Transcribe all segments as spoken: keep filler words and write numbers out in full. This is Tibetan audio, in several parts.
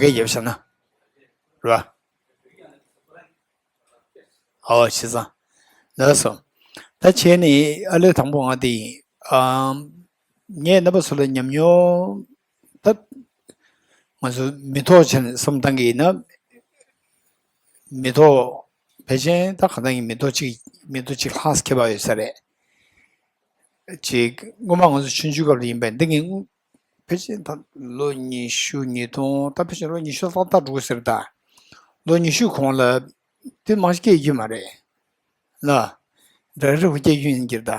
སྐད་རྒྱབ་བཞག་ན། རེད་བ། ཨོ་བྱས་ཙང་། ལགས་སོ། ད་བྱས་ནས་ཨ་ལས་དང་པོ་ང་དེ་ཡིན། ཨམ། ངས་རྣམ་པ་ཚོ་ལ་ཉམས་མྱོང་། ད་ང་ཚོ་མི་ཐོག་བྱས་ནས་བསམ་བཏང་གི་ཡིན་ན། མི་ཐོག་ཕལ་ཆེར་ད་གང་ལྟར་ཡིན་མི་ཐོག་གཅིག་མི་ཐོག་གཅིག་ལྷག་ཁྱད་པར་ཡོད་ས་རེད། ཅིག་སྔོན་མ་ང་ཚོ་ཆུང་ཆུང་སྐབས་ལ་ཡིན་པས་འདི་ངས་ཕལ་ཆེར་ད་ལོ་ཉི་ཤུ་ཉིས་སྟོང་ད་ཕལ་ཆེར་ལོ་ཉི་ཤུ་ཏག་ཏག་འགྲོ་གི་ཟེར་ད། ལོ་ཉི་ཤུ་གོང་ལ་དེ་མང་ཞིག་སྐྱེས་ཡོད་མ་རེད། ལ། འདྲ་རེ་བ་སྐྱེས་ཡོད་ཡིན་གྱིར་ད།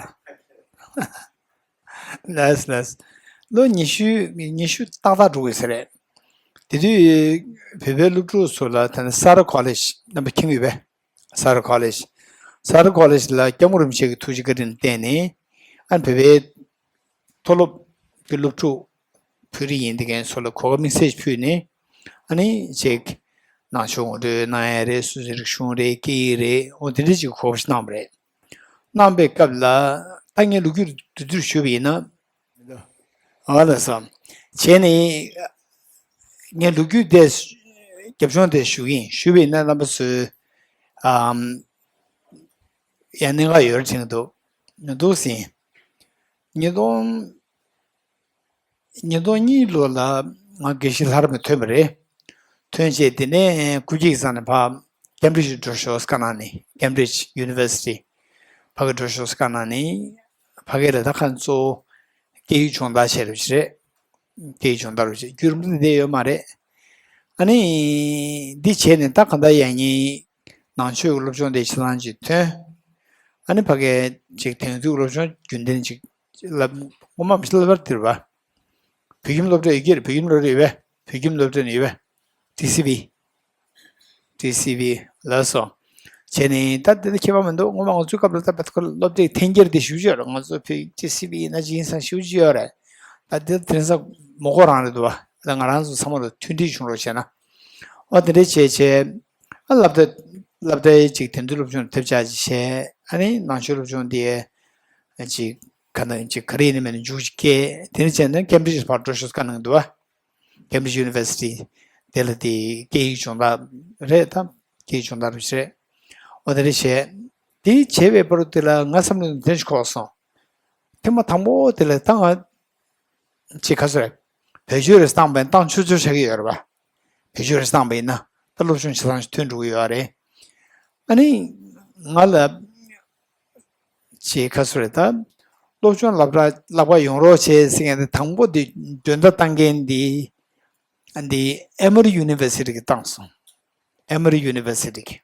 ལགས་ལགས། ལོ་ཉི་ཤུ་ཉི་ཤུ་ཏག་ཏག་འགྲོ་གི་ཟེར་རེད། དེ་དུས་བོད་པའི་སློབ་ཕྲུག་ཚོ་ལ་ད་ནི་སཱ་ར་ཀོ་ལེཇ་རྣམ་པ་མཁྱེན་གྱི་ཡོད་པས། སཱ་ར་ཀོ་ལེཇ། སཱ་ར་ཀོ་ལེཇ་ལ་སྐྱབས་མགོན་རིན་པོ་ཆེ་གི་ཐུགས་རྗེ་བཀའ་དྲིན་བརྟེན་ནས། ཨ་ནི་བོད་པའི་མཐོ་སློབ་ཀྱི་སློབ་ཕྲུག་བོད་རིགས་ཡིན་དེ་མཁན་ཚོ་ལ་གོ་སྐབས་དམིགས་བསལ་ཞིག་ཕུལ་ནས། ཨ་ནི་ཅིག་ནང་ཆོས་ངོ་སྤྲོད་གནང་ཡ་རེད། སོ་སོའི་རིག་གཞུང་རེད། སྐད་ཡིག་རེད། འོ་དེ་འདྲ་ཅིག་གོ་སྐབས་ཤིག་གནང་བ་རེད། གནང་པའི་སྐབས་ལ་ད་ངས་ལོ་རྒྱུས་བསྡུས་བསྡུས་ཞུས་པ་ཡིན་ན། ཨ་ལགས་སམ། བྱས་ནས་ངས་ལོ་རྒྱུས་དེ་རྒྱབ་ལྗོངས་དེ་ཞུ་གི་ཡིན། ཞུས་པ་ཡིན་ན་རྣམ་པ་ཚོས་ཨམ། ཡང་གནད་འགག་ཡོད་རེད་དྲན་གྱི་འདུག་མི་འདུག་ཟིན། ཉིས་སྟོང་ཉིས་སྟོང་གཉིས་ལོ་ལ་ང་དགེ་བཤེས་ལྷ་རམས་ཐོན་པ་རེད། ཐོན་རྗེས་དེ་ནས་སྐུ་སྐྱེས་ཀྱི་ས་ནས་ཕར་ཀེམ་བྷྲིཇ་འགྲོ་ཞོར་བཀའ་གནང་ནས། ཀེམ་བྷྲིཇ་ཡུ་ནི་ཝར་སི་ཊི་ཕ་གི་འགྲོ་ཞོར་བཀའ་གནང་ནས། ཕ་གི་ལ་ད་ཁ་གཙོ་བོ་སྐད་ཡིག་སྦྱོང་བརྡར་བྱས་རེད་བྱས་རེད། སྐད་ཡིག་སྦྱོང་བརྡར་རུ་བྱས། བརྒྱུད་རིམ་དེ་བསྡད་ཡོད་མ་རེད། ཨ་ནི་འདི་བྱས་ནས་ད་ག་འདྲ་ཡང་ཉིན་ནང་ཆོས་ཀྱི་སློབ་སྦྱོང་དེ་ཆ་ཚང་ཅིག་ཐོན། ཨ་ནི་ཕ་གིའི་ཅིག་དེང་དུས་སློབ་སྦྱོང་རྒྱུན་ལྡན་ཅིག་ལབ་ངོ་མ་མི་ཤེས་ལབ་པར་དེར་བ། བོད་ཁྱིམ་སློབ་གྲྭ་ཡོད་ཀྱི་རེད། བོད་ཁྱིམ་སློབ་གྲྭ་ཡོད་པས། བོད་ཁྱིམ་སློབ་གྲྭ་ནས་ཡོད་པས། ཊི་སི་བི། ཊི་སི་བི། ལགས་སོ། བྱས་ནས་ད་དེ་ལ་ཁྱད་པར་མི་འདུག་སྔོན་མ་ང་ཚོའི་སྐབས་ལ་ད་བད་ཁོ་སློབ་གྲྭའི་འཐེན་འཁྱེར་དེ་ཞུ་རྒྱུ་ཡོད་རེད། ང་ཚོ་བོད་ཊི་སི་བི་ཡིན་ན་ཅི་ཡིན་ས་ཞུ་རྒྱུ་ཡོད་རེད། ད་དེ་དེང་སང་མོ་གོ་རང་རེད་འདུག་བ། ད་ང་རང་ཚོ་ཚང་མ་ལ་མཐུན་སྒྲིལ་བྱུང་རོགས་བྱས་ན། ཨ་དེ་འདྲ་བྱས་བྱས། ཨ་སློབ་གྲྭ་སློབ་གྲྭའི་ཅིག་དེང་དུས་སློབ་སྦྱོང་ཐེབས་ཆག་ཅིག་བྱས། ཨ་ནི་ནང་ཆོས་སློབ་སྦྱོང་དེ་ཅིག་ག་ན་ཅིག་ག་རེ་ཡིན་ནི་མེད་ནི་མཇུག་ཅིག་སྐྱེལ། དེ་འདྲ་བྱས་ན་ཀེམ་བྷྲིཇ་ཕར་འགྲོ་ཤོག་བཀའ་གནང་འདུག་བ། ཀེམ་བྷྲིཇ་ཡུ་ནི་ཝར་སི་ཊི་དེ་ལ་དེ་སྐད་ཡིག་སྦྱོང་བརྡར་རེད་དམ། སྐད་ཡིག་སྦྱོང་བརྡར་རེད། འོ་དེ་འདྲ་བྱས། དེ་བྱས་པའི་བར་དུ་དེ་ལ་ང་བསམ་བློ་དེ་འདྲ་ཞིག་འཁོར་སོང་། ཐེངས་མ་དང་པོ་དེ་ལ་ད་ང་ཅིག་ག་ཚོད་རེད། བེད་སྤྱོད་རེ་བཏང་བས་བཏང་ཆོག་ཆོག་ཆགས་ཀྱི་ཡོད་རེད་པ། བེད་སྤྱོད་རེ་བཏང་བ་ཡིན་ན་ད་སློབ་སྦྱོང་ཆ་ཚང་ཞིག་ཐོན་འགྲོ་གི་ཡོད་རེད། ཨ་ནི་ང་ལ་ཅིག་ག་ཚོད་རེད་ད། སློབ་སྦྱོང་སློབ་གྲྭ་སློབ་གྲྭ་ཡོང་རོགས་བྱེད་ཟེར་མཁན་དེ་དང་པོ་དེ་འདོན་བརྡ་བཏང་མཁན་དེ་འདི་ཨེ་མོ་རི་ཡུ་ནི་ཝར་སི་ཊི་གིས་བཏང་སོང་། ཨེ་མོ་རི་ཡུ་ནི་ཝར་སི་ཊི་གིས།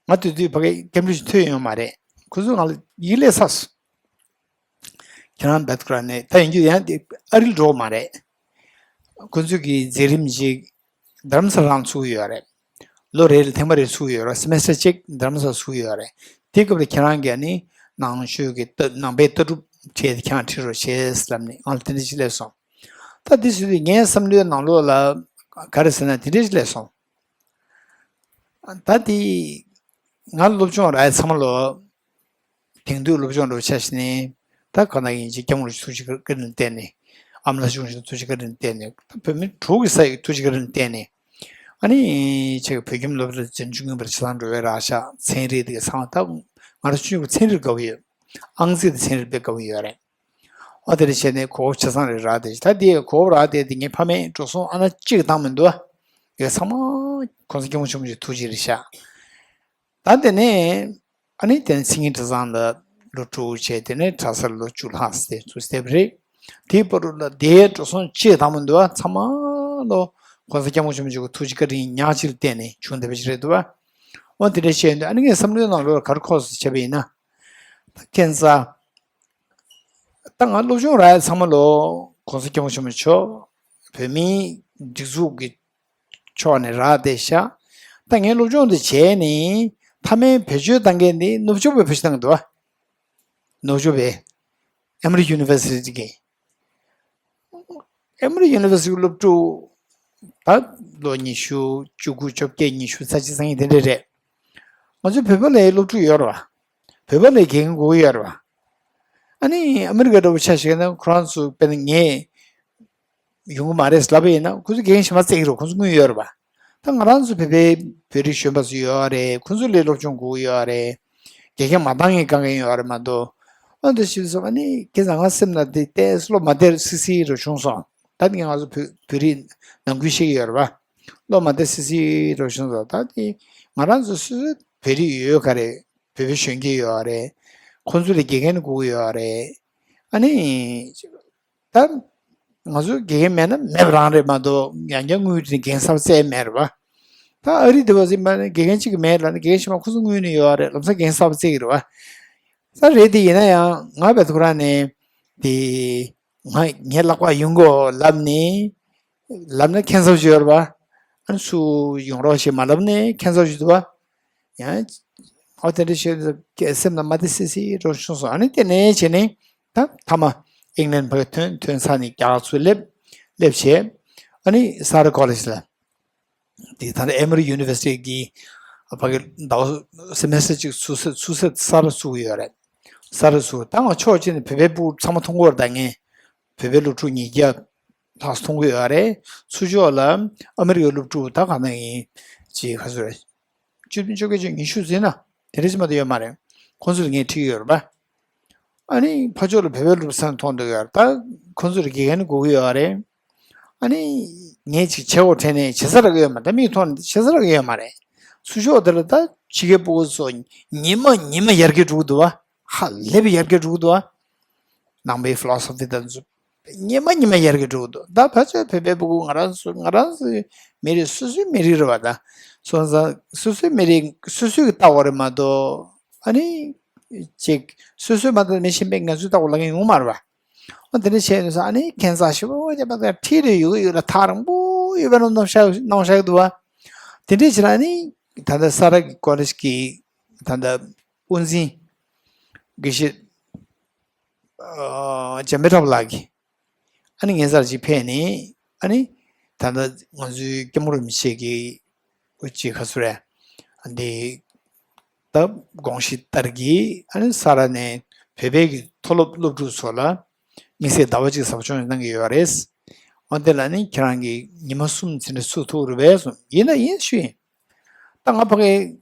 ང་དེ་དུས་ཕ་གིར་ཀེམ་བྷྲིཇ་ཐོན་ཡོད་མ་རེད། ཁོ་ཚོས་ང་ལ་ཡིག་ལས་ཚར་སོང་། ཁྱེད་རང་བད་ཁོ་ར་ནས་ད་ཡིན་རྒྱུ་ཡང་དེ་ཨ་རིར་འགྲོ་གི་མ་རེད། ཁོ་ཚོས་ཀྱི་མཛད་རིམ་ཅིག་རྡ་རམ་ས་ལ་རང་ཚུགས་ཡོད་རེད། ལོ་རེ་ལ་ཐེངས་མ་རེ་ཚུགས་ཡོད་རེད། སེ་མེ་སི་ཊར་གཅིག་རྡ་རམ་ས་ལ་ཚུགས་ཡོད་རེད། དེ་སྐབས་ལ་ཁྱེད་རང་གིས་ནི་ནང་ཆོས་ཀྱི་ལྟ་ནང་པའི་ལྟ་གྲུབ་ཁྲིད་དེ་ཁྱེད་རང་ཁྲིད་རོགས་བྱེད་ལབ་ནས་ང་ལ་དེ་འདྲ་ཞིག་སླེབས་སོང་། ད་དེ་ཟེར་དུས་ངའི་བསམ་བློའི་ནང་ལོགས་ལ་ག་རེ་ཟེར་ན་དེ་འདྲ་ཞིག་སླེབས་སོང་། ད་དེ་ང་སློབ་སྦྱོང་རག་ཡ་ཚང་མ་ལོ། དེང་དུས་སློབ་སྦྱོང་འགྲོ་ཆ་ཞིག་ནས་ད་ག་ན་ཡིན་ཅིག་སྐྱབས་མགོན་རིན་པོ་ཆེ་ཐུགས་རྗེ་བཀའ་དྲིན་བརྟེན་ནས། ཨ་མ་ལགས་སྐྱབས་མགོན་རིན་པོ་ཆེ་ཐུགས་རྗེ་བཀའ་དྲིན་བརྟེན་ནས། ད་བོད་མི་དྲུག་གི་ས་ཡི་ཐུགས་རྗེ་བཀའ་དྲིན་བརྟེན་ནས། ཨ་ནི་ཆེ་གི་བོད་ཁྱིམ་སློབ་གྲྭ་འཛིན་སྐྱོང་མཁན་པར་ཆ་ཚང་འགྲོ་བའི་རག་ཤག་ཚན་རིག་དེ་ག་ཚང་མ་ད་ང་རང་ཆུང་ཆུང་ཚན་རིག་དགའ་བོ་ཡོད། ཨང་རྩིས་དང་ཚན་རིག་དཔེ་དགའ་བོ་ཡོད་རེད། ཨ་དེ་འདྲ་བྱས་ནས་གོ་སྐབས་ཆ་ཚང་རེ་རག་དེ་ད་དེ་གོ་སྐབས་རག་དེ་དེ་ངའི་ཕ་མས་འགྲོ་སོང་ཨ་ན་གཅིག་བཏང་མི་འདུག་ཨ། དེ་ཚང་མ་༸གོང་ས་༸སྐྱབས་མགོན་ཆེན་པོ་མཆོག་ཐུགས་རྗེ་རེད་ཤག་ད་དེ་ནས་ཨ་ནི་དེ་ནས་མཚན་སྙན་གྲྭ་ཚང་ལ་ལོ་དྲུག་བྱས། དེ་ནས་གྲྭ་སར་ལོ་བཅུ་ལྷག་ཙམ་དེ་ཚུར་བསྡད་པ་རེད། དེའི་བར་དུ་ལ་དེའི་འགྲོ་སོང་གཅིག་བཏང་མི་འདུག་ཨ། ཚང་མ་ལོ་༸གོང་ས་༸སྐྱབས་མགོན་ཆེན་པོ་མཆོག་གི་ཐུགས་རྗེ་བཀའ་དྲིན་ཉག་གཅིག་ལ་བརྟེན་ནས་བྱུང་བསྡད་པ་ཞིག་རེད་འདུག་ཨ། འོ་དེ་འདྲ་བྱས་ཡོང་དུས་ཨ་ནི་ངའི་བསམ་བློའི་ནང་ལོགས་ལ་ག་རེ་འཁོར་སོང་བྱས་པ་ཡིན་ན། ད་ཁྱེད་ཚ། ད་ང་སློབ་སྦྱོང་རག་ཡ་ཚང་མ་ལོ་༸གོང་ས་༸སྐྱབས་མགོན་ཆེན་པོ་མཆོག་བོད་མིའི་སྒྲིག་འཛུགས་ཀྱི་ཕྱོགས་ནས་རག་བསྡད་ཤག་ད་ངས་སློབ་སྦྱོང་འདི་བྱས་ནས་མཐའ་མའི་བེད་སྤྱོད་བཏང་མཁན་འདི་ནུབ་ཕྱོགས་པས་བེད་སྤྱོད་བཏང་གི་འདུག་བ། ནུབ་ཕྱོགས་པས། ཨེ་མོ་རི་ཡུ་ནི་ཝར་སི་ཊི་གི། ཨེ་མོ་རི་ཡུ་ནི་ཝར་སི་ཊི་སློབ་ཕྲུག་ད་ལོ་ཉི་ཤུ་བཅུ་དགུ་བཅོ་བརྒྱད་ཉི་ཤུ་རྩ་གཅིག་རྩ་གཉིས་དེ་འདྲ་རེད། ང་ཚོའི་བོད་པ་ལའི་སློབ་ཕྲུག་ཡོད་རེད་བ། བོད་པ་ལའི་དགེ་རྒན་དགོས་ཀྱི་ཡོད་རེད་བ། ཨ་ནི་ཨ་མི་རི་ཀ་འདྲ་བོ་ཆ་བཞག་ན་ཁོ་རང་ཚོ་དཔེར་ན་ངས་ ཡོང་གི་མ་རེད་ལབ་པ་ཡིན་ན། ཁོ་ཚོ་དགེ་རྒན་གཞན་པ་བཙལ་གྱི་རེད། ཁོ་ཚོ་དངུལ་ཡོད་རེད་པ། ད་ང་རང་ཚོ་བོད་པའི་བོད་རིགས་གཞོན་པ་ཚོ་ཡོད་རེད། ཁོ་ཚོ་ལ་སློབ་སྦྱོང་དགོས་ཀྱི་ཡོད་རེད། དགེ་རྒན་མ་འདང་ངེས་དཀའ་ངལ་ཡོད་རེད་མ་གཏོགས། ཨ་འདི་ཞིག་སོང་ཨ་ནི་ཁྱེད་ཚང་ང་སེམས་ན་དེ་ཏོག་ཙམ་བློ་མ་བདེ་སི་སི་རུ་བྱུང་སོང་། ད་ནི་ང་ཚོ་བོད་བོད་རིགས་ནང་ཁུལ་ཤེས་ཀྱི་ཡོད་རེད་པ། བློ་མ་བདེ་སི་སི་རུ་བྱུང་སོང་། ད་དེ་ང་རང་ཚོ་སོ་སོའི་བོད་རིགས་ཡོད་ག་རེད། བོད་པའི་གཞོན་སྐྱེས་ཡོད་རེད། ཁོ་ཚོ་ལ་དགེ་རྒན་དགོས་ཀྱི་ཡོད་རེད། ཨ་ནི། ད་ང་ཚོ་དགེ་རྒན་མེད་ན་མེད་པ་རང་རེད་མ་གཏོགས། ཡང་བསྐྱར་དངུལ་དེ་རྒན་གསར་བཙལ་མེད་རེད་པ། ད་ཨ་རི་དེ་བ་ཟིན་པ་ནི་དགེ་རྒན་གཅིག་གི་མེད་ལ་ནི་དགེ་རྒན་གཞན་པ་ཁོ་ཚོ་དངུལ་ནི་ཡོད་རེད། ལམ་སང་རྒན་གསར་བཙལ་གི་རེད་པ། ད་རེད་དེ་ཡིན་ན་ཡང་ང་བས་ཐུག་ར་ནས་དེ་ང་ངའི་ལག་པ་ཡོང་གོ་ལབ་ནས་ལབ་ན་ཁྱད་མཚར་ཞིག་ཡོད་རེད་པ། ཨ་ནི་སུ་ཡོང་རོགས་ཞེས་མ་ལབ་ནས་ཁྱད་མཚར་ཞིག་འདུག་པ། ཡང་ཨོ་དེ་འདྲ་བཤད་ཀྱི་སེམས་ལ་མ་བདེ་སི་སི་རོ་བྱུང་སོང་། ཨ་ནི་དེ་ནས་བྱས་ནས་ད་མཐའ་མ་ཨིང་ལན་ཕར་ཐོན་ཐོན་ས་ནས་རྒྱ་གར་ཚུར་སླེབས། སླེབས་བྱས་ཨ་ནི་ས་རཱ་ཀོ་ལེཇ་ལ་དེ་ད་ལྟ་ཨེ་མོ་རི་ཡུ་ནི་ཝར་སི་ཊི་གི་ཕ་གི་ཟླ་བ་སེ་མེ་སི་ཊར་གཅིག་ཚུར་སེ་ཚུར་སེ་ས་རཱ་ཚུགས་ཡོད་རེད། ས་རཱ་ཚུགས། ད་ང་ཕྱོགས་གཅིག་ནས་བོད་པའི་ཕྲུ་གུ་ཚང་མ་མཐོང་གི་ཡོད་རེད། ད་ངས་བོད་པའི་སློབ་ཕྲུག་ཉིས་བརྒྱ་ལྷག་མཐོང་གི་ཡོད་རེད། ཚུར་ཕྱོགས་ལ་ཨ་མི་རི་ཀའི་སློབ་ཕྲུག་ད་ག་ནང་ཡིན་ཅིག་ག་ཚོད་རེད། བཅུ་བདུན་བཅོ་བརྒྱད་བཅུ་ཉི་ཤུ་ཟིན་ན་དེ་འདྲ་ཞིག་མ་གཏོགས་ཡོད་མ་རེད། ཁོང་ཚོ་ལ་ངས་ཁྲིད་ཀྱི་ཡོད་རེད་པ། ཨ་ནི་ཕར་ཕྱོགས་ལ་བོད་པའི་སློབ་ཕྲུག་ཚང་མཐོང་འདོད་ཡོད་རེད། ད་ཁོང་ཚོ་ལ་དགེ་རྒན་དགོས་ཀྱི་ཡོད་རེད། ཨ་ནི་ངས་ཅིག་བྱེད་དགོས་དྲན་ནས་བྱེད་ས་རག་གི་ཡོད་མ་རེད། ད་མིག་མཐོང་ནས་བྱེད་ས་རག་གི་ཡོད་མ་རེད། ཚུར་ཕྱོགས་དེ་ལ་ད་ཕྱི་རྒྱལ་ཕྲུ་གུ་ཚོ་ཉི་མ་ཉི་མ་ཡར་རྒྱས་འགྲོ་གི་འདུག་པ། ཧ་ལས་པའི་ཡར་རྒྱས་འགྲོ་གི་འདུག་པ། ནང་པའི་ཕི་ལོ་སོ་ཕི་དང་ཚོ་ཉི་མ་ཉི་མ་ཡར་རྒྱས་འགྲོ་གི་འདུག། ད་ཕལ་ཆེར་བོད་པའི་ཕྲུ་གུ་ང་རང་ཚོ་ང་རང་ཚོའི་མི་རིགས་སོ་སོའི་མི་རིགས་རེད་པ། ད་སོང་ཙང་སོ་སོའི་མི་རིགས་སོ་སོས་ཀྱི་ལྟ་བ་རེད་མ་གཏོགས། ཨ་ནི་ཅིག་སོ་སོའི་མ་གཏོགས་མི་གཞན་པས་ང་ཚོའི་ལྟ་བ་ལབ་མཁན་ཡོང་མ་རེད་པ། ཨ་དེ་འདྲ་བྱས་ནས་ས་ཨ་ནི་ཁྱད་མཚར་ཞེ་པོ་བྱས་པ་དང་ཁྲིད་རེ་ཡོད་ཡོད་ལ་ཐག་རིང་པོ་ཡོད་པའི་ནང་གནང་བཞག་གནང་བཞག་གི་འདུག་པ། དེ་འདྲ་བྱས་ན་ཨ་ནི་ད་ལྟ་ས་རཱ་གི་ཀོ་ལེཇ་གི་ད་ལྟ་དབུ་འཛིན་དགེ་བཤེས་ཨ་འཇམ་དཔལ་གྲགས་པ་ལགས་ཀྱིས་ཨ་ནི་ངའི་སར་ཅིག་ཕེབས་ནས། ཨ་ནི་ད་ལྟ་ང་ཚོའི་སྐྱབས་མགོན་རིན་པོ་ཆེ་གི་ཅིག་ག་ཚོད་རེད། འདི་ད་དགོངས་གཞི་ལྟར་གྱི་ཨ་ནི་ས་རཱ་ནས་བོད་པའི་གི་མཐོ་སློབ་སློབ་ཕྲུག་ཚོ་ལ་དམིགས་བསལ་ཟླ་བ་གཅིག་ཟབ་སྦྱོང་གནང་གི་ཡོད་རེད། འོ་དེ་ལ་ནི་ཁྱེད་རང་གིས་ཉི་མ་གསུམ་ཟིན་ནས་ཚུར་ཐུག་རེད་པས་གསུངས། ཡིན་ན་ཡིན་ཞུ་ཡིན། ད་ང་ཕ་གི་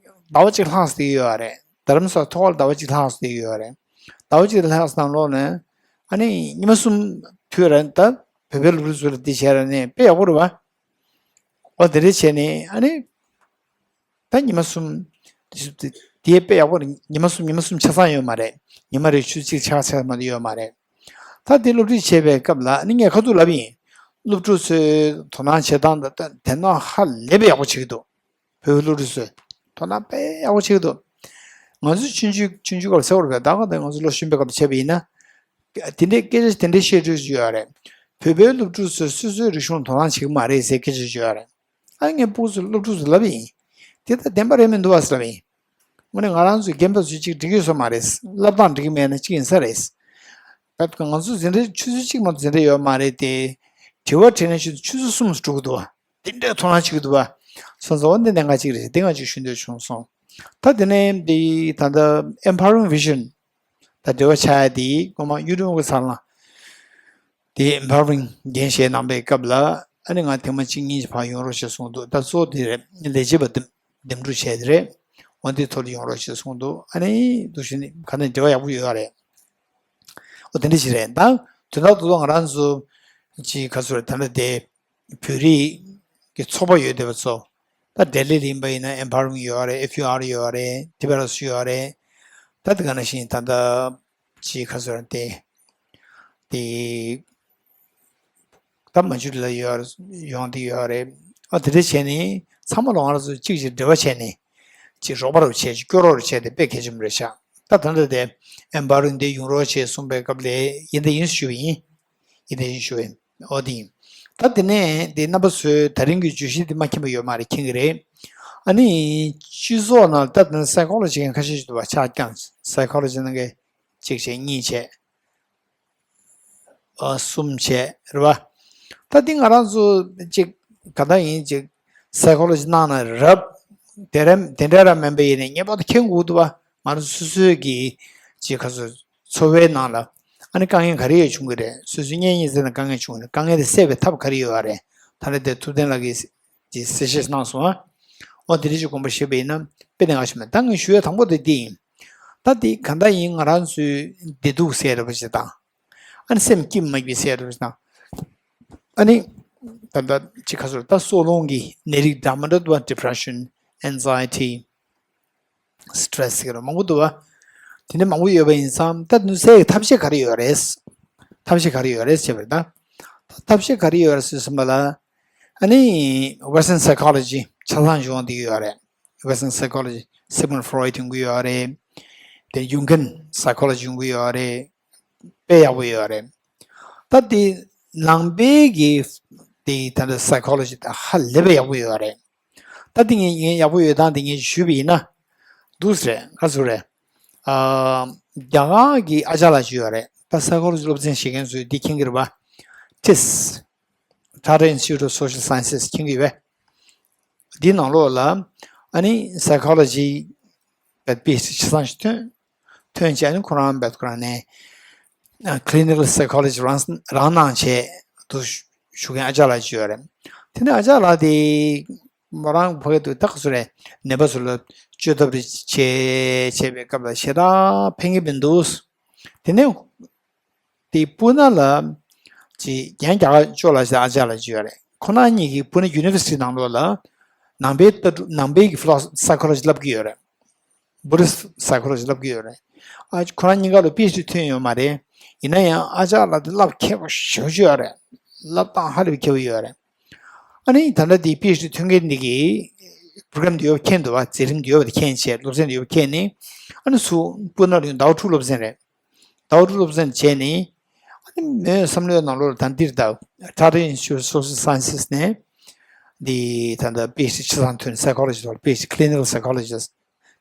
ཟླ་བ་གཅིག་ལྷག་ཙམ་ཡོད་རེད། རྡ་རམ་ས་ལ་ཐོག་ལ་ཟླ་བ་གཅིག་ལྷག་ཙམ་ཡོད་རེད། ཟླ་བ་གཅིག་ལྷག་ཙམ་ནང་ལོགས་ནས་ཨ་ནི་ཉི་མ་གསུམ་དུས་རེ་ད་བོད་པའི་སློབ་ཕྲུག་ཚོ་ལ་འདི་བྱས་ར་ནས་དཔེ་ཡག་པོ་རེད་པ། འོ་དེ་འདྲ་བྱས་ནས་ཨ་ནི་ད་ཉི་མ་གསུམ་དེ་དེ་དཔེ་ཡག་པོ་རེད། ཉི་མ་གསུམ་ཉི་མ་གསུམ་ཆ་ཚང་ཡོད་མ་རེད། ཉི་མ་རེ་ཆུ་ཚོད་གཅིག་ཆག་ཆག་མ་གཏོགས་ཡོད་མ་རེད། ད་དེ་སློབ་ཁྲིད་བྱེད་པའི་སྐབས་ལ་ཨ་ནི་ངས་ཁ་ཐུག་ལབ་ཡིན། སློབ་ཕྲུག་ཚོའི་དོ་སྣང་བྱེད་སྟངས་ད་དེ་ནང་ཧ་ལས་པའི་ཡག་པོ་བྱེད་ཀྱི་འདུག། བོད་ཀྱི་སློབ་ཕྲུག་ཚོས་དོ་སྣང་དཔེ་ཡག་པོ་བྱེད་ཀྱི་འདུག། ང་ཚོ་ཆུང་ཆུང་ཆུང་ཆུང་སྐབས་ཟེར་བ་རེད་པས། ད་ག་དེ་ང་ཚོ་ལོ་གཞོན་པའི་སྐབས་བྱས་པ་ཡིན་ན། དེ་འདྲའི་སྐད་ཆ་དེ་འདྲའི་བཤད་སྲོལ་ཞིག་ཡོད་རེད། བོད་པའི་སློབ་ཕྲུག་ཚོས་སོ་སོའི་རིག་གཞུང་དོ་སྣང་བྱེད་ཀྱི་མ་རེད་ཟེར་སྐད་ཆ་ཞིག་ཡོད་རེད། ཨ་ངས་ཕྲུ་གུ་ཚོ་སློབ་ཕྲུག་ཚོ་ལབ་ཡིན། དེ་ད་བདེན་པ་རེད་མི་འདུག་བ་ཟེར་ལབ་ཡིན། དངོས་གནས་ང་རང་ཚོའི་རྒན་པ་ཚོས་ཅིག་འགྲིག་གི་ཡོད་ས་མ་རེད། བསླབ་སྟངས་འགྲིག་གི་མེད་ན་ཅིག་ཡིན་ས་རེད། ད་ང་ཚོ་འཛིན་གྲྭ་ཆུ་ཚོད་གཅིག་མ་གཏོགས་འཛིན་གྲྭ་ཡོད་མ་རེད་དེ། དྲི་བ་དྲིས་ན་ཆུ་ཆུ་ཚོད་གསུམ་འགྲོ་གི་འདུག་བ། དེ་འདྲའི་དོ་སྣང་བྱེད་ཀྱི་འདུག་བ། སོང་ཙང་འོ་འདི་གནད་འགག་ཅིག་རེད། འདི་ང་ཅིག་ཞུ་འདོད་བྱུང་སོང་། ད་དེ་ནས་འདི་ད་ལྟ་Empowering Vision་དང་འབྲེལ་བ་ཆགས་ཡ་དེ་སྔོན་མ་གཡུ་སྒྲོན་ཨོ་ཀི་ཚང་ལ། དེ་Empowering་འགན་བཞེས་གནང་པའི་སྐབས་ལ་ཨ་ནི་ང་ཐེངས་མ་གཅིག་གཉིས་ཕར་ཡོང་རོགས་ཞེས་གསུངས་འདུག། ད་གཙོ་བོ་དེ་རེད། ལས་བྱེད་པ་འདེམས་འདེམས་སྒྲུག་བྱས་དེ་རེད། འོ་འདི་ཐོག་ལ་ཡོང་རོགས་ཞེས་གསུངས་འདུག། ཨ་ནི་འདུག་བཞིན་ག་ནས་འབྲེལ་བ་ཡག་པོ་ཡོད་རེད། འོ་དེ་འདྲ་ཞིག་རེད། ད་དོན་དག་ཏུ་ང་རང་ཚོ་ཅིག་ག་ཚོད་རེད། ད་ལྟ་དེ་བོད་རིགས་ཀྱི་ཚོགས་པ་ཡོད་བསྡད་པ་ཚོ། ད་ལྡི་ལི་ལ་ཡིན་པ་ཡིན་ན་Empowering་ཡོད་རེད། F U R་ཡོད་རེད། Tiberos་ཡོད་རེད། ད་དེ་ག་ནང་བཞིན་ད་ལྟ་ཅིག་ག་ཚོད་རེད། དེ་དེ་ད་མ་ཇུ་ལ་ཡོད་ཡོང་དེ་ཡོད་རེད། ཨ་དེ་འདྲ་བྱས་ནས་ཚང་མ་ལ་ང་རང་ཚོ་གཅིག་གཅིག་འབྲེལ་བ་བྱས་ནས་ཅིག་རོགས་པ་རུ་བྱས། ཅིག་སྐྱོ་རོགས་རུ་བྱས་ཏེ་དཔེ་གལ་ཆེན་པོ་རེད་ཤག། ད་ད་ལྟ་དེ་Empowering་དེ་ཡོང་རོགས་བྱས་གསུངས་པའི་སྐབས་ལ་ཡིན་ད་ཡིན་ཞུ་བ་ཡིན། ཡིན་ད་ཡིན་ཞུ་བ་ཡིན། འོ་དེ་ཡིན། ད་དེ་ནས་དེ་རྣམ་པ་ཚོས་ད་རིང་གི་བརྗོད་གཞི་དེ་མ་མཁྱེན་པ་ཡོད་མ་རེད། མཁྱེན་གྱི་རེད། ཨ་ནི་སྤྱི་ཚོགས་ནང་ད་དེ་ནས་Psychology་མཁན་ཁ་ཤས་ཤིག་འདུག་བ། ཆ་རྐྱང་Psychology་ནང་གི་གཅིག་བྱས་གཉིས་བྱས། ཨ་གསུམ་བྱས་རེད་བ། ད་འདི་ང་རང་ཚོ་ཅིག་ག་ད་ཡིན་ཅིག་Psychology་གནང་ན་རབ། དེ་ར་དེ་འདྲ་ར་མིན་པ་ཡིན་ནས་ངེས་པར་དུ་མཁྱེན་དགོས་འདུག་བ། ང་རང་ཚོ་སོ་སོའི་གི་ཅིག་ག་ཚོད་འཚོ་བའི་ནང་ལ་ ཨ་ནི་དཀའ་ངལ་ག་རེ་ཡོད་བྱུང་གི་རེད། སོ་སོའི་གཉེན་ཉེ་ཚན་ལ་དཀའ་ངལ་བྱུང་གི་རེད། དཀའ་ངལ་དེ་སེལ་བའི་ཐབས་ག་རེ་ཡོད་རེད། ད་ལྟ་དེ་ཐུབ་བསྟན་ལགས་ཀྱིས་ཀྱི་གསལ་བཤད་གནང་སོང་ཨ། འོ་དེ་འདྲ་ཞིག་དགོངས་པ་བཞེས་པ་ཡིན་ན་དཔེ་གནད་འགག་ཞིག་མེད། ད་ངས་ཞུ་ཡ་དང་པོ་དེ་འདི་ཡིན། ད་འདི་གང་ལྟར་ཡིན། ང་རང་ཚོའི་བདེ་སྡུག་ཟེར་བ་ཞིག་དང་། ཨ་ནི་སེམས་སྐྱིད་མ་སྐྱིད་ཟེར་བ་ཞིག་དང་། ཨ་ནི་ད་ལྟ་ཅི་ག་ཟེར། ད་སྲོག་རླུང་གི་ནད་རིགས་འདྲ་མི་འདྲ་འདུག་བ། ཌི་པི་རེ་ཤན། ཨེན་ཛའི་ཊི། སི་ཊེ་རེ་སི་ཟེར་མང་པོ་འདུག་བ། དེ་འདྲ་མང་པོ་ཡོད་པ་ཡིན་ཙང་། ད་དེ་ཚོ་སེལ་ཡའི་ཐབས་ཤེས་ག་རེ་ཡོད་རེད། ཐབས་ཤེས་ག་རེ་ཡོད་རེད་ཟེར་བ་རེད་ད། ཐབས་ཤེས་ག་རེ་ཡོད་རེད་ཟེར་བསམ་པ་ལ། ཨ་ནི་Western psychology ཆ་ཚང་བྱུང་བ་འདི་ཡོད་རེད། Western psychology Sigmund Freud ཡོང་གི་ཡོད་རེད། དེ་Jungian psychology ཡོང་གི་ཡོད་རེད། དཔེ་ཡག་པོ་ཡོད་རེད། ད་དེ་ནང་པའི་གི་དེ་ད་ལྟ་psychology དང་ཧ་ལས་པ་ཡག་པོ་ཡོད་རེད། ད་དེ་ངས་ངས་ཡག་པོ་ཡོད་སྟངས་དེ་ངས་ཞུས་པ་ཡིན་ན། འདུག་སེ་རེད། ག་ཚོད་རེད། ཨ། རྒྱ་གར་གྱི་ཨ་ཅག་ལགས་ཅིག་ཡོད་རེད། ད་psychology སློབ་ཚན་བྱེད་མཁན་ཚོས་འདི་མཁྱེན་གྱི་རེད་པ། ཊིས། Tata Institute of Social Sciences མཁྱེན་གྱི་ཡོད་པས། འདིའི་ནང་ལོགས་ལ་ཨ་ནི་psychology བའི་པི་ཨེཆ་ཌི་ཆ་ཚང་ཞིག་ཐོན། ཐོན་བྱས་ནས་ཁོ་རང་བས་ཁོ་རང་ནས་clinical psychology རང་རང་གནང་བྱས་འདུག་ཞུ་མཁན་ཨ་ཅག་ལགས་ཅིག་ཡོད་རེད། དེ་ནས་ཨ་ཅག་ལགས་དེ་མོ་རང་ཕ་གི་དུ་ད་ག་ཚོད་རེད། ནད་པ་ཚོ་ལ་བཅོས་ཐབས་རེ་བྱས་བྱས་པའི་སྐབས་ལ་ཞེ་དྲག་ཕན་གྱི་མི་འདུག་དེ་ནས་དེ་སྤུ་ན་ལ་ཅིག་རྒན་རྒྱ་གར་ཅོག་ལ་ཞེ་དྲག་ཨ་ཅག་ལགས་ཅིག་ཡོད་རེད། ཁོ་རང་གཉིས་ཀྱིས་སྤུ་ན་ཡུ་ནི་ཝར་སི་ཊི་ནང་ལོགས་ལ་ནང་པའི་ལྟ་གྲུབ་ནང་པའི་གི་ཕི་ལོ་སའི་ཁོ་ལོ་ཇི་བསླབ་ཀྱི་ཡོད་རེད། བུ་དྷིསི་སའི་ཁོ་ལོ་ཇི་བསླབ་ཀྱི་ཡོད་རེད། ཨ་ཁོ་རང་གཉིས་ཀ་ལ་པི་ཨེཆ་ཌི་ཐོན་ཡོད་མ་རེད། ཡིན་ན་ཡང་ཨ་ཅག་ལགས་དེ་བསླབ་མཁས་པོ་ཞེ་པོ་ཅིག་ཡོད་རེད། བསླབ་སྟངས་ཧ་ལས་པའི་མཁས་པོ་ཡོད་རེད། ཨ་ནི་ད་ལྟ་དེ་པི་ཨེཆ་ཌི་ཐོན་མཁན་འདི་གིས་པོ་རོ་གྷི་རམ་དེ་ཡོད་པ་མཁྱེན་འདུག་བ། མཛད་རིམ་དེ་ཡོད་པ་དེ་མཁྱེན་བྱས། སློབ་ཚན་དེ་ཡོད་པ་མཁྱེན་ནས། ཨ་ནི་ཚུར་སྤུ་ན་ལ་ཡོང་། ཟླ་བ་དྲུག་སློབ་ཚན་རེད། ཟླ་བ་དྲུག་སློབ་ཚན་བྱས་ནས། ཨ་ནི་མོས་བསམ་བློའི་ནང་ལོགས་ལ་ད་འདིར་ད་Tata Institute of Social Sciences ནས་འདི་ད་ལྟ་པི་ཨེཆ་ཌི་ཆ་ཚང་ཐོན། སའི་ཁོ་ལོ་ཇི་དང་པི་ཨེཆ་ཌི་clinical psychologist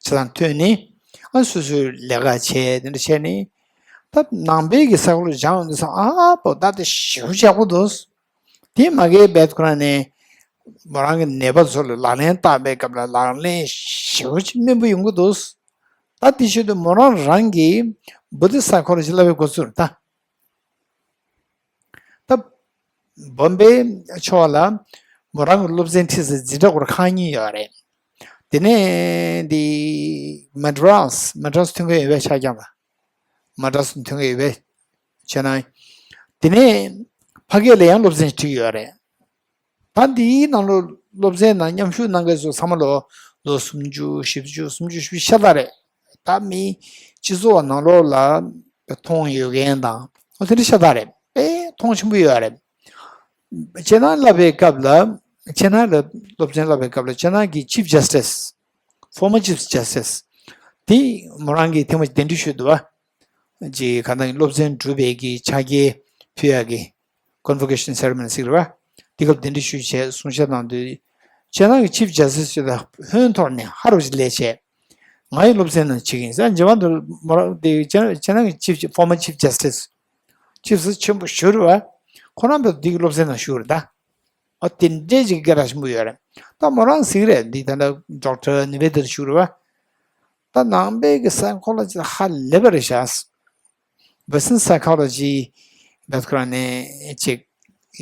ཆ་ཚང་ཐོན་ནས། ཨ་སོ་སོའི་ལས་ཀ་བྱས། དེ་འདྲ་བྱས་ནས་ད་ནང་པའི་གི་སའི་ཁོ་ལོ་ཇི་སྦྱངས་ཡོང་དུས་ཙང་། ཨ་པོ་ད་དེ་ཞེ་པོ་ཅིག་ཡག་པོ་འདུག་དེ་མ་གིའི་བེད་ཁོ་རང་ནས་མོ་རང་གི་ནད་པ་ཚོ་ལ་ལག་ལེན་བསྟར་བའི་སྐབས་ལ་ལག་ལེན་ཞེ་པོ་ཅིག་སྨིན་པོ་ཡོང་གི་འདུག་ད་དེ་བྱེད་དུས་མོ་རང་རང་གིས་བུ་དྷིསི་སའི་ཁོ་ལོ་ཇི་བསླབ་པའི་འགོ་ཚུགས་རེད་ད། ད་བོམ་བེ་ཕྱོགས་ལ་མོ་རང་གི་སློབ་ཚན་ཁྲིད་ས་འཛིན་གྲྭ་སྐོར་ཁག་གཉིས་ཡོད་རེད། དེ་ནས་འདི་མ་ཌི་རཱས། མ་ཌི་རཱས་ཐོན་མཁན་ཡོད་པས། ཆ་རྐྱང་ལ་མ་ཌི་རཱས་ཐོན་མཁན་ཡོད་པས། བྱས་ན་དེ་ནས་ཕ་གི་ལ་ཡང་སློབ་ཚན་ཁྲིད་ཡོད་རེད། ད་འདིའི་ནང་ལོ་སློབ་ཚན་ནང་མཉམ་ཞུགས་གནང་མཁན་ཚོ་ཚང་མ་ལོ་ལོ་སུམ་ཅུ་བཞི་བཅུ་སུམ་ཅུ་བཞི་བཅུ་ཤ་སྟག་རེད། ད་མི་སྤྱི་ཚོགས་ནང་ལོགས་ལ་མཐོང་ཡོད་མཁན་དང་། འོ་དེ་འདྲ་ཤ་སྟག་རེད། དཔེ་མཐོང་ཆེན་པོ་ཡོད་རེད། ཁྱེད་རང་བསླབ་པའི་སྐབས་ལ། ཁྱེད་རང་ལ་སློབ་ཚན་བསླབ་པའི་སྐབས་ལ་ཁྱེད་རང་གི་ཆིཕ་ཇ་སི་ཊིས། Former Chief Justice དེ་མོ་རང་གིས་ཐེངས་མ་གཅིག་གདན་འདྲེན་ཞུས་འདུག་བ། ཅིག་ག་ད་སློབ་ཚན་གྲུབ་པའི་གི་ཕྱག་འཁྱེར་ཕུལ་ཡག་གི་convocation ceremony ཟེར་བ། དེ་སྐབས་གདན་འདྲེན་ཞུས་བྱས་གསུང་བཤད་གནང་དུས། ཁྱེད་རང་གི་ཆིཕ་ཇ་སི་ཊིས་ཅིག་ལ་ཧོན་ཐོར་ནས་ཧ་རུ་ཅིག་སླེབས་བྱས། ང་ཡི་སློབ་ཚན་ནང་བྱེད་ཀྱི་ཡིན་ཟེར། རྗེས་མ་དུ་མོ་རང་དེ་ཁྱེད་ཁྱེད་རང་གི་ཆིཕ་former Chief Justice ཆིཕ་ཇ་སི་ཊིས་ཆེན་པོ་ཞིག་རེད་བ། ཁོ་རང་བས་འདི་གི་སློབ་ཚན་ནང་ཞུགས་རེད་ད། ཨ་དེ་འདྲའི་ཅིག་སྐད་གྲགས་ཆེན་པོ་ཡོད་རེད། ད་མོ་རང་གཟིགས་རེད། འདི་ད་ལྟ་ཌོག་ཊར་ནི་བེ་དར་ཞུ་རེད་བ། ད་ནང་པའི་གི་སའི་ཁོ་ལོ་ཇི་ཧ་ལས་པ་རེད་ཤག Western psychology བས་ཁོ་རང་ནས་ཅིག་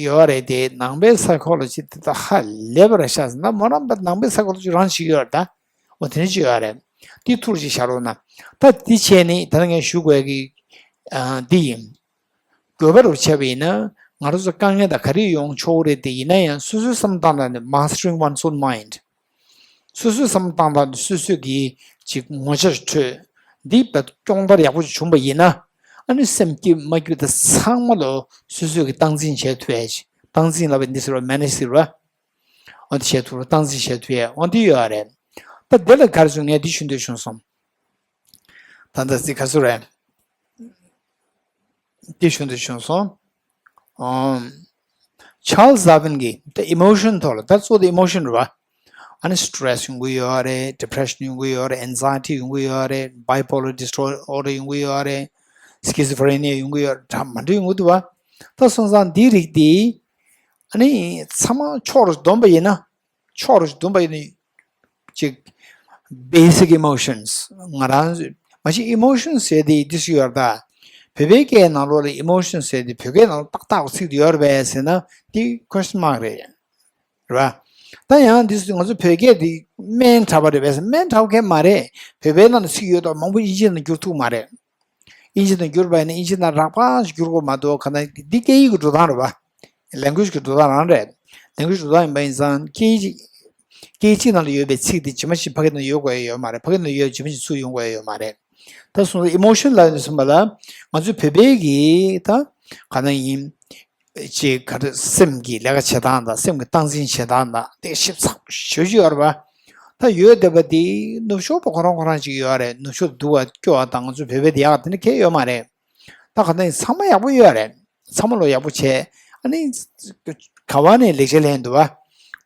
ཡོད་རེད་དེ། ནང་པའི་སའི་ཁོ་ལོ་ཇི་དེ་ད་ཧ་ལས་པ་རེད་ཤག་ཟེར་ན། མོ་རང་བས་ནང་པའི་སའི་ཁོ་ལོ་ཇི་རང་ཞིག་ཡོད་རེད་ད། འོ་དེ་འདྲ་ཅིག་ཡོད་རེད། དེ་ཐུགས་ཅིག་བཞག་རོགས་གནང་། ད་དེ་བྱས་ནས་ད་ལྟ་ངས་ཞུ་དགོས་ཀྱི་ཨ་འདི་ཡིན། དགོས་པ་རུ་བྱས་པ་ཡིན་ན། ང་རང་ཚོ་དཀའ་ངལ་དང་ག་རེ་ཡོང་ཆོག་རེད་དེ། ཡིན་ན་ཡང་སོ་སོའི་བསམ་བློ་བཏང་སྟངས་ནི་mastering one's own mind། སོ་སོའི་བསམ་བློ་བཏང་སྟངས་ནི་སོ་སོ་གི་ཅིག་ངོ་ཆ་འཕྲོད། འདི་བས་སྐྱོང་བརྡར་ཡག་པོ་ཅིག་བྱུང་པ་ཡིན་ན། ཨ་ནི་སེམས་སྐྱིད་མ་སྐྱིད་དེ་ཚང་མ་ལོ་སོ་སོ་གི་སྟངས་འཛིན་བྱེད་ཐུབ་ཡ་ཅིག་སྟངས་འཛིན་ལབ་པ་འདི་ཟེར་བ། མེ་ནེཇ་ཟེར་བ། འོ་འདི་བྱེད་ཐུབ་ར། སྟངས་འཛིན་བྱེད་ཐུབ་ཡ་འོ་འདི་ཡོད་རེད། ད་དེ་ལ་ག་རེ་བྱུང་། ངས་འདི་ཞུ་འདོད་བྱུང་སོང་། ད་ལྟ་ཅིག་ག་ཚོད་རེད། དེ་ཞུ་འདོད་བྱུང་སོང་། ཨམ། Charles Darwin གྱིས་ད་emotion ཐོག་ལ། ད་གཙོ་བོ་དེ་emotion རེད་བ། ཨ་ནི་stress ཡོང་གི་ཡོད་རེད། depression ཡོང་གི་ཡོད་རེད། anxiety ཡོང་གི་ཡོད་རེད། bipolar disorder ཡོང་གི་ཡོད་རེད། schizophrenia ཡོང་གི་ཡོད་རེད། འདྲ་མི་འདྲ་ཡོང་གི་འདུག་བ། ད་སོང་ཙང་འདིའི་རིགས་དེ་ཨ་ནི་ཚང་མ་ཕྱོགས་རུ་བསྡོམས་པ་ཡིན་ན། ཕྱོགས་རུ་བསྡོམས་པ་ཡིན་ན་ཅིག basic emotions ང་རང་། མ་གཞི་emotions ཟེར་དེ་འདི་སུ་ཡོད་རེད་ད། བོད་པའི་སྐད་ནང་ལོགས་ལ་emotion་ཟེར་དེ་བོད་སྐད་ནང་ལོགས་ཏག་ཏག་ཚིག་དེ་ཡོད་རེད་པས་ཟེར་ན་དེ་question mark་རེད། རེད་བ། ད་ཡང་འདི་ང་ཚོ་བོད་སྐད་འདི་སྨན་དྲག་པ་རེད་པས་ཟེར། སྨན་དྲག་པ་གང་ཡང་མ་རེད། བོད་པའི་ནང་ལ་ཚིག་ཡོད་དོ་མང་པོ་དབྱིན་ཇི་ནང་བསྒྱུར་ཐུབ་མ་རེད། དབྱིན་ཇི་ནང་བསྒྱུར་བ་ཡིན་ན་དབྱིན་ཇི་ནང་རགས་པ་ཞིག་བསྒྱུར་དགོས་མ་གཏོགས། ག་ན་འདི་སྐད་ཡིག་གི་འགྲོ་སྟངས་རེད་བ། language་གི་འགྲོ་སྟངས་རང་རེད། language་འགྲོ་སྟངས་ཡིན་པ་ཡིན་ཙང་སྐད་ཡིག་སྐད་ཡིག་གཅིག་ནང་ལ་ཡོད་པའི་ཚིག་དེ་ཇི་མ་ཇི་བཞིན་ཕ་གི་ནང་ཡོད་དགོས་ཡ་ཡོད་མ་རེད། ཕ་གི་ནང་ཡོད་ཇི་མ་ཇི་བཞིན་ཚུར་ཡོང་དགོས་ཡ་ཡོད་མ་རེད། ད་སོང་ཙང་emotion་ལབ་ནས་གསུངས་པ་ལ་ང་ཚོའི་བོད་པའི་གི་ད་ག་ན་ཡིན། ཅིག་ག་རེ་སེམས་ཀྱི་ལས་ཀ་བྱེད་སྟངས་དང་སེམས་ཀྱི་སྟངས་འཛིན་བྱེད་སྟངས་དང་དེ་ཞིབ་ཚགས་ཞེ་པོ་ཅིག་ཡོད་རེད་པ། ད་ཡོད་བསྡད་པ་དེ་ནུབ་ཕྱོགས་པ་ཁོ་རང་ཁོ་རང་ཅིག་ཡོད་རེད། ནུབ་ཕྱོགས་སྡུག་པ་སྐྱོ་བ་དང་ང་ཚོ་བོད་པའི་དེ་ཡག་དེ་འདྲ་གང་ཡང་ཡོད་མ་རེད། ད་ག་ནས་ཚང་མ་ཡག་པོ་ཡོད་རེད། ཚང་མ་ལོ་ཡག་པོ་བྱས། ཨ་ནི་ག་བ་ནས་ལེགས་ཆ་ལེན་འདུག་བ།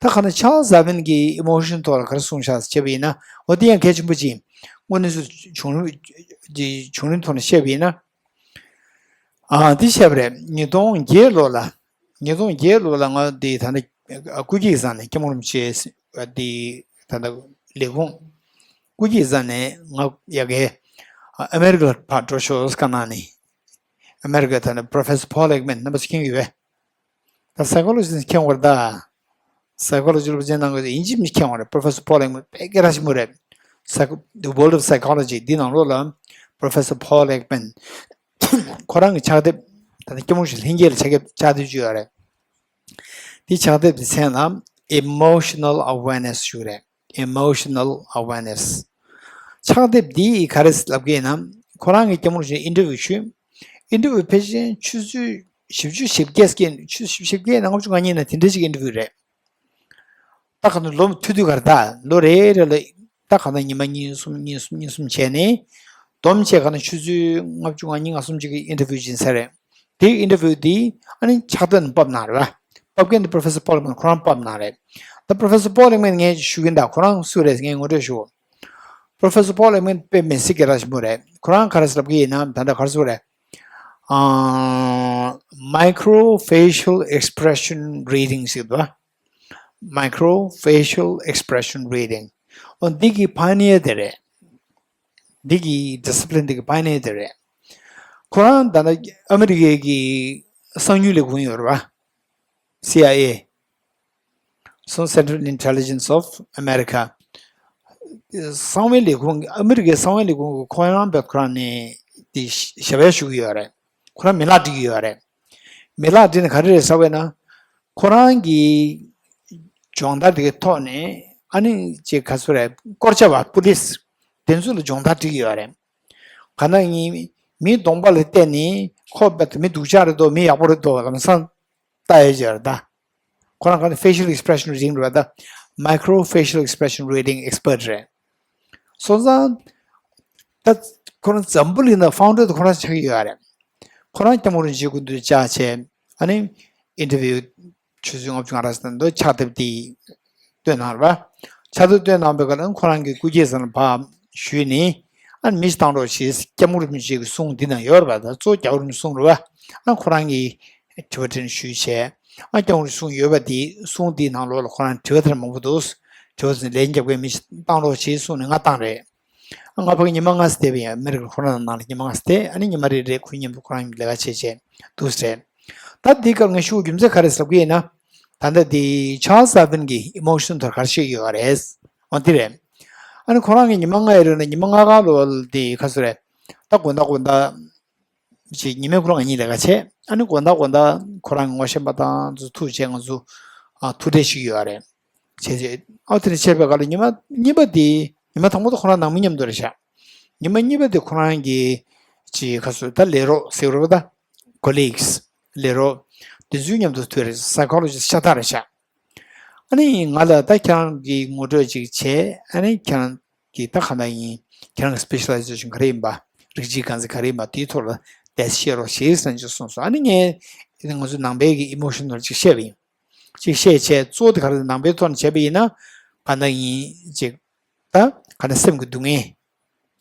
ད་ག་ནས་Charles Darwin་གྱིས་emotion་ཐོག་ལ་ག་རེ་གསུངས་ཤག་བྱས་པ་ཡིན་ན། འོ་དེ་ཡང་གལ་ཆེན་པོ་ཅིག་དངོས་གནས་སུ་བྱུང་རིམ་བྱུང་རིམ་ཐོག་ནས་བཤད་པ་ཡིན་ན། ཨ་འདི་བཤད་པ་རེད། ཉིས་སྟོང་བརྒྱད་ལོ་ལ། ཉིས་སྟོང་བརྒྱད་ལོ་ལ་ང་འདི་ད་ནི་སྐུ་སྐྱེས་སང་ནས་སྐྱབས་མགོན་རིན་པོ་ཆེ་འདི་ད་ལྟ་ལས་ཁུངས་སྐུ་སྐྱེས་སང་ནས་ང་ཡ་གའི་ཨ་མེ་རི་ཀ་ལ་ཕར་འགྲོ་ཤོག་བཀའ་གནང་ནས། ཨ་མེ་རི་ཀ་ད་ནི་Professor Paul Ekman་རྣམ་པ་ཚོ་མཁྱེན་གྱི་ཡོད་པས། ད་psychology་མཁྱེན་པ་རེད་ད། psychology་སློབ་ཚན་གནང་དགོས་ཡིན་གཅིག་མིན་གཅིག་མཁྱེན་པ་རེད། Professor Paul Ekman་དཔེ་སྐད་གྲགས་ཆེན་པོ་རེད། Psycho- The World of Psychology་འདི་ནང་ལོགས་ལ་Professor Paul Ekman་ཁོ་རང་གི་ཕྱག་དེབ། ད་ལྟ་སྐྱབས་མགོན་རིན་པོ་ཆེ་ལྷན་རྒྱས་ལ་ཕྱག་དེབ་ཕྱག་དེབ་ཅིག་ཡོད་རེད། འདི་ཕྱག་དེབ་འདི་མཚན་ལ་Emotional Awareness་ཞུ་རེད། Emotional Awareness། ཕྱག་དེབ་འདི་ག་རེ་ལབ་ཀྱི་ཡིན་ན། ཁོ་རང་གིས་སྐྱབས་མགོན་རིན་པོ་ཆེ་interview་ཞུས། interview་ཕལ་ཆེར་ཆུ་ཚོད་བཞི་བཅུ་ཞེ་བརྒྱད་ཀྱི་ཆུ་ཚོད་བཞི་བཅུ་ཞེ་བརྒྱད་ནས་ལྔ་བཅུ་ང་གཉིས་ནང་དེ་འདྲ་ཅིག་interview་རེད། ད་ག་ནས་ལོ་མཐུད་དུས་ག་རེ་ད་ལོ་རེ་རེ་ལ་ད་ག་ནས་ཉི་མ་གཉིས་གསུམ་གཉིས་གསུམ་གཉིས་གསུམ་བྱས་ནས་བསྡོམས་བྱས་ག་ནས་ཆུ་ཚོད་ལྔ་བཅུ་ང་གཉིས་ང་གསུམ་ཅིག་གི་interview་ཡིན་ས་རེད། དེའི་interview་དེ་ཨ་ནི་ཕྱག་དེབ་ནང་ཕབ་གནང་རེད་བ། ཕབ་མཁན་དེ་Professor Paul Ekman་ཁོ་རང་ཕབ་གནང་རེད། ད་Professor Paul Ekman་ངས་ཞུ་གིན་ད་ཁོ་རང་སུ་རེད་ངས་ངོ་སྤྲོད་ཞུ། Professor Paul Ekman་དཔེ་མི་སྲིད་སྐད་གྲགས་ཆེན་པོ་རེད། ཁོ་རང་ག་རེ་ལབ་ཀྱི་ཡིན་ན་ད་ལྟ་ག་རེ་ཟེར་རེད། ཨ། Micro Facial Expression Reading་ཟེར་བ། Micro Facial Expression Reading། འོ་འདི་གི་pioneer་དེ་རེད། འདི་གི་discipline་འདི་གི་pioneer་དེ་རེད། ཁོ་རང་ད་ལྟ་ཨ་མི་རི་ཀའི་གི་གསང་ཉུལ་ལས་ཁུངས་ཡོད་རེད་བ། C I A། So Central Intelligence of America། གསང་བའི་ལས་ཁུངས་ཨ་མི་རི་ཀའི་གསང་བའི་ལས་ཁུངས་ཀྱི་ཁོ་རང་བས་ཁོ་རང་ནས་དེ་ཞབས་ཕྱི་ཞུ་གི་ཡོད་རེད། ཁོ་རང་མི་ལག་སྒྲིག་གི་ཡོད་རེད། མི་ལག་སྒྲིག་ནས་ག་རེ་རེད་ཟེར་བས་ན། ཁོ་རང་གི་སྦྱོང་བརྡར་དེ་གའི་ཐོག་ནས་ཨ་ནི་ཅིག་ག་ཚོད་རེད་སྐོར་ཆ་བ་པུ་ལིས་དེ་ཚོ་ལ་སྦྱོང་བརྡར་སྒྲིག་གི་ཡོད་རེད། ག་ན་ཡིན་མིའི་གདོང་པ་ལ་བལྟས་ནས་ཁོ་བལ་མི་སྡུག་ཅག་རེད་དོ་མི་ཡག་པོ་རེད་དོ་ལམ་སང་ལྟ་ཡོད་ཅེས་རེད་ད། ཁོ་རང་ག་ནས་facial expression reading་རེད་ད། Micro Facial Expression Reading Expert་རེད། སོང་ཙང་། ད་ཁོ་རང་འཛམ་བུ་གླིང་ན་founder་དེ་ཁོ་རང་ཆགས་ཀྱི་ཡོད་རེད། ཁོ་རང་སྐྱབས་མགོན་རིན་པོ་ཆེའི་སྐུ་མདུན་བཅར་བྱས་ཨ་ནི་interview་ཆུ་ཚོད་ལྔ་བཅུ་ང་རེ་ཙམ་འདུག་ཕྱག་དེབ་དེ་བཏོན་གནང་རེད་པ། ཕྱག་དེབ་བཏོན་གནང་པའི་སྐབས་ལ་ཁོ་རང་གི་སྐུ་སྐྱེས་ཟེར་ན་ཕར་ཞུས་ནས་ཨ་ནི་མི་ཞིག་བཏང་རོགས་བྱེད། སྐྱབས་མགོན་རིན་པོ་ཆེ་གི་གསུང་འདི་ན་ཡོད་རེད་པ། ད་གཙོ་བོ་སྐྱབས་མགོན་རིན་པོ་ཆེའི་གསུང་རེད་པ། ཨ་ཁོ་རང་གིས་དྲི་བ་དྲིས་ནས་ཞུས་བྱས། ཨ་སྐྱབས་མགོན་རིན་པོ་ཆེའི་གསུང་ཡོད་པ་དེ་གསུང་དེའི་ནང་ལོགས་ལ་ཁོ་རང་དྲི་བ་དེ་འདྲ་མང་པོ་འདུག་དྲི་བ་དེ་ལན་རྒྱབ་མཁན་མི་ཞིག་བཏང་རོགས་བྱེད་གསུངས་ནས་ང་བཏང་རེད། ང་ཕ་གི་ཉི་མ་ལྔ་ཙམ་བསྡད་པ་ཡིན། ཨ་མེ་རི་ཀ་ཁོ་རང་ནང་ལ་ཉི་མ་ལྔ་ཙམ་བསྡད། ཨ་ནི་ཉི་མ་རེ་རེ་ཁོའི་མཉམ་དུ་ཁོ་རང་ལས་ཀ་བྱེད་བྱས་འདུག་ཟེར། ད་འདི་སྐབས་ངས་ཞུ་རྒྱུ་མཚན་ག་རེ་ཟེར་གི་ཡིན་ན། ད་ལྟ་འདི་Charles Darwin་གྱིས་emotion་ཐོག་ག་རེ་བཤད་ཀྱི་ཡོད་རེད། འོ་འདི་རེད། ཨ་ནི་ཁོ་རང་གི་ཉི་མ་ལྔ་ཡི་རིང་ལ་ཉི་མ་ལྔ་གང་ལོ་འདི་ག་ཚོད་རེད། ད་དགོང་དག་དགོང་དག་ཅིག་ཉི་མའི་ཁོ་རང་གཉིས་ལས་ཀ་བྱས། ཨ་ནི་དགོང་དག་དགོང་དག་ཁོ་རང་གི་ངོ་ཤེས་པ་དང་ཚོ་ཐུག་བྱས་ང་ཚོ་ཨ་ཐུག་འཕྲད་ཞིག་ཡོད་རེད། བྱས་རྗེས་ཨ་དེ་ནས་བྱས་པའི་སྐབས་ལ་ཉི་མ་གཉིས་པ་དེ་ཉི་མ་དང་པོ་དེ་ཁོ་རང་ནང་མི་མཉམ་དུ་རེད་ཤག་ཉི་མ་གཉིས་པ་དེ་ཁོ་རང་གི་ཅིག་ག་ཚོད་ད་ལས་རོགས་ཟེར་རོགས་ད་colleagues་ལས་རོགས་དེ་ཚོའི་མཉམ་དུ་ཐུག་རེད། psychologist་ཤ་སྟག་རེད་ཤག་ཨ་ནི་ང་ལ་ད་ཁྱེད་རང་གི་ངོ་སྤྲོད་ཅིག་བྱས། ཨ་ནི་ཁྱེད་རང་གི་ད་ག་འདྲ་ཡིན། ཁྱེད་རང་གི་specialization་ག་རེ་ཡིན་པ། རིགས་གཅིག་རྐང་འཛིན་ག་རེ་ཡིན་པ་དེའི་ཐོག་ལ་ཏོག་ཙམ་བཤད་རོགས་བྱེད་ཟེར་ནས་གསུངས་སོང་། ཨ་ནི་ངས་ང་ཚོ་ནང་པའི་གི་emotional་ཅིག་བཤད་པ་ཡིན། ཅིག་བཤད་བྱས་གཙོ་བོ་དེ་ག་རེ་ནང་པའི་ཐོག་ནས་བྱས་པ་ཡིན་ན་ག་འདྲ་ཡིན་ཅིག་ད་ག་འདྲ་སེམས་ཀྱི་སྡུག་བསྔལ་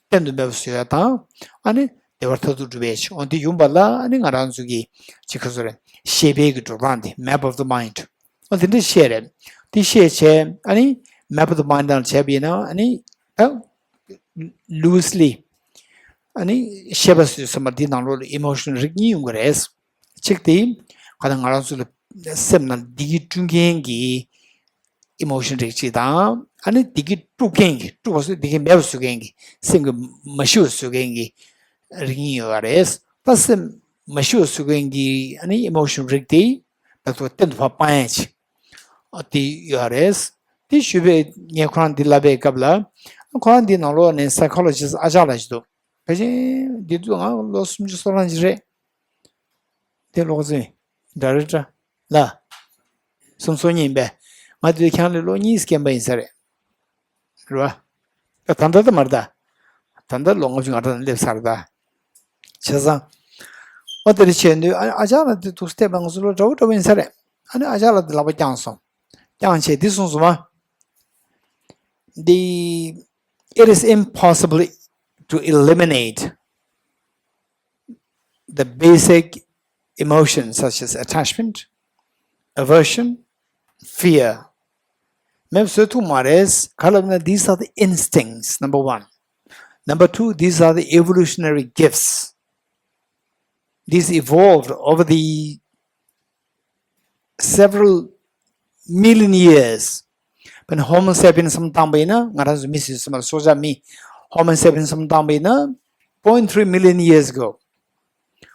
གཏན་དུ་མེད་པ་བཟོ་ཡ་དང་། ཨ་ནི་བདེ་བ་མཐར་ཐུག་སྒྲུབ་ཡ་ཅིག་འོ་འདི་ཡིན་པ་ལ་ཨ་ནི་ང་རང་ཚོ་གི་ཅིག་ག་ཚོད་རེད། ཤེས་པའི་གི་འགྲོ་སྟངས་དེ་map of the mind་འོ་དེ་འདྲ་བཤད་རེད། དེ་བཤད་བྱས་ཨ་ནི་map of the mind་དང་བྱས་པ་ཡིན་ན་ཨ་ནི་ད་loosely་ ཨ་ནི་ཤེས་པ་ཟེར་དུས་ཙམ་པ་འདི་ནང་ལོགས་ལ་ཨི་མོ་ཤན་རིགས་གཉིས་ཡོང་གི་རེད། གཅིག་དེ་ག་ད་ང་རང་ཚོ་ལ་སེམས་ནང་བདེ་སྐྱིད་སྐྲུན་མཁན་གྱི་ཨི་མོ་ཤན་རིགས་གཅིག་དང་། ཨ་ནི་བདེ་སྐྱིད་དཀྲུག་མཁན་གྱི་དཀྲུག་པ་བཟོ་བདེ་སྐྱིད་མེད་པ་བཟོ་མཁན་གྱི་སེམས་ཀྱི་མ་ཞི་བ་བཟོ་མཁན་གྱི་རིགས་གཉིས་ཡོད་པ་རེད། ད་སེམས་མ་ཞི་བ་བཟོ་མཁན་གྱི་ཨ་ནི་ཨི་མོ་ཤན་རིགས་དེ་ད་ཚོ་གཏན་དུ་ཕབ་སྤང་ཡ་ཆེ། ཨ་དེ་ཡོད་རེད། དེ་ཞུས་པས་ངས་ཁོ་རང་འདི་ལབ་པའི་སྐབས་ལ། ཁོ་རང་འདི་ནང་ལོགས་ནས་སའི་ཁོ་ལོ་ཇི་སི་ཨ་ཅག་ལགས་ཞིག་འདུག་ཕལ་ཆེར་འདི་དུས་ང་ལོ་སུམ་ཅུ་སོ་གྲངས་ཅིག་རེད། དེ་ལོག་ཙེ་ཌའི་རེག་ཊར་ལ། སུམ་ཅུ་སོ་གཉིས་ཡིན་པས། ང་དུས་ཁྱེད་རང་ལས་ལོ་གཉིས་རྒན་པ་ཡིན་ས་རེད། རེད་བ། ད་ད་ལྟ་ད་མ་རེད་ད། ད་ལྟ་ལོ་ལྔ་བཅུ་ང་གྲངས་སླེབས་ཚར་ད། བྱས་ཙང་། ཨོ་དེ་རེ་བྱས་དུས་ཨ་ཨ་ཅག་ལགས་དེ་ཐུགས་སྟེ་ང་ཚོ་ལོ་འདྲ་བོ་འདྲ་བོ་ཡིན་ས་རེད། ཨ་ནི་ཨ་ཅག་ལགས་དེ་ལག་པ་བརྐྱངས་སོང་། བརྐྱངས་བྱས་འདི་གསུངས་སོང་བ། The, it is impossible to eliminate the basic emotions such as attachment, aversion, fear. མེད་པ་བཟོ་ཐུབ་མ་རེད། ག་ལབ་ན། These are the instincts, number one. Number two, these are the evolutionary gifts. These evolved over the several million years. དཔེར་ན་Homo sapiens བསམ་བློ་བཏང་པ་ཡིན་ན། ང་རང་ཚོ་མི་ཟེར་སོང་བ་ལ་སྲོག་ཆགས་མི། Homo sapiens བསམ་བློ་བཏང་པ་ཡིན་ན་point three million years ago.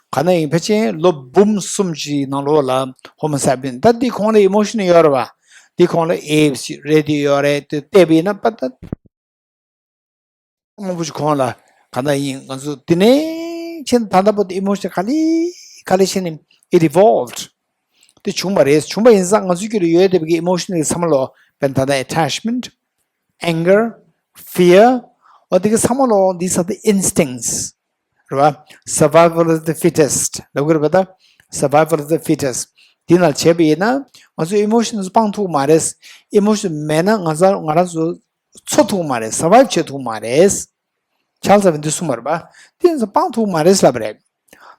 ག་ན་ཡིན་ཕལ་ཆེར་ལོ་འབུམ་གསུམ་གྱི་ནང་ལོགས་ལ་Homo sapiens། ད་འདི་ཁོང་ལ་emotion ཡོད་རེད་བ། འདི་ཁོང་ལ་apes རེད་དེ་ཡོད་རེད་དེ་བལྟས་པ་ཡིན་ན་པ་ད། མང་པོ་ཞིག་ཁོང་ལ་ག་ན་ཡིན། ང་ཚོ་འདི་ནས་ཕྱིན་ད་ལྟ་བར་དུ་emotion ག་ལེ་ག་ལེ་བྱས་ནས་it evolved. དེ་བྱུང་བ་རེད། བྱུང་བ་ཡིན་ཙང་ང་ཚོའི་རྒྱུད་ལ་ཡོད་བསྡད་པའི་emotion གི་ཚང་མ་ལོ། དཔེར་ན་ད་ལྟ་attachment, anger, fear. འོ་དེ་གི་ཚང་མ་ལོ། These are the instincts. རེད་བ། Survival of the fittest ལབ་གི་རེད་པ། ད་survival of the fittest འདི་ནང་བྱས་པ་ཡིན་ན་ང་ཚོ་emotions སྤང་ཐུབ་མ་རེད། Emotion མེད་ན་ང་ཚོ་ང་རང་ཚོ་འཚོ་ཐུབ་མ་རེད། survive བྱེད་ཐུབ་མ་རེད། ཆརལ་ཙ་བན་དུ་གསུངས་པ་རེད་པ། དེ་ཚོ་སྤང་ཐུབ་མ་རེད་ལབ་པ་རེད།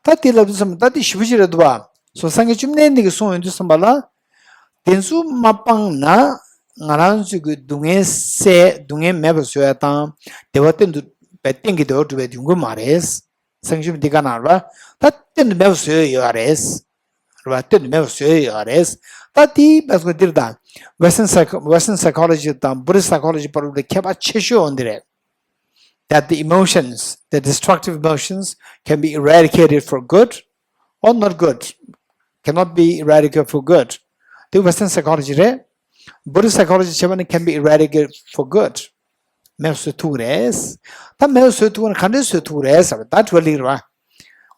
ད་དེ་ལབ་དུས་ཙམ་ད་དེ་ཞིབ་པོ་ཞིག་རེད་འདུག་བ། སོ་སངས་རྒྱས་བཅོམ་ལྡན་འདས་ཀྱིས་གསུངས་ཡོང་དུས་ཙམ་པ་ལ། དེ་ཚོ་མ་སྤངས་ན་ང་རང་ཚོའི་གི་སྡུག་བསྔལ་སེལ། སྡུག་བསྔལ་མེད་པར་བཟོ་ཡ་དང་བདེ་བ་གཏན་དུ་བས་གཏན་གྱི་བདེ་བ་སྒྲུབ་པའི་ཡོང་གི་མ་རེད། སངས་རྒྱས་བཅོམ་ལྡན་འདས་ག་ན་རེད་པ། ད་གཏན་དུ་མེད་པར་བཟོ་ཡ་ཡོད་རེད། རེད་པ། གཏན་དུ་མེད་པར་བཟོས་ཡོད་རེད། ད་དེའི་བེད་སྐོར་འདིར་དང་། Western psycho- Western psychology དང་Buddhist psychology བར་ལ་ཁྱད་པར་ཆེ་ཤོས་འོང་འདི་རེད། That the emotions, the destructive emotions, can be eradicated for good or not good, cannot be eradicated for good. དེ་Western psychology རེད། Buddhist psychology བྱས་པ་ནི་can be eradicated for good. མེད་པ་བཟོ་ཐུབ་རེད། ད་མེད་པ་བཟོ་ཐུབ་ན་ག་འདྲས་བཟོ་ཐུབ་རེད་ཟེར་བ་ད་དྲི་བ་སླེབས་རེད་བ།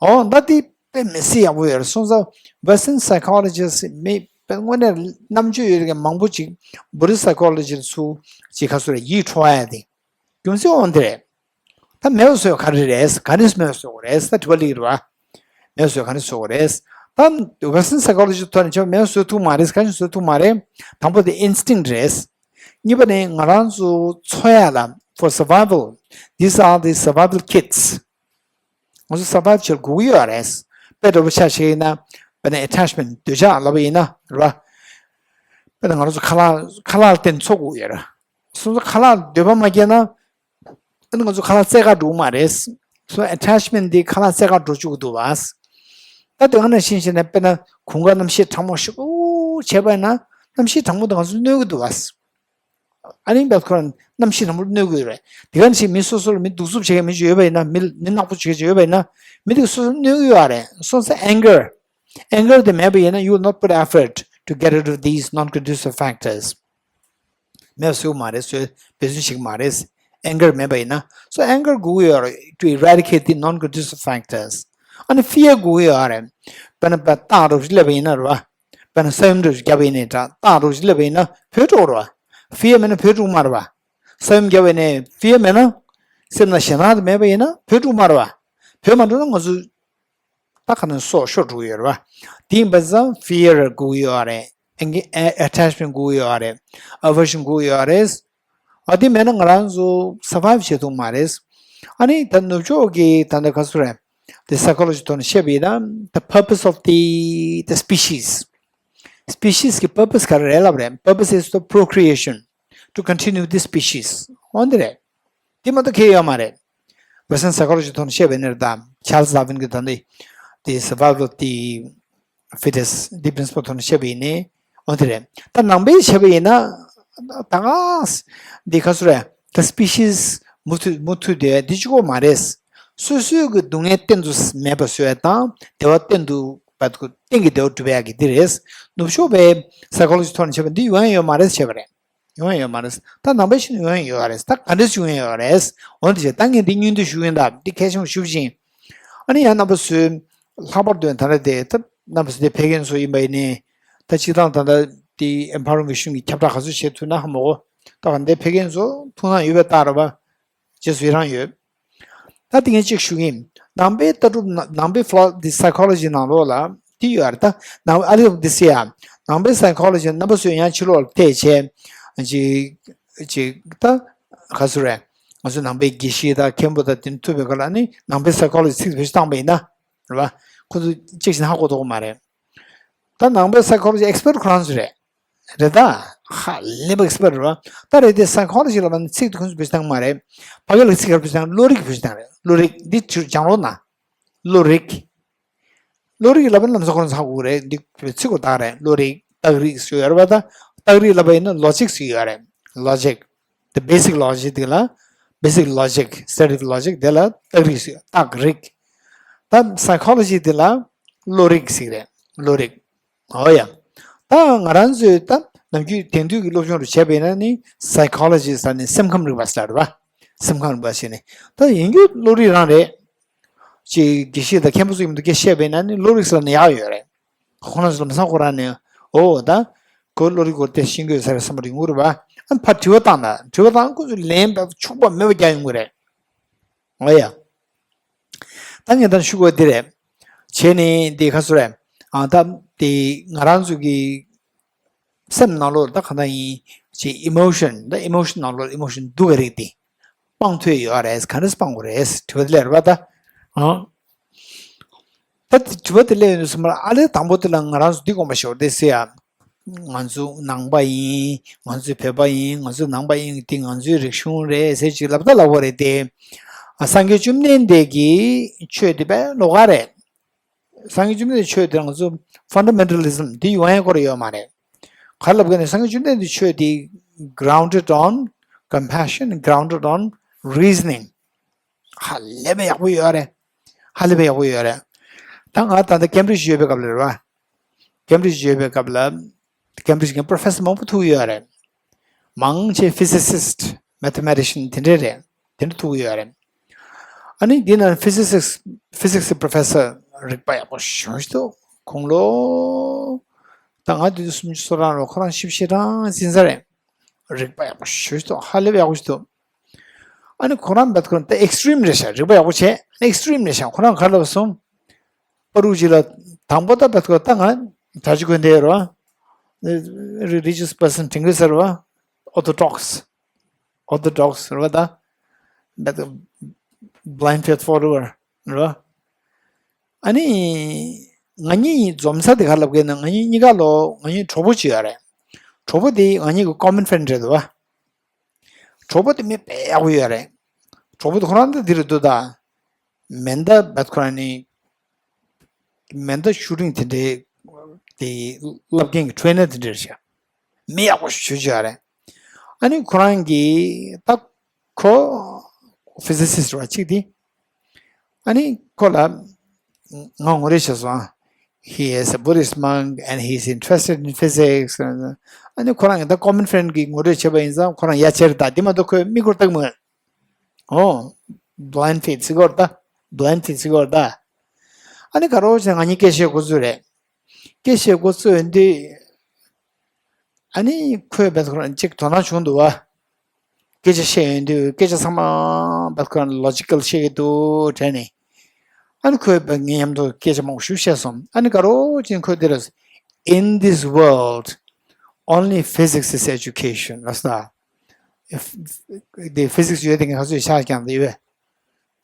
འོ་ད་དེ་དཔེ་མི་སྲིད་ཡག་པོ་ཡོད་རེད། སོང་ཙང་Western psychologist མི་དཔེ་དངོས་གནས་རྣམ་དཔྱོད་ཡོད་མཁན་མང་པོ་ཅིག་Buddhist psychology ཚུ་ཅིག་ག་ཚོད་རེད་ཡིད་འཕྲོག་ཡ་དེ་རྒྱུ་མཚན་འོང་དེ་རེད། ད་མེད་པ་བཟོ་ཡ་ག་རེ་རེད། ག་རེ་མེད་པ་བཟོ་དགོས་རེད་ད་དྲི་བ་སླེབས་རེད་བ། མེད་པ་བཟོ་ཡ་ག་རེ་བཟོ་དགོས་རེད། ད་Western psychology ཐོག་ནས་བྱས་པ་མེད་པ་བཟོ་ཐུབ་མ་རེད། ག་རེ་བཟོ་ཐུབ་མ་རེད། དང་པོ་དེ་instinct རེད། གཉིས་པ་ནི་ང་རང་ཚོ་འཚོ་ཡ་ལ་for survival, these are the survival kits. ང་ཚོ་survive བྱེད་དགོས་ཀྱི་ཡོད་རེད། དཔེ་འདྲ་པོ་ཆ་བཞག་ཡིན་ན། དཔེར་ན་attachment འདོད་ཆགས་ལབ་པ་ཡིན་ན་རེད་བ། དཔེར་ན་ང་རང་ཚོ་ཁ་ལག་ཁ་ལག་ལ་བརྟེན་འཚོ་དགོས་ཀྱི་ཡོད་རེད། སོ་སོ་ཁ་ལག་འདོད་པ་མ་སྐྱེས་ན། ཨ་ནི་ང་ཚོ་ཁ་ལག་བཙལ་ག་འགྲོ་གི་མ་རེད། སོ་attachment འདི་ཁ་ལག་བཙལ་ག་འགྲོ་བཅུག་གི་འདུག་བ། ད་དེ་ག་ནང་བཞིན་བྱས་ན་དཔེར་ན་གོང་ཁ་གནམ་གཤིས་གྲང་མོ་ཞིག་འུ་བྱས་པ་ཡིན་ན་གནམ་གཤིས་གྲང་མོ་དེ་ང་ཚོ་གནོད་གི་འདུག་བ། ཨ་ནི་བས་ཁོ་རང་གནམ་གཤིས་གྲང་མོ་གནོད་གི་ཡོད་རེད། དེ་ག་ནང་བཞིན་མི་སོ་སོ་ལ་མི་གདུག་རྩུབ་བྱེད་མཁན་མི་ཞིག་ཡོད་པ་ཡིན་ན། མི་མི་ནག་པོ་བྱེད་མཁན་ཅིག་ཡོད་པ་ཡིན་ན། མི་དེ་ག་སོ་སོ་གནོད་གི་ཡོད་རེད། སོང་ཙང་anger, anger དེ་མེད་པ་ཡིན་ན་you will not put effort to get rid of these non-conducive factors. མེད་པ་བཟོ་གི་མ་རེད། བཟོ་འབད་བརྩོན་བྱེད་ཀྱི་མ་རེད། anger མེད་པ་ཡིན་ན། so anger དགོས་ཀྱི་ཡོད་རེད། to eradicate the non-conducive factors. ཨ་ནི་fear དགོས་ཀྱི་ཡོད་རེད། དཔེར་ན་དཔེ་སྟག་འདྲ་པོ་ཅིག་སླེབས་པ་ཡིན་ན་རེད་བ། དཔེར་ན་ས་ཡོམ་འདྲ་པོ་ཅིག་བརྒྱབ་པ་ཡིན་ནའི་འདྲ། སྟག་འདྲ་པོ་ཅིག་སླེབས་པ་ཡིན་ན་བྲོས་འགྲོ་གི་རེད་བ། fear མེད་ན་བྲོས་འགྲོ་གི་མ་རེད་བ། ས་ཡོམ་བརྒྱབ་པ་ཡིན་ནའི་fear མེད་ན། སེམས་ནང་ཞེད་སྣང་དེ་མེད་པ་ཡིན་ན་བྲོས་འགྲོ་གི་མ་རེད་བ། བྲོས་མ་འགྲོ་ན་ང་ཚོ་ད་ག་ནས་སྲོག་ཤོར་འགྲོ་གི་ཡོད་རེད་བ། དེ་ཡིན་པ་ཙང་fear དགོས་ཀྱི་ཡོད་རེད། ཨེ་ཨེ་attachment དགོས་ཀྱི་ཡོད་རེད། aversion དགོས་ཀྱི་ཡོད་རེད། ཨ་དེ་མེད་ན་ང་རང་ཚོ་survive བྱེད་ཐུབ་མ་རེད། ཨ་ནི་ད་ནུབ་ཕྱོགས་ཀྱི་ད་ལྟ་ག་ཚོད་རེད། དེ་psychology ཐོག་ནས་བཤད་པ་ཡིན་ན། the purpose of the the species. species གི་purpose ག་རེ་རེད་ལབ་རེད། purpose is the procreation, to continue the species. འོ་འདི་རེད། དེ་མ་གཏོགས་གང་ཡང་ཡོད་མ་རེད། Western psychology ཐོག་ནས་བཤད་པ་ཡིན་ན་རེད་ད། Charles Darwin གྱི་ད་ནི་དེ་survival of the fittest འདི་principle ཐོག་ནས་བཤད་པ་ཡིན་ནའི་འོ་དེ་རེད། ད་ནང་པའི་བཤད་པ་ཡིན་ན་ད་ག་འདི་ག་སུ་རེད། ད་species མུ་མཐུད་མུ་མཐུད་དེ་འདི་གཅིག་པོ་མ་རེད། སོ་སོའི་གི་སྡུག་བསྔལ་གཏན་དུ་མེད་པ་བཟོ་ཡ་དང་བདེ་བ་གཏན་དུ་བ་གཏན་གྱི་བདེ་བ་སྒྲུབ་ཡ་གི་འདི་རེད། ནུབ་ཕྱོགས་པའི་psychology ཐོག་ནས་བཤད་པ་འདི་ཡོང་ཡ་ཡོད་མ་རེད་བྱས་པ་རེད། ཡོང་ཡ་ཡོད་མ་རེད། ད་ནང་པའི་ཤིང་ཡོང་ཡ་ཡོད་རེད། ད་ག་འདྲས་ཡོང་ཡ་ཡོད་རེད། འོན་ཏེ་བྱས་ད་ངས་འདི་སྙིང་བསྡུས་ཞུ་ཡིན། ད་འདི་གལ་ཆེན་པོ་ཞུ་བཞིན། ཨ་ནི་ཡང་རྣམ་པ་ཚོས་ལྷག་པར་དུ་ད་ལྟ་དེ་ད་རྣམ་པ་ཚོ་དེ་ཕ་གིའི་ཚོ་ཡིན་པ་ཡིན་ནའི། ད་སྤྱིར་བཏང་ད་ལྟ་དེ་empowering གཞུང་གིས་ཁྱབ་བསྒྲགས་ག་ཚོད་བྱེད་ཐུབ་ན་ཧ་མ་གོ། ད་ག་འདི་ཕ་གིའི་ཚོ་ཐུགས་སྣང་ཡོད་པའི་རྟགས་རེད་པ། རྗེས་སུ་ཡི་རང་ཡོད། ད་དེ་ངས་གཅིག་ཞུ་གི་ཡིན། ནང་པའི་ལྟ་གྲུབ་ནང་ནང་པའི་philo- the psychology ནང་ལོགས་ལ་དེ་ཡོད་རེད། ད་ནང་ཨ་ལི་འདི་སི་ཡ་ནང་པའི་psychology ནང་པ་ཚོས་ཡང་ཕྱི་ལོགས་ལ་བལྟས་བྱས་ཅིག་ཅིག་ད་ག་ཚོད་རེད། ང་ཚོ་ནང་པའི་དགེ་བཤེས་དང་མཁན་པོ་དང་དེ་ནས་ཐུག་པའི་སྐོར་ལ་ནི་ནང་པའི་psychology ཚིག་བེད་སྤྱོད་བཏང་པ་ཡིན་ན་རེད་པ། ཁོ་ཚོ་གཅིག་བྱས་ན་ཧ་གོ་ཐུབ་ཀྱི་མ་རེད། ད་ནང་པའི་psychology expert ཁོ་རང་ཚོ་རེད། རེད་ད། ཧ་ལས་པ་expert རེད་པ། ད་རེད་དེ་psychology ལབ་ན་ཚིག་དེ་ཁོ་ཚོས་བེད་སྤྱོད་བཏང་གི་མ་རེད། ཕ་གི་ལ་ཚིག་ག་རེ་བེད་སྤྱོད་བཏང་། བློ་རིག་བེད་སྤྱོད་བཏང་རེད། བློ་རིག་འདི་ཚུར་སྦྱང་རོགས་གནང་། བློ་རིག་བློ་རིག་ལབ་ན་ལམ་སང་ཁོ་རང་ཚོ་ཧ་གོ་གི་རེད། འདི་ཚིག་གོ་བཏགས་རེད། བློ་རིག་རྟགས་རིག་ཟེར་ཡོད་རེད་པ། ད་རྟགས་རིག་ལབ་པ་ཡིན་ན་logic ཟེར་ཡོད་རེད། Logic the basic logic དེ་ལ་basic logic static logic དེ་ལ་རྟགས་རིག་ཟེར། རྟགས་རིག་ད་psychology དེ་ལ་བློ་རིག་ཟེར་རེད། བློ་རིག་འོ་ཡ། ད་ང་རང་ཚོའི་ད་ནམ་རྒྱུན་དེང་དུས་ཀྱི་སློབ་སྦྱོང་རུ་བྱས་པ་ཡིན་ན་ནི་psychology ཟེར་ནི་སེམས་ཁམས་རིག་པ་ཟེར་རེད་པ། སེམས་ཁམས་རིག་པ་ཟེར་ནི་ད་ཡིན་རྒྱུ་བློ་རིག་རང་རེད། ཅིག་དགེ་བཤེས་དང་མཁན་པོ་ཚོ་ཡིན་དུས་སྐད་བཤད་པ་ཡིན་ན་ནི་བློ་རིག་ཟེར་ནི་ཡག་ཡོད་རེད། ཁོ་རང་ཚོ་ལམ་སང་ཁོ་རང་ནས་འོ་ད་ཁོ་བློ་རིག་སྐོར་དེ་ཤེས་དགོས་ས་རེད་བསམ་པ་རེད་ཡོང་གི་རེད་པ། ཨ་ཕར་དྲི་བ་བཏང་ན་དྲི་བ་བཏང་ཁོ་ཚོས་ལན་འཕྲོག་པ་མེད་པ་རྒྱག་ཡོང་གི་རེད། འོ་ཡ། ད་ངས་ད་ཞུ་དགོས་འདི་རེད། བྱས་ནས་འདི་ག་ཚོད་རེད། ཨ་ད་དེ་ང་རང་ཚོ་གི་སེམས་ནང་ལོགས་ད་ག་འདྲ་ཡིན། ཅིག་emotion ད་emotion ནང་ལོགས་emotion སྡུག་ག་རིགས་དེ་སྤང་ཐུབ་ཡོད་རེད། ག་འདྲས་སྤང་དགོས་རེད་དྲི་བ་དེ་སླེབས་རེད་པ་ད། ཨ་ད་དེ་དྲི་བ་དེ་སླེབས་ཡོང་དུས་སེམས་པ་ཨ་ལས་དང་པོ་དེ་ལ་ང་རང་ཚོ་འདི་དགོངས་པ་ཞོར་དེ་སེ་ཡ། ང་ཚོ་ནང་པ་ཡིན། ང་ཚོ་བོད་པ་ཡིན། ང་ཚོ་ནང་པ་ཡིན། འདི་ང་ཚོའི་རིག་གཞུང་རེད་ཟེར་ཅིག་ལབ་ད་ལབ་པ་རེད་དེ། ཨ་སངས་རྒྱས་བཅོམ་ལྡན་འདས་ཀྱི་ཆོས་དེ་དཔེ་ལོགས་ཀ་རེད། སངས་རྒྱས་བཅོམ་ལྡན་འདས་ཆོས་དེ་ང་ཚོ་fundamentalism འདི་ཡོང་ཡ་སྐོར་ཡོད་མ་རེད། ག་རེ་ལབ་ག་ནས་སངས་རྒྱས་བཅོམ་ལྡན་འདས་ཆོས་དེ་grounded on compassion, grounded on reasoning ཧ་ལས་པའི་ཡག་པོ་ཡོད་རེད། ཧ་ལས་པའི་ཡག་པོ་ཡོད་རེད། ད་ང་ད་ལྟ་Cambridge ཡོད་པའི་སྐབས་ལ་རེད་པ། Cambridge ཡོད་པའི་སྐབས་ལ་Cambridge གི་professor མང་པོ་ཐུག་ཡོད་རེད། མང་ཆེ་physicist, mathematician དེ་འདྲས་རེད། དེ་འདྲ་ཐུག་ཡོད་རེད། ཨ་ནི་འདི་ན་physics physics professor རིག་པ་ཡག་པོ་ཞེ་པོ་ཅིག་འདུག་ཁོང་ལོ་ད་ང་དུས་ཚོད་སུམ་ཅུ་སོ་གྲངས་རེད། ཁོ་རང་བཞི་བཅུ་ཞེ་གྲངས་ཟིན་ས་རེད། རིག་པ་ཡག་པོ་ཞེ་པོ་ཅིག་འདུག་ཧ་ལས་པ་ཡག་པོ་ཞིག་འདུག་ཨ་ནི་ཁོ་རང་བད་ཁོ་རང་ད་extreme རེད་ཤག་རིག་པ་ཡག་པོ་བྱས་ཨ་ནི་extreme རེད་ཤག་ཁོ་རང་ག་རེ་ལབ་སོང་། པ་རུ་ཇི་ལ་དང་པོ་ད་བད་ཁོ་ད་ང་གྲྭ་ཆུ་དགོན་སྡེ་རོ། religious person དྲན་གི་ཟེར་བ། orthodox orthodox རོ་ད། བད་blind faith follower རོ། ཨ་ནི་ང་གཉིས་འཛོམས་ས་དེ་ག་ལབ་གི་ན་ང་གཉིས་གཉིས་ཀ་ལོ་ང་གཉིས་གྲོགས་པོ་ཅིག་ཡོད་རེད། གྲོགས་པོ་དེ་ང་གཉིས་ཀྱི་common friend རེད་འདུག་བ། གྲོགས་པོ་དེ་མི་དཔེ་ཡག་པོ་ཡོད་རེད། གྲོགས་པོ་དེ་ཁོ་རང་ད་འདི་རེད་འདུག་ད། མེ་མདའ་བད་ཁོ་རང་ནི། མེ་མདའ་ཤུ་ཊིང་དེ་འདྲའི་དེ་བསླབ་མཁན་གྱི་ཊེ་རེ་ནར་དེ་འདྲ་རེད་ཤག་མི་ཡག་པོ་ཞེ་པོ་ཅིག་ཡོད་རེད། ཨ་ནི་ཁོ་རང་གིས་ད་ཁོ་ཕི་ཟི་སིསི་རེད་བ་གཅིག་དེ། ཨ་ནི་ཁོ་ལ་ང་ངོ་རེ་བྱས་སོང་། He is a Buddhist monk and he is interested in physics. ཨ་ནི་ཁོ་རང་གི་ད་common friend གི་ངོ་རེ་བྱས་པ་ཡིན་ཙང་ཁོ་རང་ཡ་ཆེར་ད་དེ་མ་གཏོགས་ཁོས་མིག་སྐོར་བལྟ་གི་མི་འོ། blind faith ཟེར་གོ་ར་ད། blind faith ཟེར་གོ་ར་ད། ཨ་ནི་ག་རོ་ཅིག་ང་གཉིས་སྐད་ཆ་བཤད་འགོ་ཚུགས་རེད། སྐད་ཆ་བཤད་འགོ་ཚུགས་ཡོང་དུས། ཨ་ནི་ཁོས་བད་ཁོ་རང་གཅིག་དོ་སྣང་བྱུང་འདུག་བ། སྐད་ཆ་བཤད་ཡོང་དུས་སྐད་ཆ་ཚང་མ་བད་ཁོ་རང་ལོ་ཇི་ཀལ་བཤད་ཀྱི་འདུག་དྲན་ནས། ཨ་ནི་ཁོས་བད་ངའི་མཉམ་དུ་སྐད་ཆ་མང་པོ་ཞིག་བཤད་སོང་། ཨ་ནི་ག་རོ་ཅིག་ཁོས་འདི་རེད། In this world, only physics is education ལབ་སོང་། འདི་ཕི་ཟིག་སི་ཡོད་དེ་ངས་ག་ཚོད་ཤག་ཀྱང་འདི་ཡོད།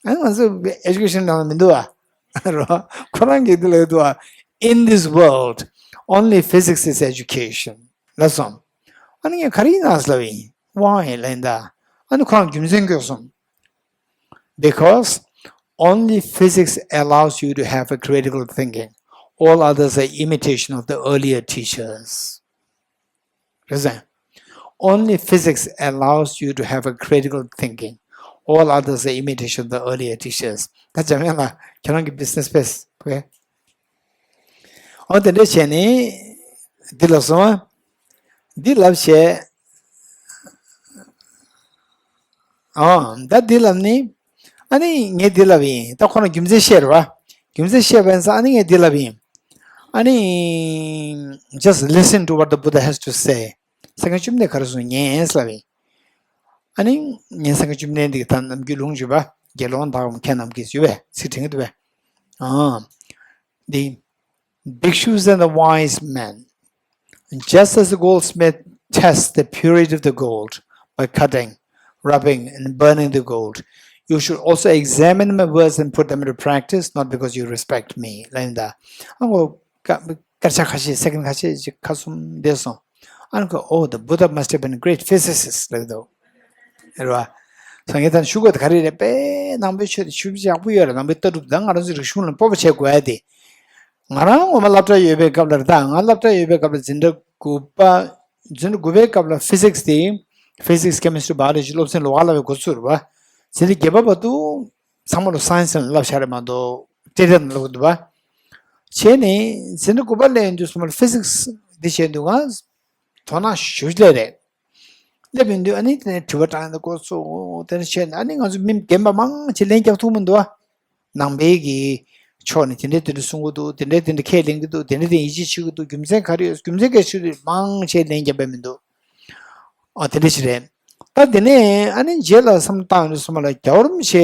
ཨ་ང་ཚོ་ཨེ་ཇུ་ཀེ་ཤན་ནང་ལ་མི་འདུག་ཨ། རོ། ཁོ་རང་གིས་འདི་ལ་ཡོད་དུ་ཨ། In this world, only physics is education ལབ་སོང་། ཨ་ནི་ངས་ག་རེ་ཡིན་ན་ཟེར་ལབ་ཡིན། Why ལབ་ཡིན་ད། ཨ་ནི་ཁོ་རང་རྒྱུ་མཚན་བཀོད་སོང་། Because only physics allows you to have a critical thinking. All others are imitation of the earlier teachers. Listen, only physics allows you to have a critical thinking. All others are imitation of the earlier teachers. ད་འཇམ་དབྱངས་ལགས་ཁྱེད་རང་གི་business space okay. ཨོ་དེ་འདྲ་བྱས་ནས་འདི་ལབ་སོང་། འདི་ལབ་བྱས། ཨོ་ད་འདི་ལབ་ནི། ཨ་ནི་ངས་འདི་ལབ་ཡིན། ད་ཁོ་ན་རྒྱུ་མཚན་བཤད་རེད་བ། རྒྱུ་མཚན་བཤད་པ་ཡིན་ཙང་ཨ་ནི་ངས་འདི་ལབ་ཡིན། ཨ་ནི། Just listen to what the Buddha has to say. སངས་རྒྱས་བཅོམ་ལྡན་ག་རེ་གསུངས་ཉན་ལབ་ཡིན། ཨ་ནི། ངས་སངས་རྒྱས་བཅོམ་ལྡན་འདི་ད་ནམ་རྒྱུན་ལུང་བརྒྱུད་པ་དགེ་སློང་དག་མཁན་རྣམས་ཀྱིས་ཞུས་པས་ཚིག་དྲན་གྱི་འདུག་པས། ཨ། འདི། Bhikshus and the wise men. Just as the goldsmith tests the purity of the gold by cutting, rubbing, and burning the gold, you should also examine my words and put them into practice, not because you respect me. ལབ་ཡིན་ད། ཨ་ངོ་སྐར་ཆ་ཁ་ཤས་སེ་ཀན་ཁ་ཤས་ཅིག་ཁ་གསུམ་བསྡད་སོང་། ཨ་ནི་ཁོ། Oh, the Buddha must have been a great physicist ལབ་འདུག་རེད་བ། སངས་རྒྱས་ད་ཞུ་དགོས་ད་ག་རེ་རེད། དཔེ་ནང་པའི་ཆོས་དེ་ཞུ་ཡག་པོ་ཡོད་རེད། ནང་པའི་ལྟ་གྲུབ་ད་ང་རང་ཚོའི་རིག་གཞུང་ལ་སྤོབས་པ་བྱེད་དགོས་ཡ་དེ། ང་རང་ངོ་མ་སློབ་གྲྭ་ཡོད་པའི་སྐབས་ལ་རེད་ད། ང་སློབ་གྲྭ་ཡོད་པའི་སྐབས་ལ་འཛིན་གྲྭ་དགུ་པ། འཛིན་གྲྭ་དགུ་པའི་སྐབས་ལ་physics དེ། Physics, chemistry, biology སློབ་ཚན་ལོགས་ཀ་ལ་བའི་འགོ་ཚུགས་རེད་བ། འཛིན་གྲྭ་བརྒྱད་པ་བར་དུ་ཚང་མ་ལ་science ནང་བསླབ་བཞག་རེད་མ་གཏོགས་བསྲེ་བྲལ་ནང་བསླབ་གི་འདུག་བ། བྱས་ནས་འཛིན་གྲྭ་དགུ་པ་སླེབས་ཡོང་དུས་ཙམ་པ་ལ་physics འདི་བྱས་འདུག་ག་དོ་སྣང་ཞེ་པོ་སླེབས་རེད། སླེབས་ཡོང་དུས་ཨ་ནི་དེ་ནས་དྲི་བ་དྲངས་ཏེ་འགོ་ཚུགས། དེ་འདྲ་བྱས་ནས་ཨ་ནི་ང་ཚོ་མི་རྒན་པ་མང་ཆེ་ལན་རྒྱབ་ཐུབ་མི་འདུག་བ། ནང་པའི་གི་ཕྱོགས་ནས་དེ་འདྲས་དེ་འདྲས་གསུང་གི་འདུག་དེ་འདྲས་དེ་འདྲས་ཁས་ལེན་གི་འདུག་དེ་འདྲས་དེ་ཡིད་ཆེས་བྱེད་ཀྱི་འདུག་རྒྱུ་མཚན་ག་རེ་ཡོད། རྒྱུ་མཚན་ག་རེ་ཡོད། མང་ཆེ་ལན་རྒྱབ་པ་མི་འདུག་ཨ་དེ་འདྲས་ཞིག་རེད། ད་དེ་ནས་ཨ་ནི་རྗེས་ལ་བསམ་བློ་བཏང་ཡོང་དུས་ཙམ་པ་ལ་རྒྱལ་བ་རིན་པོ་ཆེ་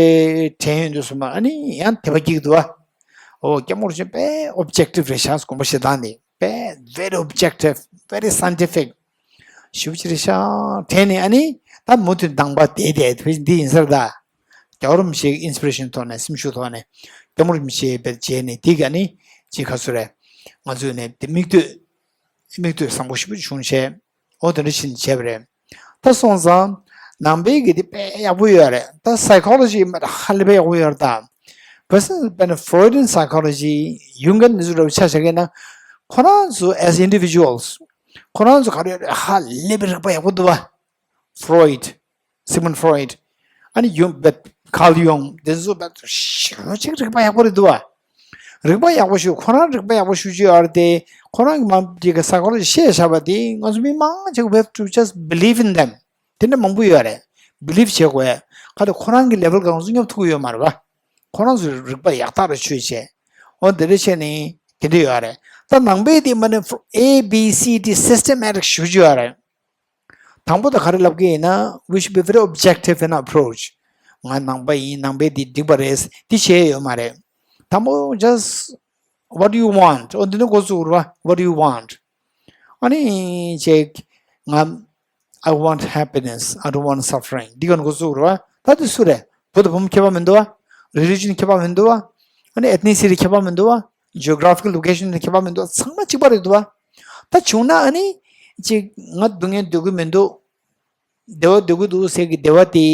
དྲན་ཡོང་དུས་ཙམ་པ་ཨ་ནི་ཡང་དད་པ་སྐྱེ་གི་འདུག་བ། ཨོ་སྐྱབས་མགོན་རིན་པོ་ཆེ་དཔེ་objective རེད་ཤག་དགོངས་པ་བཞེས་སྟངས་དེ་དཔེ་very objective, very scientific ཞེ་པོ་ཅིག་རེད་ཤག་དྲན་ནས་ཨ་ནི་ད་མུ་མཐུད་ནང་པ་དེ་དེ་དེ་འདི་ཡིན་ས་རེད་ད། རྒྱལ་བ་རིན་པོ་ཆེའི་inspiration ཐོག་ནས་སེམས་ཤུགས་ཐོག་ནས་སྐྱབས་མགོན་རིན་པོ་ཆེ་བེད་སྤྱད་ནས་འདི་ག་ནི་ཅིག་ག་ཚོད་རེད། ང་ཚོས་ནས་དེ་མིག་ལྟོས་མིག་ལྟོས་བཟང་པོ་ཞེ་པོ་ཅིག་བྱུང་བྱས། ཨོ་དེ་འདྲ་ཕྱིན་བྱས་པ་རེད། ད་སོང་ཙང་ནང་པའི་གི་དེ་དཔེ་ཡག་པོ་ཡོད་རེད། ད་psychology མ་ཧ་ལས་པའི་ཡག་པོ་ཡོད་རེད་ད། བྱས་ཙང་དཔེར་ན་Freudian psychology, Jungian འདི་ཚོ་འདྲ་བོ་ཆ་བཞག་གི་ན། ཁོ་རང་ཚོ་as individuals ཁོ་རང་ཚོ་ག་རེ་ཡོད་རེད། ཧ་ལས་པའི་རིག་པ་ཡག་པོ་འདུག་བ། Freud, Sigmund Freud ཨ་ནི་ཡུང་བེད་Carl Jung འདི་ཚོ་བེད་ཞེ་པོ་ཅིག་རིག་པ་ཡག་པོ་རེད་འདུག་བ། རིག་པ་ཡག་པོ་ཞུ། ཁོ་རང་རིག་པ་ཡག་པོ་ཞུ་རྒྱུ་ཡོད་རེད་དེ། ཁོ་རང་གི་མ་འགྲིག་གི་psychology བཤད་བཞག་པ་དེ་ང་ཚོ་མི་མང་ཆེ་we have to just believe in them དེ་འདྲ་མང་པོ་ཡོད་རེད། Believe བྱེད་དགོས་ཡ། ག་དེ་ཁོ་རང་གི་level གང་ཚོ་སྙོབ་ཐུབ་ཀྱི་ཡོད་མ་རེད་བ། ཁོ་རང་ཚོའི་རིག་པ་ཡག་ཐག་རེ་ཆོད་བྱས། འོ་དེ་འདྲ་བྱས་ནས་དེ་འདྲ་ཡོད་རེད། ད་ནང་པའི་དེ་མ་ནི་A B C D systematic ཞུ་རྒྱུ་ཡོད་རེད། དང་པོ་དེ་ག་རེ་ལབ་ཀྱི་ཡིན་ན། We should be very objective in approach. ང་ནང་པ་ཡིན། ནང་པའི་འདི་འགྲིག་པ་རེད། འདི་བྱས་ཡོད་མ་རེད། དང་པོ་just what do you want? ཨོ་འདི་ནི་འགོ་བཙུགས་རེད་བ། What do you want? ཨ་ནི་ཅིག་ང་I want happiness, I don't want suffering འདི་ག་འགོ་བཙུགས་རེད་བ། ད་འདི་སུ་རེད། བུ་དང་བུ་མོ་ཁྱད་པར་མི་འདུག་བ། Religion ཁྱད་པར་མི་འདུག་བ། ཨ་ནི་ethnicity ཁྱད་པར་མི་འདུག་བ། Geographical location ཁྱད་པར་མི་འདུག་ཚང་མ་གཅིག་པ་རེད་འདུག་བ། ད་བྱུང་ན་ཨ་ནི་ཅིག་ང་སྡུག་བསྔལ་འདོད་ཀྱི་མི་འདུག་བདེ་བ་འདོད་ཀྱི་འདུག་ཟེར་གི་བདེ་བ་དེ་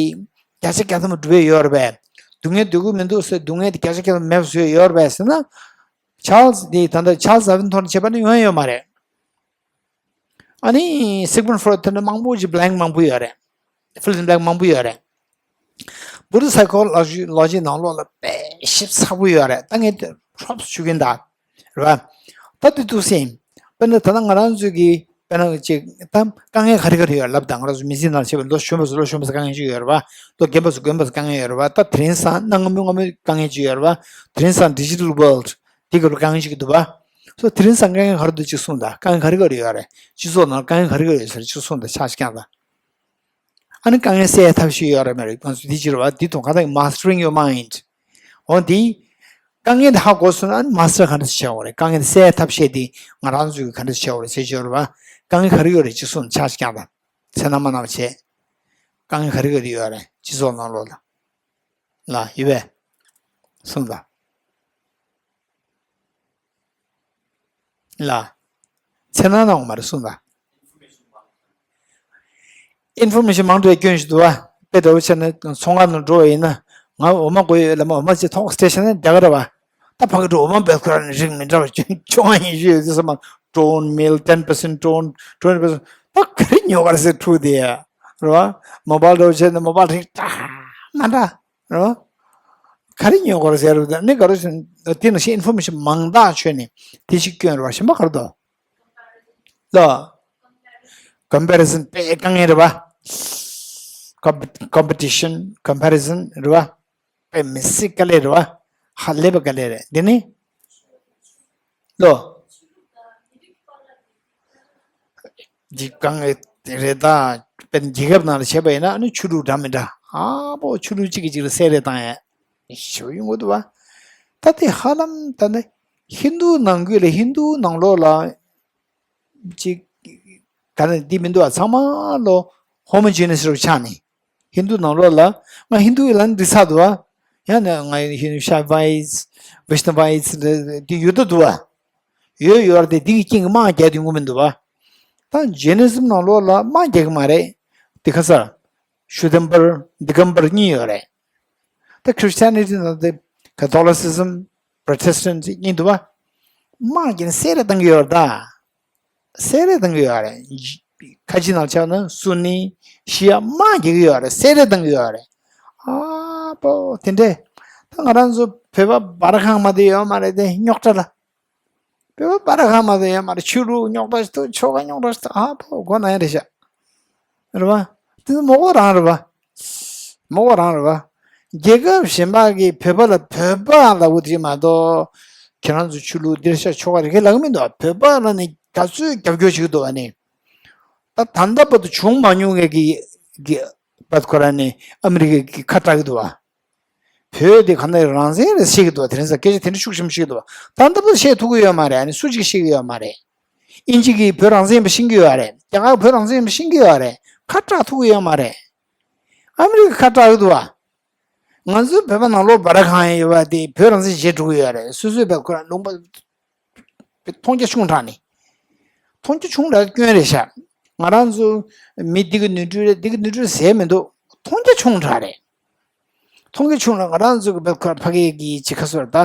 བརྒྱ་ཆ་བརྒྱ་ཐམ་པ་འགྲུབ་ཡས་ཡོད་རེད་པས། སྡུག་བསྔལ་འདོད་ཀྱི་མི་འདུག་ཟེར་སྡུག་བསྔལ་དེ་བརྒྱ་ཆ་བརྒྱ་ཐམ་པ་མེད་པ་བཟོ་ཡས་ཡོད་རེད་པས་ཟེར་ན། Charles དེ་ད་ལྟ་Charles Darwin ཐོག་ནས་བྱས་པ་ནི་ཡོང་ཡས་ཡོད་མ་རེད། ཨ་ནི་Sigmund Freud ཐོག་ནས་མང་པོ་ཅིག་blank མང་པོ་ཡོད་རེད། Fill in blank མང་པོ་ཡོད་རེད། Buddhist psychology ནང་ལོགས་ལ་དཔེ་ཞིབ་ཚགས་པོ་ཡོད་རེད། ད་ངས་དེ་ཧྲོབ་ཞུ་གིན་ད། རེད་བ། ད་དེ་འདུག་སེ་ཡིན། དཔེར་ན་ད་ལྟ་ང་རང་ཚོའི་གི་དཔེར་ན་ཅིག་ད་དཀའ་ངལ་ག་རེ་ག་རེ་ཡོད་ལབ་དང་། ང་རང་ཚོ་མི་ཚེ་ནང་བྱས་པའི་ལོ་གཞོན་པ་ཚོ་ལོ་གཞོན་པ་ཚོ་དཀའ་ངལ་ཅིག་ཡོད་རེད་བ། ལོ་རྒན་པ་ཚོ་རྒན་པ་ཚོ་དཀའ་ངལ་ཡོད་རེད་བ། ད་དེ་རིང་སང་གནའ་སྔ་མོའི་སྔ་མོའི་དཀའ་ངལ་ཅིག་ཡོད་རེད་བ། དེ་རིང་སང་digital world དེ་ག་རེ་དཀའ་ངལ་ཅིག་འདུག་བ། སོ་དེ་རིང་སང་དཀའ་ངལ་ག་རེ་འདུག་ཅིག་གསུངས་དང་། དཀའ་ངལ་ག་རེ་ག་རེ་ཡོད་རེད། སྤྱི་ཚོགས་ནང་དཀའ་ངལ་ག་རེ་ག་རེ་ཡོད་ཟེར་ཅིག་གསུངས་དང་། ཆ་ཞིག་ཀྱང་དང་། ཨ་ནི་དཀའ་ངལ་སེལ་ཐབས་ཤེས་ཡོད་རེད་མ་རེད། ང་ཚོ་འདི་ཅི་རེད་བ། འདི་དང་ག་ད་mastering your mind འོ་འདི། དཀའ་ངལ་འདི་ཧ་གོ་སོང་ན་ཨ་ནི་master ག་འདྲ་ཞིག་བྱེད་དགོས་རེད། དཀའ་ངལ་འདི་སེལ་ཐབས་ཤེས་འདི་ང་རང་ཚོས་ག་འདྲ་ཞིག་བྱེད་དགོས་རེད་ཟེར་ཅི་ཡོད་རེད་བ། དཀའ་ངལ་ག་རེ་ཡོད་རེད་ཅིག་གསུངས་ཆ་ཞིག་ཀྱང་དང་། མཚན་ན་མ་ན་བ་བྱས། དཀའ་ངལ་ག་རེ་ག་རེ་ཡོད་རེད་སྤྱི་ཚོགས་ནང་ལོགས་ལ། ལ་ཡོད་པས། གསུངས་དང་། ལ། མཚན་ན་ནང་མ་རེད་གསུངས་དང་། ཨིན་ཕོར་མེ་ཤན་མང་དྲགས་སྐྱོན་ཞིག་འདུག་བ། དཔེ་འདྲ་བོ་བྱས་ན་ཚོང་ཁང་ནང་འགྲོ་བ་ཡིན་ན། ང་འོ་མ་དགོས་ཡོད་ལབ་མ་འོ་མ་ཅིག་ཐོག་སྟེ་ཤ་ནས་བསྡད་ག་ར་བ། ད་ཕ་གི་འགྲོ་འོ་མ་བེད་ཁོ་རང་ནས་རིགས་མི་འདྲ་བ་བཅོ་ལྔ་ཉི་ཤུ་ཡོད་ཚེ་ས་མ་ཀྲོན་མིལ་ten percent ཀྲོན་twenty percent ད་ག་རེ་ཉོ་ག་རེ་ཟེར་འཁྲུག་དེ་ཡ། རེད་བ། མོ་བལ་འགྲོ་བྱས་ནས་མོ་བལ་རིགས་འདྲ་མ་འདྲ། རེད་བ། ག་རེ་ཉོ་ག་རེ་ཟེར་རེད་ནི་ག་རེ་ཟེར་དེ་ནང་བཞིན་ཨིན་ཕོར་མེ་ཤན་མང་དག་བྱོས་ནས་དེ་ཞིག་སྐྱོན་རེད་བ་གཞན་པ་ག་རེ་འདུག་ལ། ཀམ་པེ་རི་ཟན་དཔེ་དཀའ་ངལ་རེད་བ། ཀམ་པི་ཊི་ཤན་ཀམ་པེ་རི་ཟན་རེད་བ། དཔེ་མི་སྲིད་དཀའ་ལས་རེད་བ། ཧ་ལས་པ་དཀའ་ལས་རེད་འདི་ནི། ལོ། འདི་དཀའ་ངལ་རེད་ད། དཔེར་ན་རྒྱལ་ཁབ་ནང་ལ་བྱས་པ་ཡིན་ན་ཨ་ནི་ཆོས་ལུགས་འདྲ་མི་འདྲ་ཨ་པོ་ཆོས་ལུགས་གཅིག་གིས་གཅིག་ལ་བསད་རེས་བཏང་ཡ་ཞེ་པོ་ཡོང་གི་འདུག་བ། ད་དེ་ཧ་ལམ་ད་ནི་ཧིན་རྡུ་ནང་ཁུལ་ལ་ཧིན་རྡུ་ནང་ལོགས་ལ་ཅིག་ག་ནས་འདི་མི་འདུག་བ་ཚང་མ་ལོ་ཧོ་མོ་ཇི་ནེ་སི་རུ་ཆགས་ནས། ཧིན་རྡུ་ནང་ལོགས་ལ་ང་ཧིན་རྡུ་ཡི་ལ་ནི་འགྲིག་ཚར་འདུག་བ། ཡང་ན་ང་ཧིན་རྡུ་ཤ་བྷ་ཡིས་ཝེཤ་ན་བྷ་ཡིས་འདི་ཡོད་དོ་འདུག་བ། ཡོད་ཡོད་རེད་དེ་འདི་གི་རྐྱེན་གྱིས་དམག་རྒྱག་དུས་ངོ་མི་འདུག་བ། ད་ཇི་ནི་ཟམ་ནང་ལོགས་ལ་དམག་རྒྱག་གི་མ་རེད། འདི་ཁ་ས་ཤུ་དམ་པར་འདི་གམ་པར་གཉིས་ཡོད་རེད། ད་ཁྲི་སི་ཊི་ཡ་ནི་ཊི་ནང་དེ་ཀ་ཐོ་ལི་སི་ཟམ་པྲོ་ཊེ་སི་ཊན་ཊི་གཉིས་འདུག་བ། དམག་རྒྱག་ནས་བསད་རེས་བཏང་གི་ཡོད་རེད་ད། བསད་རེས་བཏང་གི་ཡོད་རེད། ཁ་ཆེ་ནང་ཆགས་ན་སུ་ནི་ཤི་ཡ་དམག་རྒྱག་གི་ཡོད་རེད་བསད་རེས་བཏང་གི་ཡོད་རེད། ཨ་པོ་དེ་འདྲས་ད་ང་རང་ཚོ་བོད་པ་སྦ་ར་ཁང་མ་དེ་ཡོད་མ་རེད་དེ་རྙོག་དྲ་ལ། བོད་པ་སྦ་ར་ཁང་མ་དེ་ཡོད་མ་རེད་ཆོས་ལུགས་རྙོག་དྲ་ཞིག་འདུག་ཆོལ་ཁ་རྙོག་དྲ་ཞིག་འདུག་ཨ་པོ་མགོ་ན་ཡ་རེད་ཤག་རེད་བ། དེ་ཚོ་མགོ་རང་རེད་བ། མགོ་རང་རེད་བ། རྒྱལ་ཁབ་གཞན་པ་གིས་བོད་པ་ལ་བོད་པ་ལབ་དགོས་དེ་མ་གཏོགས། ཁྱེད་རང་ཚོ་ཆོས་ལུགས་འདིར་ཤ་ཆོ་ག་རེ་གས་ལབ་གི་མི་འདུག་བ། བོད་པ་ལ་ནི་ག་ཚོད་རྒྱབ་སྐྱོར་བྱེད་ཀྱི་འདུག་བ་ནི། ད་ད་ལྟ་བར་དུ་བྱུང་མ་མྱོང་མཁན་གྱི་གི་བད་ཁོ་ར་ནི་ཨ་མི་རི་ཀའི་གི་ཁ་གྲག་གི་འདུག་བ། བོད་དེ་ག་ན་རང་བཙན་རེད་བཤད་ཀྱི་འདུག་བ། དེ་རིང་སང་སྐད་ཆ་དེ་འདྲ་ཤུགས་ཆེན་པོ་བཤད་ཀྱི་འདུག་བ། ད་ལྟ་བར་དུ་བཤད་ཐུབ་ཀྱི་ཡོད་མ་རེད། ཨ་ནི་སུ་གཅིག་བཤད་ཀྱི་ཡོད་མ་རེད། དབྱིན་ཇི་གིས་བོད་རང་བཙན་ཡིན་པ་ཤེས་ཀྱི་ཡོད་རེད། རྒྱ་གར་བོད་རང་བཙན་ཡིན་པ་ཤེས་ཀྱི་ཡོད་རེད། ཁ་གྲག་ཐུབ་ཀྱི་ཡོད་མ་རེད། ཨ་མི་རི་ཀ་ཁ་གྲག་གི་འདུག་བ། ང་ཚོའི་བོད་པ་ནང་ལོགས་སྦ་ར་ཁང་ཡོད་པ་དེ་བོད་རང་བཙན་བྱེད་འགྲོ་གི་ཡོད་རེད། སོ་སོའི་བོད་ཁོ་རང་ལུང་པ་མཐོང་རྒྱ་ཆུང་དྲགས་ནས། མཐོང་རྒྱ་ཆུང་དྲགས་སྐྱོན་རེད་ཤག་ང་རང་ཚོ་མི་འདི་གི་ནོར་འཁྲུལ་རེད་འདི་གི་ནོར་འཁྲུལ་ཟེར་མི་འདུག་མཐོང་རྒྱ་ཆུང་དྲགས་རེད། མཐོང་རྒྱ་ཆུང་དྲགས་ང་རང་ཚོ་གི་བོད་ཁོ་རང་ཕ་གི་གི་ཅི་ཁ་སོར་ད།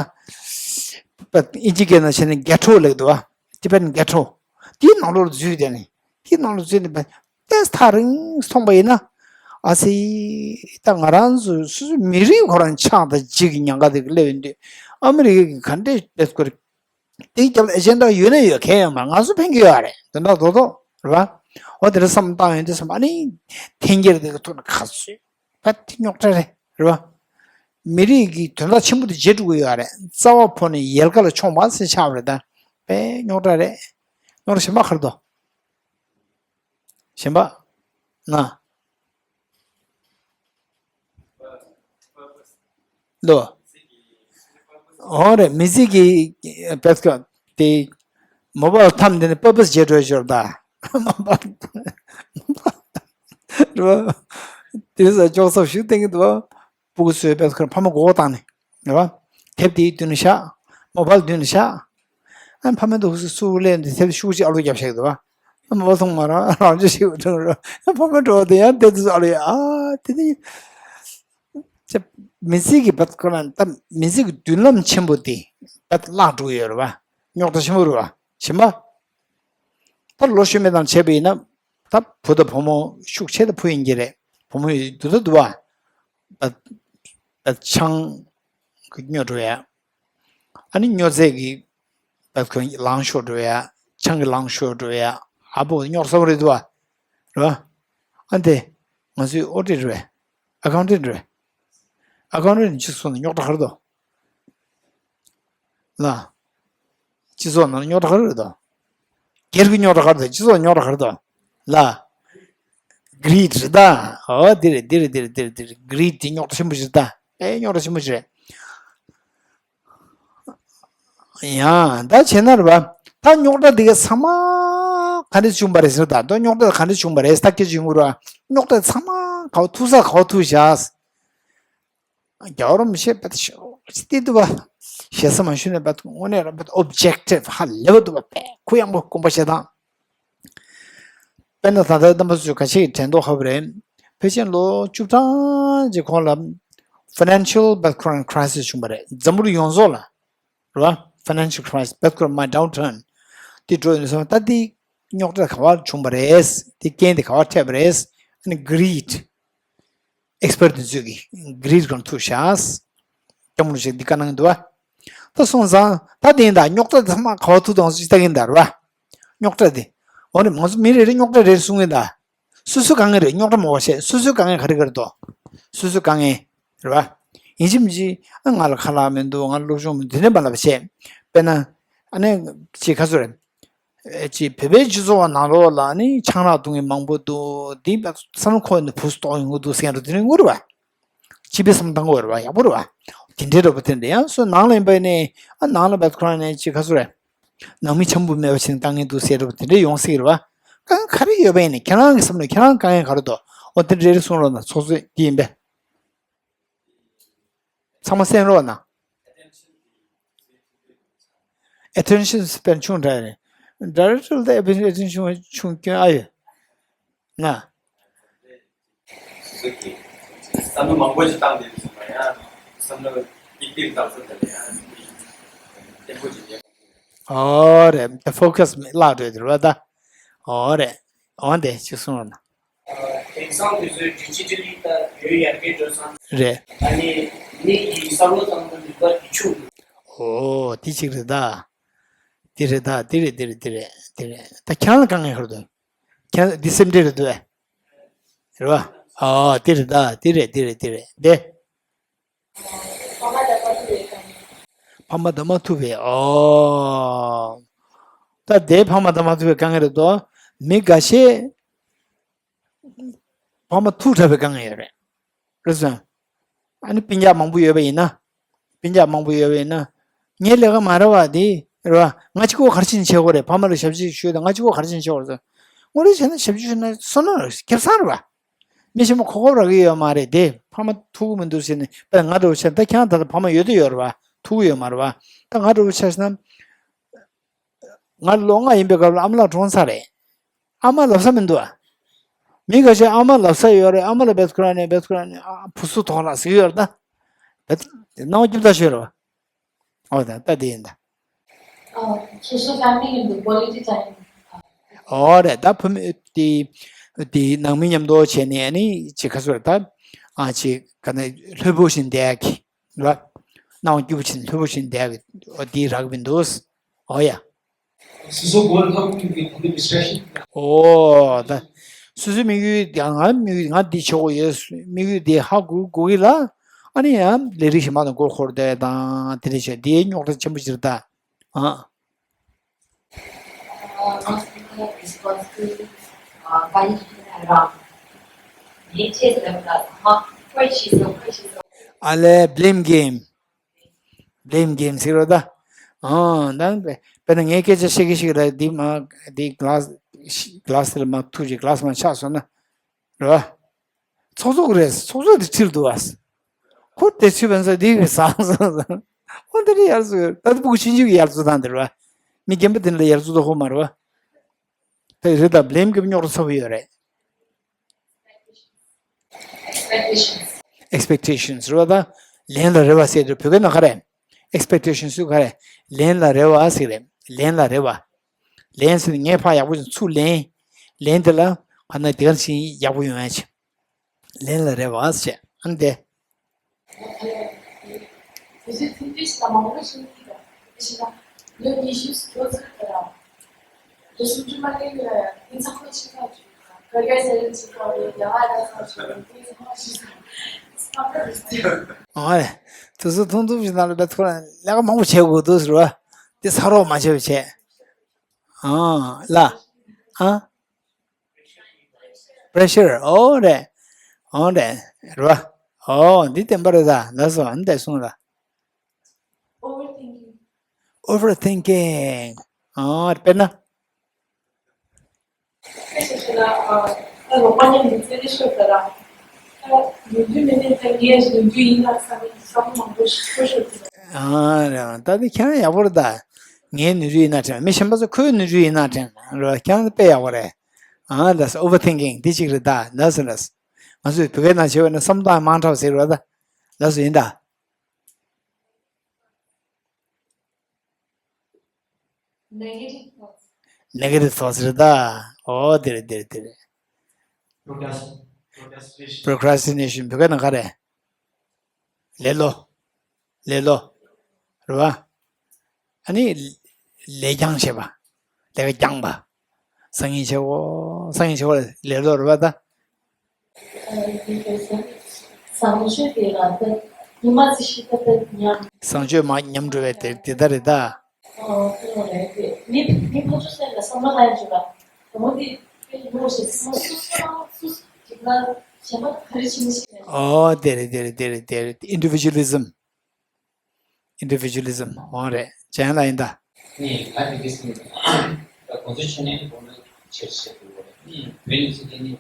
ཨིན་ཇི་སྐད་ནང་བྱས་ན་གྷེ་ཊོ་ལབ་འདུག་བ། ཊི་བེ་ཊན་གྷེ་ཊོ། དེའི་ནང་ལོགས་འཛུལ་བསྡད་ནས། དེའི་ནང་ལོགས་འཛུལ་ནས་ཏེས་ཐག་རིང་མཐོང་པ་ཡིན་ན། ཨ་ཙི། ད་ང་རང་ཚོ་སོ་སོའི་མི་རིགས་ཁོ་རང་ཆགས་དང་འཇིག་གི་ཉེན་ཁ་དེ་སླེབས་ཡོང་དུས་ཨ་མི་རི་ཀའི་ག་འདྲས་བེད་སྐོར་དེའི་རྒྱབ་ལ་ཨེ་ཇེན་ཌ་ཡོད་ན་ཡོད་མཁན་ཡོད་མ་རེད། ང་ཚོ་ཕན་གྱི་ཡོད་རེད་དོན་དག་རྡོག་རྡོག་རེད་བ། འོ་དེ་འདྲ་བསམ་བཏང་ཡོང་དུས་བསམ་ཨ་ནི་འཐེན་འཁྱེར་དེ་གི་ཐོག་ནས་ཁ་ཚོད་ཕ་དེ་རྙོག་དྲ་རེད་རེད་བ། མི་རིགས་ཀྱི་དོན་དག་ཆེན་པོ་དེ་བརྗེད་འགྲོ་གི་ཡོད་རེད། རྩ་བ་ཕོ་ནས་ཡལ་ག་ལ་མཆོངས་པ་ཟེར་ཆགས་པ་རེད་ད། དཔེ་རྙོག་དྲ་རེད། རྙོག་དྲ་གཞན་པ་ག་རེ་འདུག་གཞན་པ། ན། ལོ། འོ་རེད། མི་ཚེ་གི་བེད་སྐོར་དེ་མོ་བལ་ཐམ་དེ་ནི་པར་པ་སི་བརྗེད་འགྲོ་ཞོར་ད། མོ་བལ་རེད་བ། དེ་ས་ཅོག་ཙམ་ཞིག་བསྟན་གི་འདུག་སྤུ་གུ་ཚོའི་བེད་སྐོར་ཕ་མ་མགོ་བོ་བཏང་ནས་རེད་བ། དེབ་དེའི་མདུན་ནས་བཞག་མོ་བལ་མདུན་ནས་བཞག་ཨ་ཕ་མ་འདུག་སུ་སུ་སླེབས་འདི་དེབ་ཤུགས་ཅིག་ཨ་ལོ་རྒྱབ་བཞག་གི་འདུག་བ། མོ་བལ་མཐོང་མ་རང་རང་ཅི་ཞིག་འགྲོ་རོ། ཕ་མ་འགྲོ་བ་དེ་ཡང་དེ་དུས་ཨ་ལོ་ཡ་ཨ་དེ་དེ། ཅེ། མི་ཚེ་གི་བད་ཁོ་རང་ད་མི་ཚེ་གི་མདུན་ལམ་ཆེན་པོ་དེ་བད་བརླག་འགྲོ་གི་ཡོད་རེད་བ། རྙོག་དྲ་ཆེན་པོ་རེད་བ། གཞན་པ། ད་ལོ་གཞོན་པ་དང་བྱས་པ་ཡིན་ན་ད་བུ་དང་བུ་མོ་ཤུགས་ཆེ་ད་བུ་ཡིན་གྱི་རེད། བུ་མོ་ཡིན་འདུག་ད་འདུག་བ། བད་བད་ཆང་གི་སྨྱོ་འགྲོ་ཡ། ཨ་ནི་སྨྱོ་རྫས་ཀྱི་བད་ཁོ་ལངས་ཤོར་འགྲོ་ཡ། ཆང་གི་ལངས་ཤོར་འགྲོ་ཡ། ཨ་བོ་རྙོག་ས་བོ་རེད་འདུག་བ། རེད་བ། ཨ་འདི་ང་ཚོའི་ཨོ་ཌི་ཊི་རེད། ཨ་ཁའུན་ཊེན་ཊི་རེད། ཨ་ཁའུན་ཊེན་ཊི་ཅིག་སོང་ན་རྙོག་དྲ་ག་རེ་འདུག་ལ། སྤྱི་ཚོགས་ནང་རྙོག་དྲ་ག་རེ་རེད་དོ། སྒེར་གྱི་རྙོག་དྲ་ག་རེ་རེད། སྤྱི་ཚོགས་རྙོག་དྲ་ག་རེ་རེད་དོ། ལ། གྷི་རིཌ་རེད་ད། འོ་འདི་རེད་འདི་རེད་འདི་རེད་འདི་རེད་འདི་རེད། གྷི་རིཌ་དེ་རྙོག་དྲ་ཆེན་པོ་ཞིག་རེད་ད། ཨེ་རྙོག་དྲ་ཆེན་པོ་ཞིག་རེད། ཡང་ད་བྱས་ན་རེད་བ། ད་རྙོག་དྲ་འདི་ག་ཚང་མ་ག་འདྲས་བྱུང་བ་རེད་ཟེར་ད། ད་རྙོག་དྲ་ག་འདྲས་བྱུང་བ་རེད་ད་སྐད་ཆ་བྱུང་གི་རེད་བ། རྙོག་དྲ་ཚང་མ་ག་བ་ཐུག་ས་ག་བ་ཐུག་བཞག་རྒྱལ་བ་རིན་པོ་ཆེ་བེད་ཤོག་ཅི་སྟེ་འདུག་བ། ཞེ་ས་མ་ཞུ་ནས་བེད་དངོས་གནས་རང་བེད་ཨོབ་ཇེག་ཊིབ་ཧ་ལས་པ་འདུག་བ། བེད་གུ་ཡངས་པོ་དགོངས་པ་བཞེས་དང་། དཔེར་ན་ད་ལྟ་རྣམ་པ་ཚོས་ག་ཤེད་དྲན་མདོག་ཧ་བ་རེད། ཕལ་ཆེར་ལོ་བཅུ་གྲངས་ཀྱི་གོང་ལ་ financial background crisis བྱུང་བ་རེད། འཛམ་བུ་གླིང་ཡོངས་རྫོགས་ལ་རེད་བ། financial crisis, background my downturn དེ་འགྲོ་ཡོང་དུས་ཙམ་པ་ད་དེ་རྙོག་དྲ་ག་བ་བྱུང་བ་རེད། དེ་རྐྱེན་དེ་ག་བ་འཕྲད་པ་རེད། ཨ་ནི་greed, expert དེ་ཚོས་ཀྱིས་greed སྒང་ཐུག་བཞག་སྐྱབས་མགོན་རིན་པོ་ཆེས་འདི་བཀའ་གནང་གི་འདུག་བ། ད་སོང་ཙང་ད་དེ་ཡིན་ད་རྙོག་དྲ་དེ་ཚང་མ་ག་བ་ཐུག་དང་ཟེར་ལྟ་གིན་ད་རེད་བ། རྙོག་དྲ་དེ། འོ་ནི་མང་ཚོགས་མི་རེ་རེ་རྙོག་དྲ་རེ་རེ་གསུང་གིན་ད། སོ་སོའི་དཀའ་ངལ་རེད། རྙོག་དྲ་མ་བ་བཤད། སོ་སོའི་དཀའ་ངལ་ག་རེ་ག་རེ་འདུག་སོ་སོའི་དཀའ་ངལ་རེད་བ། ཡིན་གཅིག་མིན་གཅིག་ཨ་ང་ལ་ཁ་ལག་མི་འདུག་ང་ལ་སློབ་སྦྱོང་མི་འདུག་དེ་འདྲ་མ་ལབ་བཤད། དཔེར་ན། ཨ་ནི། ཅིག་ཁ་སོ་རེད། ཨེ་ཅིག་བོད་པའི་སྤྱི་ཚོགས་ནང་ལོགས་ལ་ནི་ཆང་རག་འཐུང་མཁན་མང་པོ་འདུག་འདི་བསམ་བློ་འཁོར་ནས་བུ་སུ་གཏོགས་ཡོང་གི་འདུག་ཟེར་མཁན་འདྲ་དེ་འདྲ་ཡོང་གི་རེད་བ། སྤྱི་པའི་བསམ་བློ་བཏང་དགོས་རེད་བ། ཡག་པོ་རེད་བ། དེ་འདྲའི་འདྲ་པོ་དེ་འདྲ་ཡང་སོ་ནང་ལ་ཡིན་པ་ནི་ཨ་ནང་ལ་བད་ཁོ་རང་ནས་ཅིག་ཁ་སོ་རེད། ནང་མི་འཆམ་པོ་མེད་པ་བྱས་ནས་དཀའ་ངལ་འདུག་ཟེར་འདྲ་པོ་དེ་འདྲ་ཡོང་སྲིད་རེད་བ། དཀའ་ངལ་ག་རེ་ཡོད་པ་ཡིན་ནའི་ཁྱེད་རང་གི་བསམ་བློ་ཁྱེད་རང་དཀའ་ངལ་ག་རེ་འདུག་འོ་དེ་འདྲ་རེ་རེ་གསུང་རོགས་གནང་ཚོགས་གཙོས་འདི་ཡིན་པས། ཚང་མ་གསན་རོགས་གནང་། attention span ཆུང་དྲགས་རེད། director ལ་attention ཆུང་སྐྱོན་ཨ་ཡོད་ན། བསམ་བློ་མང་པོ་ཞིག་བཏང་དེ་ཚོ་ཡང་བསམ་བློ་ཏིག་ཏིག་བཏང་ཚོད་དེ་ཡང་བརྟན་པོ་ཞིག་ཡོད། ཨོ་རེད། ད་focus བརླག་འགྲོ་དེ་རེད་བ་ད། ཨོ་རེད། འོན་ཏེ་ཅིག་གསུངས་རོགས་གནང་། དེང་སང་དུས་ཚོད་digitally ད་ཡོད་ཡར་རྒྱས་འགྲོ་སོང་། རེད། ཨ་ནི་མི་གི་བསམ་བློ་གཏོང་གི་ནུས་པ་དེ་ཆུང་། ཨོ་དེ་གཅིག་རེད་ད། དེ་རེད་ད་དེ་རེད་དེ་རེད་དེ་རེད་དེ་རེད་ད་ཁྱེད་རང་ལ་དཀའ་ངལ་ཁར་འདུག་ཁྱེད་རང་འདི་སེམས་ཁྲལ་རེད་འདུག་ཨེ། རེད་བ། ཨོ་དེ་རེད་ད་དེ་རེད་དེ་རེད་དེ་རེད་དེ། ཕ་མ་དང་མ་ཐུག་པའི་ཨོ། ད་དེ་ཕ་མ་དང་མ་ཐུག་པའི་དཀའ་ངལ་རེད་དོ། མི་འགའ་ཤས་ཕ་མ་ཐུག་དྲགས་པའི་དཀའ་ངལ་ཡོད་རེད། རེད་སོང་། ཨ་ནི་སྤུན་ཀྱག་མང་པོ་ཡོད་པ་ཡིན་ན། སྤུན་ཀྱག་མང་པོ་ཡོད་པ་ཡིན་ན། ངའི་ལས་ཀ་མ་རེད་བ་དེ་རེད་བ། ང་གཅིག་པོ་ག་རེ་བྱས་ནས་བྱེད་དགོས་རེད། ཕ་མ་ལ་ཞབས་ཕྱི་ཞུས་དང་ང་གཅིག་པོ་ག་རེ་བྱས་ནས་བྱེད་དགོས་རེད། ངོ་རེ་བྱས་ན་ཞབས་ཕྱི་ཞུས་ན་བསོད་ནམས་རེད་སྐལ་བཟང་རེད་བ། མི་གཞན་པ་གོ་སྐབས་རག་གི་ཡོད་མ་རེད་དེ། ཕ་མ་ཐུག་གི་མི་འདུག་ཟེར་ནས་དཔེར་ང་འདྲ་བོ་ཆགས་ན་ད་ཁྱེད་རང་ད་ལྟ་ཕ་མ་ཡོད་དུ་ཡོད་རེད་བ། ཐུག་གི་ཡོད་མ་རེད་བ། ད་ང་འདྲ་བོ་ཆགས་ན། ང་ལོ་ལྔ་ཡིན་པའི་སྐབས་ལ་ཨ་མ་ལགས་གྲོངས་ཚར་རེད། ཨ་མ་ལབ་ས་མི་འདུག་ཨ། མི་འགའ་ཤས་ཨ་མ་ལབ་ས་ཡོད་རེད། ཨ་མ་ལ་བེད་ཁོ་རང་ནས་བེད་ཁོ་རང་ནས་ཨ་བུ་སུ་ཐོག་ལ་ཟིག་ཡོད་རེད་ད། བེད་སྣང་བ་སྐྱིད་ཐག་ཆོད་རེད་བ། ཨོ་ད་ད་དེ་ཡིན་ད། ཨ་social family ཡིན་འདུག quality time ཨོ་རེད་ད་བུ་མོ་དེ་དེ་ནང་མི་མཉམ་དུ་བྱས་ནས་ཨ་ནི་ཅི་ག་ཚོད་རེད་ད། ཨ་ཅི་ག་ནས་ལྷོད་པོ་བཞིན་བསྡད་ཀྱི་རེད། སྣང་བ་སྐྱིད་པོ་བྱས་ནས་ལྷོད་པོ་བཞིན་བསྡད་ཀྱི་ཨོ་དེ་རག་གི་མི་འདུག་ཨོ་ཡ། སོ་སོ་goal ཐོབ་ཀྱི་ཡོད་པའི་ཐོག་ནས་distraction ཨོ་ད། སོ་སོའི་དམིགས་ཡུལ་དེ་ང་དམིགས་ཡུལ་ང་འདི་བྱེད་དགོས་ཡོད་དམིགས་ཡུལ་དེ་ཧ་གོ་གོ་གི་ལ། ཨ་ནི་ཡང་ལས་རིགས་གཞན་པ་དང་མགོ་འཁོར་བསྡད་དང་དེ་འདྲ་བྱས་དེའི་རྙོག་དྲ་ཆེན་པོ་ཅིག་རེད་ད། ཨ། ཨ་ལས་blame game། Blame game ཟེར་རོ་ད། ཨང་ད་དཔེར་ན་ངས་སྐད་ཆ་བཤད་ཀྱི་ཞིག་ལ་འདི་མ་འདི་glass glass དེ་ལ་མ་ཐུག་ཅིག glass མ་ཆག་སོང་ན་རེད་བ། ཚོགས་གཙོ་རེད། ཚོགས་གཙོ་དེ་ཁྲིར་འདུག་བ། ཁོ་དེ་ཚུད་པ་ས་འདི་གི་ཟང་ཟང་ཟང་། ཁོ་འདི་རེ་ཡར་ཚུད་ད་དེ་ཕྲུ་གུ་ཆུང་ཆུང་གི་ཡར་ཚུད་དང་དེ་རེད་བ། མི་རྒན་པ་དེ་འདྲ་ཡར་ཚུད་ད་ཧོ་མ་རེད་བ། དེ་རེད་ད་blame game རྙོག་དྲ་ཚ་པོ་ཡོད་རེད། Expectations རེད་བ་ད། ལན་ལ་རེ་བ་ཟེར་དུས་བོད་སྐད་ནང་ག་རེ། Expectations ཟེར་ག་རེ། ལན་ལ་རེ་བ་ཟེར་རེད། ལན་ལ་རེ་བ། ལན་ཟེར་ནས་ངས་ཕར་ཡག་པོ་ཞིག་ཚུར་ལན། ལན་དེ་ལ་ག་ན་དེ་ག་ཞིག་ཡག་པོ་ཡོང་ཡ་ཆེ། ལན་ལ་རེ་བ་ཟེར་ཨ་ནི་དེ། ཨོ་ཡ། དུས་ཚོད་ཐུང་ཐུང་ཞིག་ནང་ལ་བེད་ཁོ་ལས་ཀ་མང་པོ་བྱེད་དགོས་འདུག་ཟེར་བ། དེ་ཚ་རོགས་མ་བྱེད་པ་བྱས། ཨ་ལ། ཨ། pressure ཨོ་རེད། ཨོ་རེད། རེད་བ། ཨོ་འདི་བདེན་པ་རེད་ད་ལགས་སོ་འདི་གསུངས་ལ། Overthinking ཨོ་དཔེར་ན། ཨ་རེད་ད་ད་ནི་ཁྱེད་རང་ཡག་པོ་རེད་ད། ངའི་ནུས་རྒྱུ་ཡིན་ན་དྲན་མི་གཞན་པ་ཚོ་ཁོའི་ནུས་རྒྱུ་ཡིན་ན་དྲན་རེད་བ། ཁྱེད་རང་དཔེ་ཡག་པོ་རེད། ཨ་ལགས་སོ། overthinking འདི་གཅིག་རེད་ད་ལགས་སོ་ལགས་སོ། ང་ཚོས་བོད་སྐད་ནང་བྱས་པ་ན་བསམ་སྟངས་མང་དྲགས་ཟེར་བ་ད། ལགས་སོ་ཡིན་ད། Negative thoughts. Negative thoughts རེད་ད། ཨོ་དེ་རེད་དེ་རེད་དེ་རེད། Procrast- procrastination. Procrastination བོད་སྐད་ནང་ག་རེ། ལེ་ལོ། ལེ་ལོ། རེད་བ། ཨ་ནི། ལས་རྐྱང་བྱེད་པ། ལས་ཀ་རྐྱང་པ། སང་ཉིན་བྱེད་དགོས། སང་ཉིན་བྱེད་དགོས་ལེ་ལོ་རེད་བ་ད། བཟང་སྤྱོད་དེ་ལ་ད་ཉི་མ་ཚེ་ཤི་ད་ད་ཉམས། བཟང་སྤྱོད་མ་ཉམས་འགྲོ་བའི་དེ་དེ་ལྟར་རེད་ད། ཨོ་དེ་ལོ་རེད་དེ་མི་མི་ཕར་ཚུར་སེམས་ལ་བསམ་བློ་བཏང་ཡ་བྱེད་པ་དང་པོ་དེ་དཔེ་ཡོད་ཞེས་བསམ་བློ་སོ་སོ་རང་སོ་སོ་ཅིག་ལ་གཞན་པ་ག་རེ་བྱེད་མི་ཤེས་ནས། ཨོ་དེ་རེད་དེ་རེད་དེ་རེད་དེ་རེད། Individualism. Individualism འོང་རེད། ཅན་ལ་ཡིན་ད། ནི་ང་དེ་གིས་ནི་ད་གོང་ས་མཆོག་ནས་དགོངས་པ་ཆེར་བཞེས་འདུག་བ་ནི་བོད་ནི་ཚིག་དེ་ནི་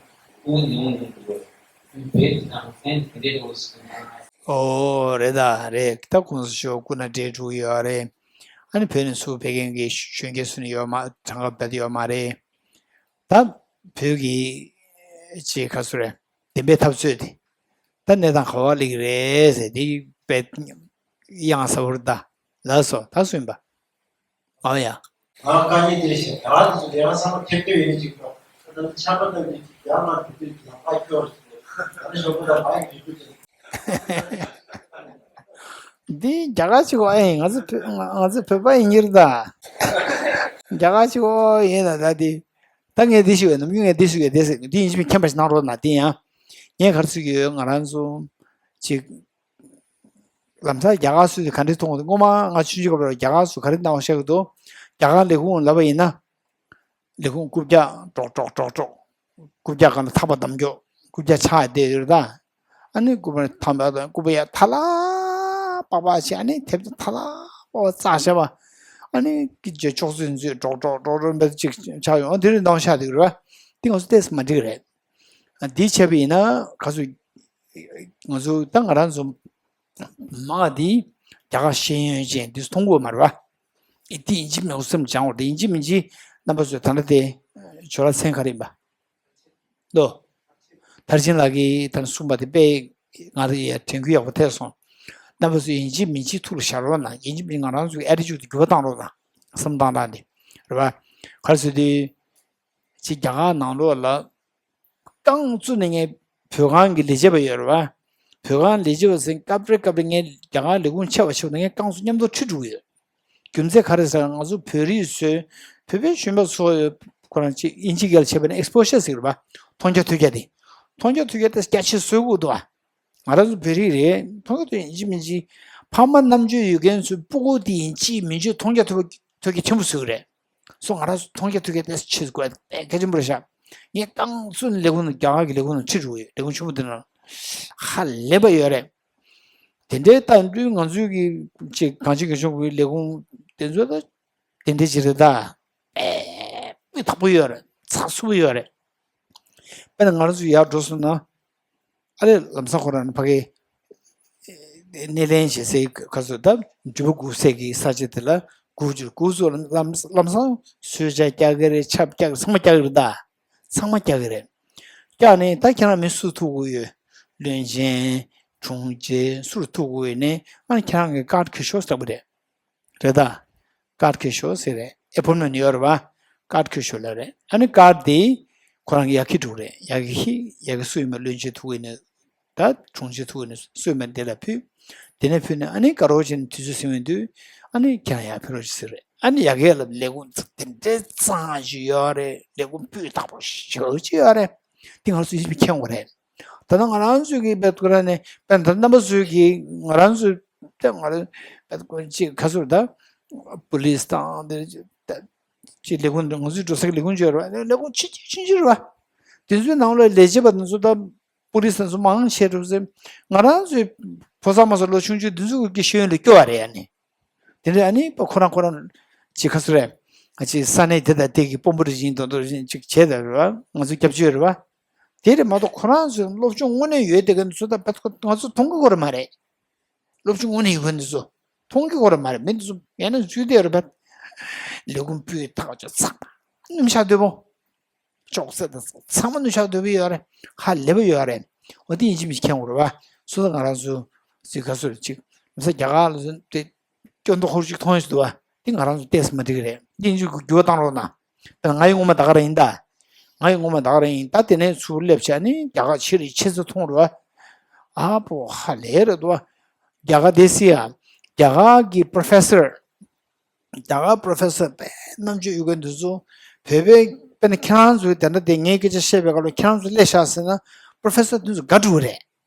ཁུངས་ཉུང་ཉུང་འདུག་བ། བོད་དེ་ནང་ཚན་དེ་འདྲའི་འདུག་ཟེར་ན། ཨོ་རེད་ད་རེད། ད་གོང་ས་མཆོག་སྐུ་ན་བགྲེས་འགྲོ་གི་ཡོད་རེད། ཨ་ནི་བོད་ནས་ཚུར་ཕེབས་མཁན་གྱི་གཞོན་སྐྱེས་ཚོ་ནི་ཡོད་མ་གྲངས་ཀ་རྦད་དེ་ཡོད་མ་རེད། ད་བོད་ཀྱི་ཅེས་ཁ་སུ་རེད། བདེན་པའི་འཐབ་རྩོད་དེ། ད་གནས་སྟངས་ག་པར་སླེབས་ཀྱི་རེད་ཟེར་དེ་དཔེ་གཡང་ཟ་བོར་ད། ལགས་སོ་ད་སུ་ཡིན་པ། ཨ་ཡ། ང་དཀའ་ངལ་དེ་ཞིག་ད་དུ་ཡང་བསམ་པ་ཐེབས་ཏེ་ཡོད་ཅིག་ད་ཆར་པ་ལྟ་བུའི་ཡང་ང་དུས་དུས་ཀྱི་ལམ་ཁ་སྐྱོར་ཞིག་ད་ནི་ཞོགས་པ་ད་མ་ཡི་འཇུག་རྒྱུ་དེ། འདི་རྒྱ་གར་ཅིག་ཨེ་ང་ཚོ་བོད་ང་ཚོ་བོད་པ་ཡིན་གྱི་རེད་ད། རྒྱ་གར་ཅིག་ཨོ་ཡིན་ན་ད་དེ། ད་ངས་འདི་ཞུ་བའི་ནམ་རྒྱུན་ངས་འདི་ཞུ་བའི་འདི་ཟེར་འདི་ཡིན་གཅིག་མིན་མཁྱེན་པ་ཞིག་གནང་རོགས་གནང་དེ་ཡང་། ངས་ག་རེ་ཟེར་གྱི་ཡོད་ང་རང་ཚོ་ཅིག་ལམ་སང་རྒྱ་གར་སུ་དེ་ག་འདྲས་མཐོང་གི་འདུག་སྔོན་མ་ང་ཆུང་ཆུང་སྐབས་ལ་རྒྱ་གར་སུ་ག་རེ་གནང་བ་ཤེས་ཀྱི་འདུག་རྒྱ་གར་ལས་ཁུངས་ལབ་པ་ཡིན་ན། ལས་ཁུངས་རྐུབ་བཀྱག་ཀྲོག་ཀྲོག་ཀྲོག་ཀྲོག་རྐུབ་བཀྱག་སྒང་ལ་ཐག་པ་བསྡམས་ཀྱོག་རྐུབ་བཀྱག་ཆག་བསྡད་ཡོད་རེད་ད། ཨ་ནི་རྐུབ་པ་ཐག་པ་དང་རྐུབ་བཀྱག་ཐལ་པགས་པ་བྱས་ཨ་ནི་དེབ་ཐལ་པགས་པ་བཙགས་བཞག་པ། ཨ་ནི་ཀི་ཅོག་ཙེ་འཛུལ་ཀྲོག་ཀྲོག་ཀྲོག་ཀྲོག་འབད་ཅིག་ཆགས་ཡོང་ཨ་དེ་རིང་ནང་ཤག་དེ་རེད་བ། དེ་ང་ཚོ་ཏོག་ཙམ་མ་འགྲིག་གི་རེད། ཨ་འདི་བྱས་པ་ཡིན་ན་ག་ཚོད་ང་ཚོ་ད་ང་རང་ཚོ་མ་འདི་རྒྱ་གར་ཤེས་ཡོན་ཅན་འདི་ཚོ་མཐོང་གི་ཡོད་མ་རེད་བ། ཨེ་འདི་ཡིན་གཅིག་མིན་གཅིག་སེམས་སྦྱང་བར་འདི་ཡིན་གཅིག་མིན་གཅིག་རྣམ་པ་ཚོས་ད་ལྟ་དེ་ཇོ་ལགས་མཚན་ག་རེ་ཡིན་པ། ལོ། མཐར་ཕྱིན་ལགས་ཀྱིས་ད་གསུངས་པ་དེ་དཔེ་ང་རང་ཡང་དྲན་སྐུལ་ཡག་པོ་ཐེབས་སོང་། རྣམ་པ་ཚོས་ཡིན་གཅིག་མིན་གཅིག་ཐུགས་ལ་བཞག་རོགས་གནང་ཡིན་གཅིག་མིན་གཅིག་ང་རང་ཚོའི་ཨེ་ཊི་ཅུ་ཌི་འགྱུར་བ་བཏང་རོགས་གནང་། བསམ་བཏང་སྟངས་དེ། རེད་བ། ག་རེ་ཟེར་དུས། ཅིག་རྒྱ་གར་ནང་ལོགས་ལ། རྐང་བཙུགས་ནས་ངས་བོད་ཁང་གི་ལས་བྱེད་པ་ཡོད་རེད་བ། བོད་ཁང་ལས་བྱེད་པ་ཟེར་སྐབས་རེ་སྐབས་རེ་ངས་རྒྱ་གར་ལས་ཁུངས་ཆེ་བ་ཆེ་བ་དང་ངས་རྐང་བཙུགས་མཉམ་དུ་ཁྲིད་འགྲོ་གི་ཡོད། རྒྱུ་མཚན་ག་རེ་ཟེར་ན་ང་ཚོ་བོད་རིགས་ཚོས་བོད་པའི་གཞོན་པ་ཚོ་ཁོ་རང་ཅིག་དབྱིན་ཇི་སྐད་ལ་བྱས་པ་ན་ཨེག་སི་པོ་ཞར་ཟེར་གི་རེད་བ། མཐོང་རྒྱ་ཐོས་རྒྱ་དེ། མཐོང་རྒྱ་ཐོས་རྒྱ་དེ་རྒྱ་ཆེ་བཟོ་དགོས་འདུག་བ། ང་རང་ཚོ་བོད་རིགས་རེད་མཐོང་རྒྱ་ཐོས་ཡིན་གཅིག་མིན་གཅིག་ཕ་མ་རྣམ་དཔྱོད་ཡོད་མཁན་ཚོའི་སྤུ་གུ་དེ་ཡིན་གཅིག་མིན་གཅིག་མཐོང་རྒྱ་ཐོས་པ་ཐོས་རྒྱ་ཆེན་པོ་བཟོ་གི་རེད། སོ་ང་རང་ཚོ་མཐོང་རྒྱ་ཐོས་རྒྱ་དེ་ཆེ་དགོས་གལ་ཆེན་པོ་རེད་ཤག་ངས་རྐང་བཙུགས་ནས་ལས་ཁུངས་ནང་རྒྱ་གར་གྱི་ལས་ཁུངས་ནང་ཁྲིད་འགྲོ་གི་ཡོད། ལས་ཁུངས་ཆེན་པོ་དེ་ནང་ཧ་ལས་པ་ཡོད་རེད། དེ་འདྲའི་ལྟ་དུས་ང་ཚོའི་གི་ཅིག་གངས་ཅན་གངས་ལྗོངས་ཀྱི་ལས་ཁུངས་དེ་ཚོ་ད་དེ་འདྲའི་ཅིག་རེད་ད། དཔེ་སྤུས་དག་པོ་ཡོད་རེད། ཚགས་ཚུད་པོ་ཡོད་རེད། དཔེར་ན་ང་རང་ཚོ་ཡར་འགྲོ་སོང་ན། ཨ་ལས་ལམ་སང་ཁོ་རང་ནི་ཕ་གི་སྣེ་ལེན་བྱེད་སའི་ཁ་སོ་ད་འགྲུལ་པ་སྒུག་སའི་གི་ས་ཆ་དེ་ལ་སྒུག་ཅིག་སྒུག་སོང་ལམ་ལམ་སང་གསོལ་ཇ་རྒྱག་གི་རེད། ཆབ་རྒྱག་གི་རེད། ཚང་མ་རྒྱག་གི་རེད་ད། ཚང་མ་རྒྱག་གི་རེད། རྒྱག་ནས་ད་ཁྱེད་རང་མི་སུ་ཐུག་དགོས་ཡོད། བློན་ཆེན། དྲུང་ཆེ་སུར་ཐུག་དགོས་ཡོད་ནས་ཨ་ནི་ཁྱེད་རང་གི་ཀར་ཁྱེར་ཤོག་ཟེར་བ་རེད། རེད་ད། ཀར་ཁྱེར་ཤོག་ཟེར་རེད། ཨེ་པོན་མེན་ཡོད་རེད་བ། ཀར་ཁྱེར་ཤོག་ལབ་རེད། ཨ་ནི་ཀར་དེ་ཁོ་རང་གི་ཡར་འཁྱེར་འགྲོ་གི་རེད། ཡར་འཁྱེར་ཡར་འཁྱེར་སུ་ཡིན་པ་བློན་ཆེན་ཐུག་ཡིན་ནི། ད་དྲུང་ཆེ་ཐུག་ཡིན་ནི་སུ་ཡིན་པ་དེ་ལ་ཕུལ། དེ་ནས་ཕུལ་ནས་ཨ་ནི་དགའ་རོགས་བྱས་ནས་དུས་ཚོད་ཟིན་ཡོང་དུས་ཨ་ནི་ཁྱེད་རང་ཡར་ཕེབས་རོགས་བྱེད་ཟེར་རེད། ཨ་ནི་ཡ་གི་ལ་ལས་ཁུངས་དེ་འདྲའི་གཙང་ཞིག་ཡོད་རེད། ལས་ཁུངས་སྤུས་དག་པོ་ཞེ་པོ་ཅིག་ཡོད་རེད། དེ་ང་ཚོ་ཡིན་པ་མཁྱེན་དགོས་རེད། ད་ལྟ་ང་རང་ཚོའི་གི་བེད་ཁོ་ར་ནས་བེད་ད་རྣམ་པ་ཚོའི་གི་ང་རང་ཚོའི་ད་ང་རང་བེད་ཁོ་ཅིག་ཁ་ཟུར་ད་པུ་ལིས་དང་དེ་ད་ཅིག་ལས་ཁུངས་ང་ཚོའི་འགྲོ་ས་གི་ལས་ཁུངས་བརྗོད་ར་ལས་ཁུངས་ཆེ་ཆེ་ཆུང་ཆུང་ར་དེ་ཚོའི་ནང་ལ་ལས་བྱེད་པ་དེ་ཚོ་ད་པུ་ལིས་དེ་ཚོ་མང་ཆེ་འགྲོ་ཟེར་ང་རང་ཚོའི་ཕོ་གསར་མ་གསར་ལོ་ཆུང་ཆུང་དེ་ཚོ་གི་ཤེས་ཡོན་ལ་སྐྱོ་བ་རེད་ཨ་ནི། དེ་འདྲ་ཨ་ནི་པ་ཁོ་རང་ཁོ་རང་ཅིག་ཁ་སུ་རེད། ང་ཅིག་ས་གནས་དེ་དང་དེ་གི་དཔོན་པོ་རེ་ཡིན་མདོག་མདོག་རེ་ཅིག་བྱས་ད་རེད་བ། ང་ཚོ་སྐྱབས་བཅོལ་རེད་བ། དེ་རེད་མ་གཏོགས་ཁོ་རང་ཚོའི་སློབ་སྦྱོང་དངོས་གནས་ཡོད་དེ་ག་འདི་ཚོ་ད་པ་ང་ཚོ་མཐོང་གི་ཡོད་རེད་མ་རེད། སློབ་སྦྱོང་དངོས་གནས་ཡོད་ག་འདི་ཚོ་མཐོང་གི་ཡོད་རེད་མ་རེད། མི་འདི་ཚོ་ཡང་ན་འཛུལ་བསྡད་ཡོད་རེད་པ། ལས་ཁུངས་སྤུས་དག་ཅིག་ཚང་མ་སྣུམ་ཤག་དོད་པོ། ཅོག་ཙེ་དང་ཚང་མ་ནུ་ཤག་དོད་པོ་ཡོད་རེད། ཧ་ལས་པ་ཡོད་རེད། འོ་དེ་ཡིན་གཅིག་མིན་གཅིག་མཁྱེན་དགོས་རེད་བ། སོ་སོ་ང་རང་ཚོ་ ཟེར་ག་སོ་ཅིག་མི་ས་རྒྱ་གར་ལ་དེ་སྐྱོན་དུ་ཧོར་ཅིག་མཐོང་ཡོད་འདུག་བ། དེ་ང་རང་ཚོ་ཏོག་ཙམ་མ་འགྲིག་གི་རེད། འདི་འཇུག་འགྱུར་བ་བཏང་རོགས་གནང་། དཔེར་ན་ང་ཡི་ངོ་མ་ད་ག་རང་ཡིན་ད། ང་ཡི་ངོ་མ་ད་ག་རང་ཡིན་ད། དེ་ནས་ཚུར་སླེབས་བྱས་ནས་རྒྱ་གར་ཕྱིར་ཆེ་ས་མཐོང་རོགས། ཨ་པོ་ཧ་ལས་རེད་འདུག་བ། རྒྱ་གར་དེ་སི་ཡ། རྒྱ་གར་གྱི་པྲོ་ཕེ་སར། རྒྱ་གར་པྲོ་ཕེ་སར་དཔེ་རྣམ་དཔྱོད་ཡོད་མཁན་དེ་ཚོ་བོད་པའི་དཔེར་ན་ཁྱེད་རང་ཚོའི་དེ་འདྲ་དེ་ངའི་སྐད་ཆ་བཤད་པའི་སྐབས་ལ་ཁྱེད་རང་ཚོ་སླེབས་བཞག་ཟེར་ན་པྲོ་ཕེ་སར་དེ་ཚོ་དགའ་འགྲོ་གི་རེད།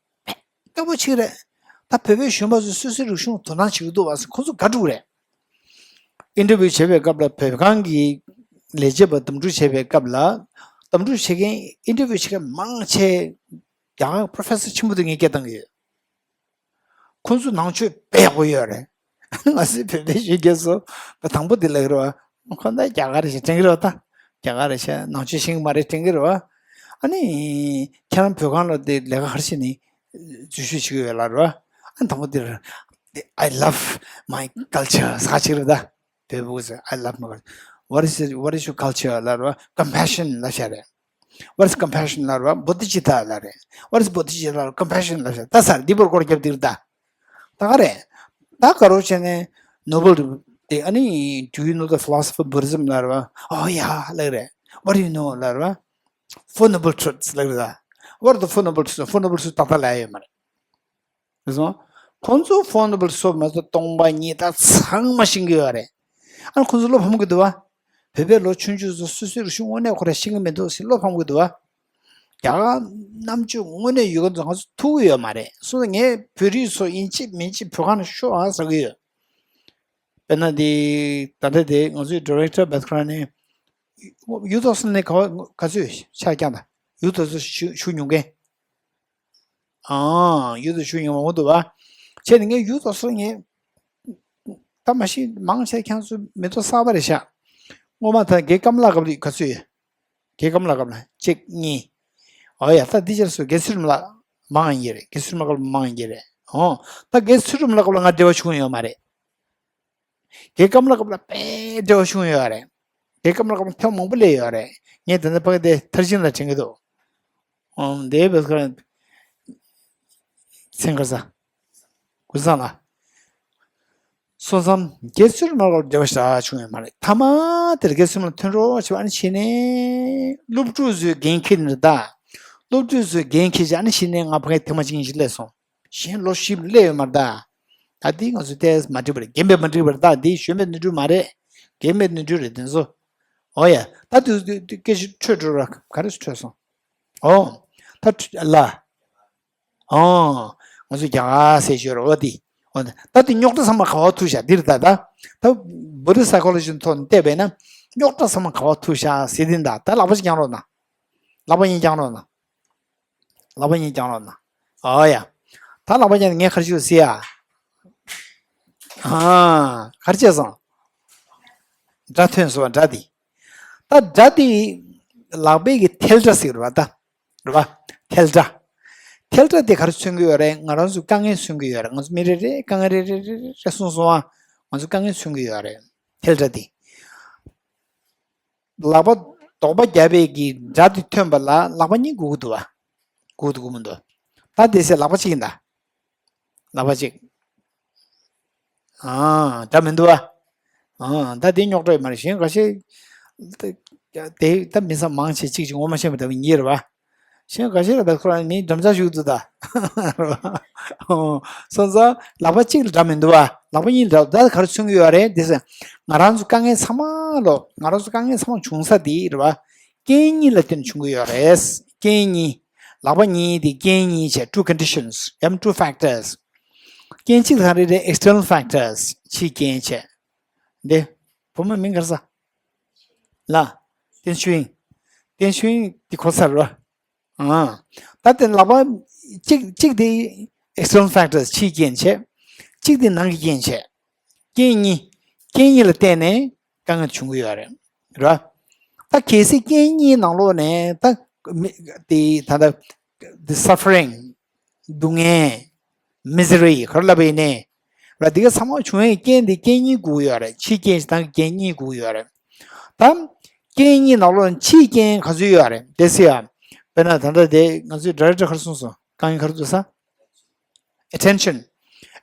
དཔེ་སྐྱོ་པོ་ཅིག་རེད། ད་བོད་པའི་གཞོན་པ་ཚོས་སོ་སོའི་རིག་གཞུང་དོ་སྣང་བྱེད་ཀྱི་འདུག་བ་ཟེར་ཁོ་ཚོ་དགའ་འགྲོ་གི་རེད། ཨིན་ཊར་བིའུ་བྱེད་པའི་སྐབས་ལ་བོད་ཁང་གི་ལས་བྱེད་པ་འདེམས་སྒྲུག་བྱེད་པའི་སྐབས་ལ་འདེམས་སྒྲུག་བྱེད་མཁན་ཨིན་ཊར་བིའུ་བྱེད་མཁན་མང་ཆེ་རྒྱ་གར་པྲོ་ཕེ་སར་ཆེན་པོ་དེ་ངས་སྐད་བཏང་གི་ཡོད། ཁོང་ཚོ་ནང་ཆོས་དཔེ་ཡག་པོ་ཡོད་རེད། ང་ཚོའི་བོད་པའི་གཞོན་སྐྱེས་ཚོ་ང་དང་པོ་དེ་ལབ་ཀྱི་རེད་བ། ཁོ་ན་རྒྱ་གར་རེད་ཤག་དྲན་གྱི་རེད་བ་ད། རྒྱ་གར་རེད་ཤག་ནང་ཆོས་ཤེས་ཀྱི་མ་རེད་དྲན་གྱི་རེད་བ། ཨ་ནི། ཁྱེད་རང་བོད་ཁང་ལ་དེ་ལས་ཀ་ག་རེ་བྱས་ནས་འཛུལ་ཞུགས་བྱེད་ཀྱི་ཡོད་ལབ་རེད་བ། ཨ་ནི་དང་པོ་དེ་རེད། I love my culture ཟེར་ཅིག་རེད་ད། བོད་པ་ཚོས་I love my culture. What is it? What is your culture? ལབ་རེད་བ། Compassion ལབ་ཤག་རེད། What is compassion ལབ་རེད་བ། བོ་དྷི་ཙིཏྟ་ལབ་རེད། What is bodhicitta? Compassion ལབ་ཤག་ད་སར་འདི་བར་སྐོར་རྒྱབ་འདི་རེད་ད། ད་ག་རེད། ད་ག་རོ་བྱས་ནས་ནོ་བེལ་དེ་ཨ་ནི་Do you know the philosophy of Buddhism ལབ་རེད་བ། Oh yeah ལབ་རེད། What do you know ལབ་རེད་བ། Four Noble Truths ལབ་རེད་ད། What are the Four Noble Truths? Four Noble Truths ཏག་ཏག་ལབ་ཡོད་མ་རེད། རེད་སོང་། ཁོང་ཚོ་Four Noble Truths མ་གཏོགས་སྟོང་པ་ཉིད་དང་ཚང་མ་ཤེས་ཀྱི་ཡོད་རེད། ཨ་ཁོང་ཚོ་བློ་ཕམ་གྱི་འདུག་བ། བོད་པའི་ལོ་ཆུང་ཆུང་ཚོ་སོ་སོའི་རིག་གཞུང་དངོས་གནས་ཁོ་རང་ཤེས་ཀྱི་མི་འདུག་ཟེར་བློ་ཕམ་གྱི་འདུག་བ། རྒྱ་གར་རྣམ་དཔྱོད་དངོས་གནས་ཡོད་མཁན་ཚོ་ང་ཚོ་ཐུག་གི་ཡོད་མ་རེད། སོང་ཙང་ངས་བོད་རིགས་ཚོ་ཡིན་གཅིག་མིན་གཅིག་བོད་ཁང་ནང་ཤོག་ཨ་ཟེར་གྱི་ཡོད། དཔེར་ན་འདི་ད་ལྟ་དེ་ང་ཚོའི་ཌི་རེག་ཊར་བེད་ཁ་ནས་ཡུ་ཐོག་སོང་ནས་ག་བ་ག་ཚོད་ཆ་རྐྱང་དང་ཡུ་ཐོག་ཚོ་ཞུ་ཞུ་མྱོང་མཁན། ཨང་། ཡུལ་དུ་ཞུ་ཡོང་བ་འོང་འདུག་བ། བྱས་ནས་ངས་ཡུལ་དུ་སོང་ངས། ད་མ་གཞི་མང་ཆེ་ཁྱེད་ཚོ་མི་ཐོ་གསར་པ་རེད་ཤག་སྔོན་མ་ད་རྒན་སྐམ་ལགས་སྐབས་དུས་ག་ཚོད་ཡོད། རྒན་སྐམ་ལགས་སྐབས་ལ་གཅིག་གཉིས། ཨོ་ཡ་ད་འདི་ཕྱིར་སུ་རྒན་ཚུལ་ཁྲིམས་ལགས་མང་ཡིན་རེད། རྒན་ཚུལ་ཁྲིམས་ལགས་སྐབས་ལ་མང་ཡིན་རེད། ཨོ། ད་རྒན་ཚུལ་ཁྲིམས་ལགས་སྐབས་ལ་ང་འབྲེལ་བ་བྱུང་ཡོད་མ་རེད། རྒན་སྐམ་ལགས་སྐབས་ལ་དཔེ་འབྲེལ་བ་བྱུང་ཡོད་རེད། རྒན་སྐམ་ལགས་སྐབས་ལ་ཐེངས་མང་པོ་སླེབས་ཡོད་རེད། ངས་ད་ལྟ་ཕ་གི་དེ་མཐར་ཕྱིན་ལ་དྲན་གྱི་འདུག་ཨོ་འདས་པའི་ཁར་མཚན་ག་ས་ཀུན་བཟང་ལ། སོང་ཙང་རྒན་ཚུལ་ཁྲིམས་ལགས་སྐབས་འབྲེལ་བ་ཞེ་དྲག་བྱུང་ཡོད་མ་རེད། མཐའ་མ་དེར་རྒན་ཚུལ་ཁྲིམས་ལགས་ཐོན་རོགས་བྱས་པ་ཨ་ནི་བྱས་ནས་སློབ་ཕྲུག་ཚོའི་འགན་འཁྱེར་ནས་ད། སློབ་ཕྲུག་ཚོའི་འགན་འཁྱེར་བྱས་ཨ་ནི་བྱས་ནས་ང་ཕ་གི་ཐེངས་མ་གཅིག་གཉིས་ཤིག་སླེབས་སོང་། གཞན་ལོ་བཞི་སླེབས་ཡོད་མ་རེད་ད། ད་འདི་ང་ཚོ་ཏོག་ཙམ་མ་འགྲིག་པ་རེད། རྒན་པས་མ་འགྲིག་པ་རེད་ད། འདི་གཞོན་པས་ནོར་འཁྲུལ་མ་རེད། རྒན་པས་ནོར་འཁྲུལ་རེད་དེ་ཚོ། ཨོ་ཡ། ད་དུ་དུ་དུ་སྐད་ཆ་འཕྲོས་འགྲོ་ར་ག་རེ་འཕྲོས་སོང་། ཨོ། ད་འཕྲོས་ལ། ཨོ། ང་ཚོ་རྒྱ་གར་ཟེར་ཞོར་ཨོ་དེ། ཨོ་ད་དེ་རྙོག་དྲ་ཚང་མ་ག་བ་ཐུག་བཞག་འདིར་ད་ད། ད་བོ་དྷི་སའི་ཀོ་ལོ་ཇི་ཐོག་ནས་བལྟས་པས་ན་རྙོག་དྲ་ཚང་མ་ག་བ་ཐུག་བཞག་ཟེར་དེ་ད་ད་ལག་པ་ཅིག་བརྐྱངས་རོགས་གནང་། ལག་པ་གཉིས་བརྐྱངས་རོགས་གནང་། ལག་པ་གཉིས་བརྐྱངས་རོགས་གནང་། ཨོ་ཡ། ད་ལག་པ་བརྐྱངས་ནས་ངས་ག་རེ་ཞུ་ཟེར་ཡ། ཨ། ག་རེ་བྱས་སོང་། སྒྲ་ཐོན་སོང་བ་སྒྲ་དེ། ད་སྒྲ་དེ་ལག་པའི་གི་ཐལ་སྒྲ་ཟེར་བ་ད། རེད་བ། ཐལ་སྒྲ། ཐལ་སྒྲ་དེ་ག་རེ་མཚོན་གྱི་ཡོད་རེད། ང་རང་ཚོའི་དཀའ་ངལ་མཚོན་གྱི་ཡོད་རེད། ང་ཚོ་མི་རེ་རེ་དཀའ་ངལ་རེ་རེ་རེ་རེ་གསུངས་སོང་བ། ང་ཚོ་དཀའ་ངལ་མཚོན་གྱི་ཡོད་རེད། ཐལ་སྒྲ་དེ། ལག་པ་རྡོག་པ་བརྒྱབ་པའི་གི་སྒྲ་དེ་ཐོན་པ་ལ་ལག་པ་གཉིས་སྒུག་གི་འདུག་བ། སྒུག་འདུག་སྒུག་མི་འདུག་ད་དེ་ཚེ་ལག་པ་གཅིག་ཡིན་ད། ལག་པ་གཅིག་ཨ། སྒྲ་མི་འདུག་བ། ཨ། ད་དེ་རྙོག་དྲ་ཡོད་མ་རེད། གཞན་འགའ་ཤས། དེ་ད་མི་ཚང་མང་ཆེ་གཅིག་གཅིག་ངོ་མ་ཤེས་པ་ད་མི་གཉིས་རེད་བ། གཞན་འགའ་ཤས་ལ་བས་ཁོ་རང་མི་འགྲམ་ལྕག་བཞུགས་འདུག་ད། སོང་ཙང་ལག་པ་གཅིག་ལ་སྒྲ་མི་འདུག་བ། ལག་པ་གཉིས་ལ་སྒྲ་ད་ག་རེ་མཚོན་གྱི་ཡོད་རེད་དེ་ཟེར། ང་རང་ཚོ་དཀའ་ངལ་ཚང་མ་ལོ་ང་རང་ཚོ་དཀའ་ངལ་ཚང་མ་བྱུང་ས་དེ་རེད་བ། རྐྱེན་གཉིས་ལ་བརྟེན་ནས་བྱུང་གི་ཡོད་རེད། རྐྱེན་གཉིས། ལག་པ་གཉིས་དེ་རྐྱེན་གཉིས་བྱས། two conditions ཡང་two factors། རྐྱེན་གཅིག་ག་རེ་རེད། external factors ཕྱིའི་རྐྱེན་བྱས། འདི། བུ་མོ་མིང་ག་རེ་ཟེར། ལ། ཏེན་ཤུན། ཏེན་ཤུན་འདི་གོ་ཚར་རོ། ཨ། ད་དེ་ལག་པ་གཅིག་གཅིག་དེ་external factors ཕྱིའི་རྐྱེན་བྱས། གཅིག་དེ་ནང་གི་རྐྱེན་བྱས། རྐྱེན་གཉིས། རྐྱེན་གཉིས་ལ་བརྟེན་ནས་དཀའ་ངལ་བྱུང་གི་ཡོད་རེད། རེད་བ། ད་གལ་སྲིད་རྐྱེན་གཉིས་ནང་ལོགས་ནས་ད་མི་དེ་ད་ལྟ་the suffering སྡུག་བསྔལ། misery ག་རེ་ལབ་པ་ཡིན་ནའི། ར་འདི་ག་ཚང་མ་བྱུང་བའི་རྐྱེན་འདི་རྐྱེན་གཉིས་དགོས་ཀྱི་ཡོད་རེད། ཕྱིའི་རྐྱེན་ཞིག་དང་རྐྱེན་གཉིས་དགོས་ཀྱི་ཡོད་རེད། ད་རྐྱེན་གཉིས་ནང་ལོགས་ཕྱིའི་རྐྱེན་ག་ཚོད་ཡོད་རེད་དེ་ཟེར་ཡ། དཔེར་ན་ད་ལྟ་དེ་ང་ཚོའི་director ག་རེ་གསུངས་སོང་། དཀའ་ངལ་ག་རེ་འདུག་ས། attention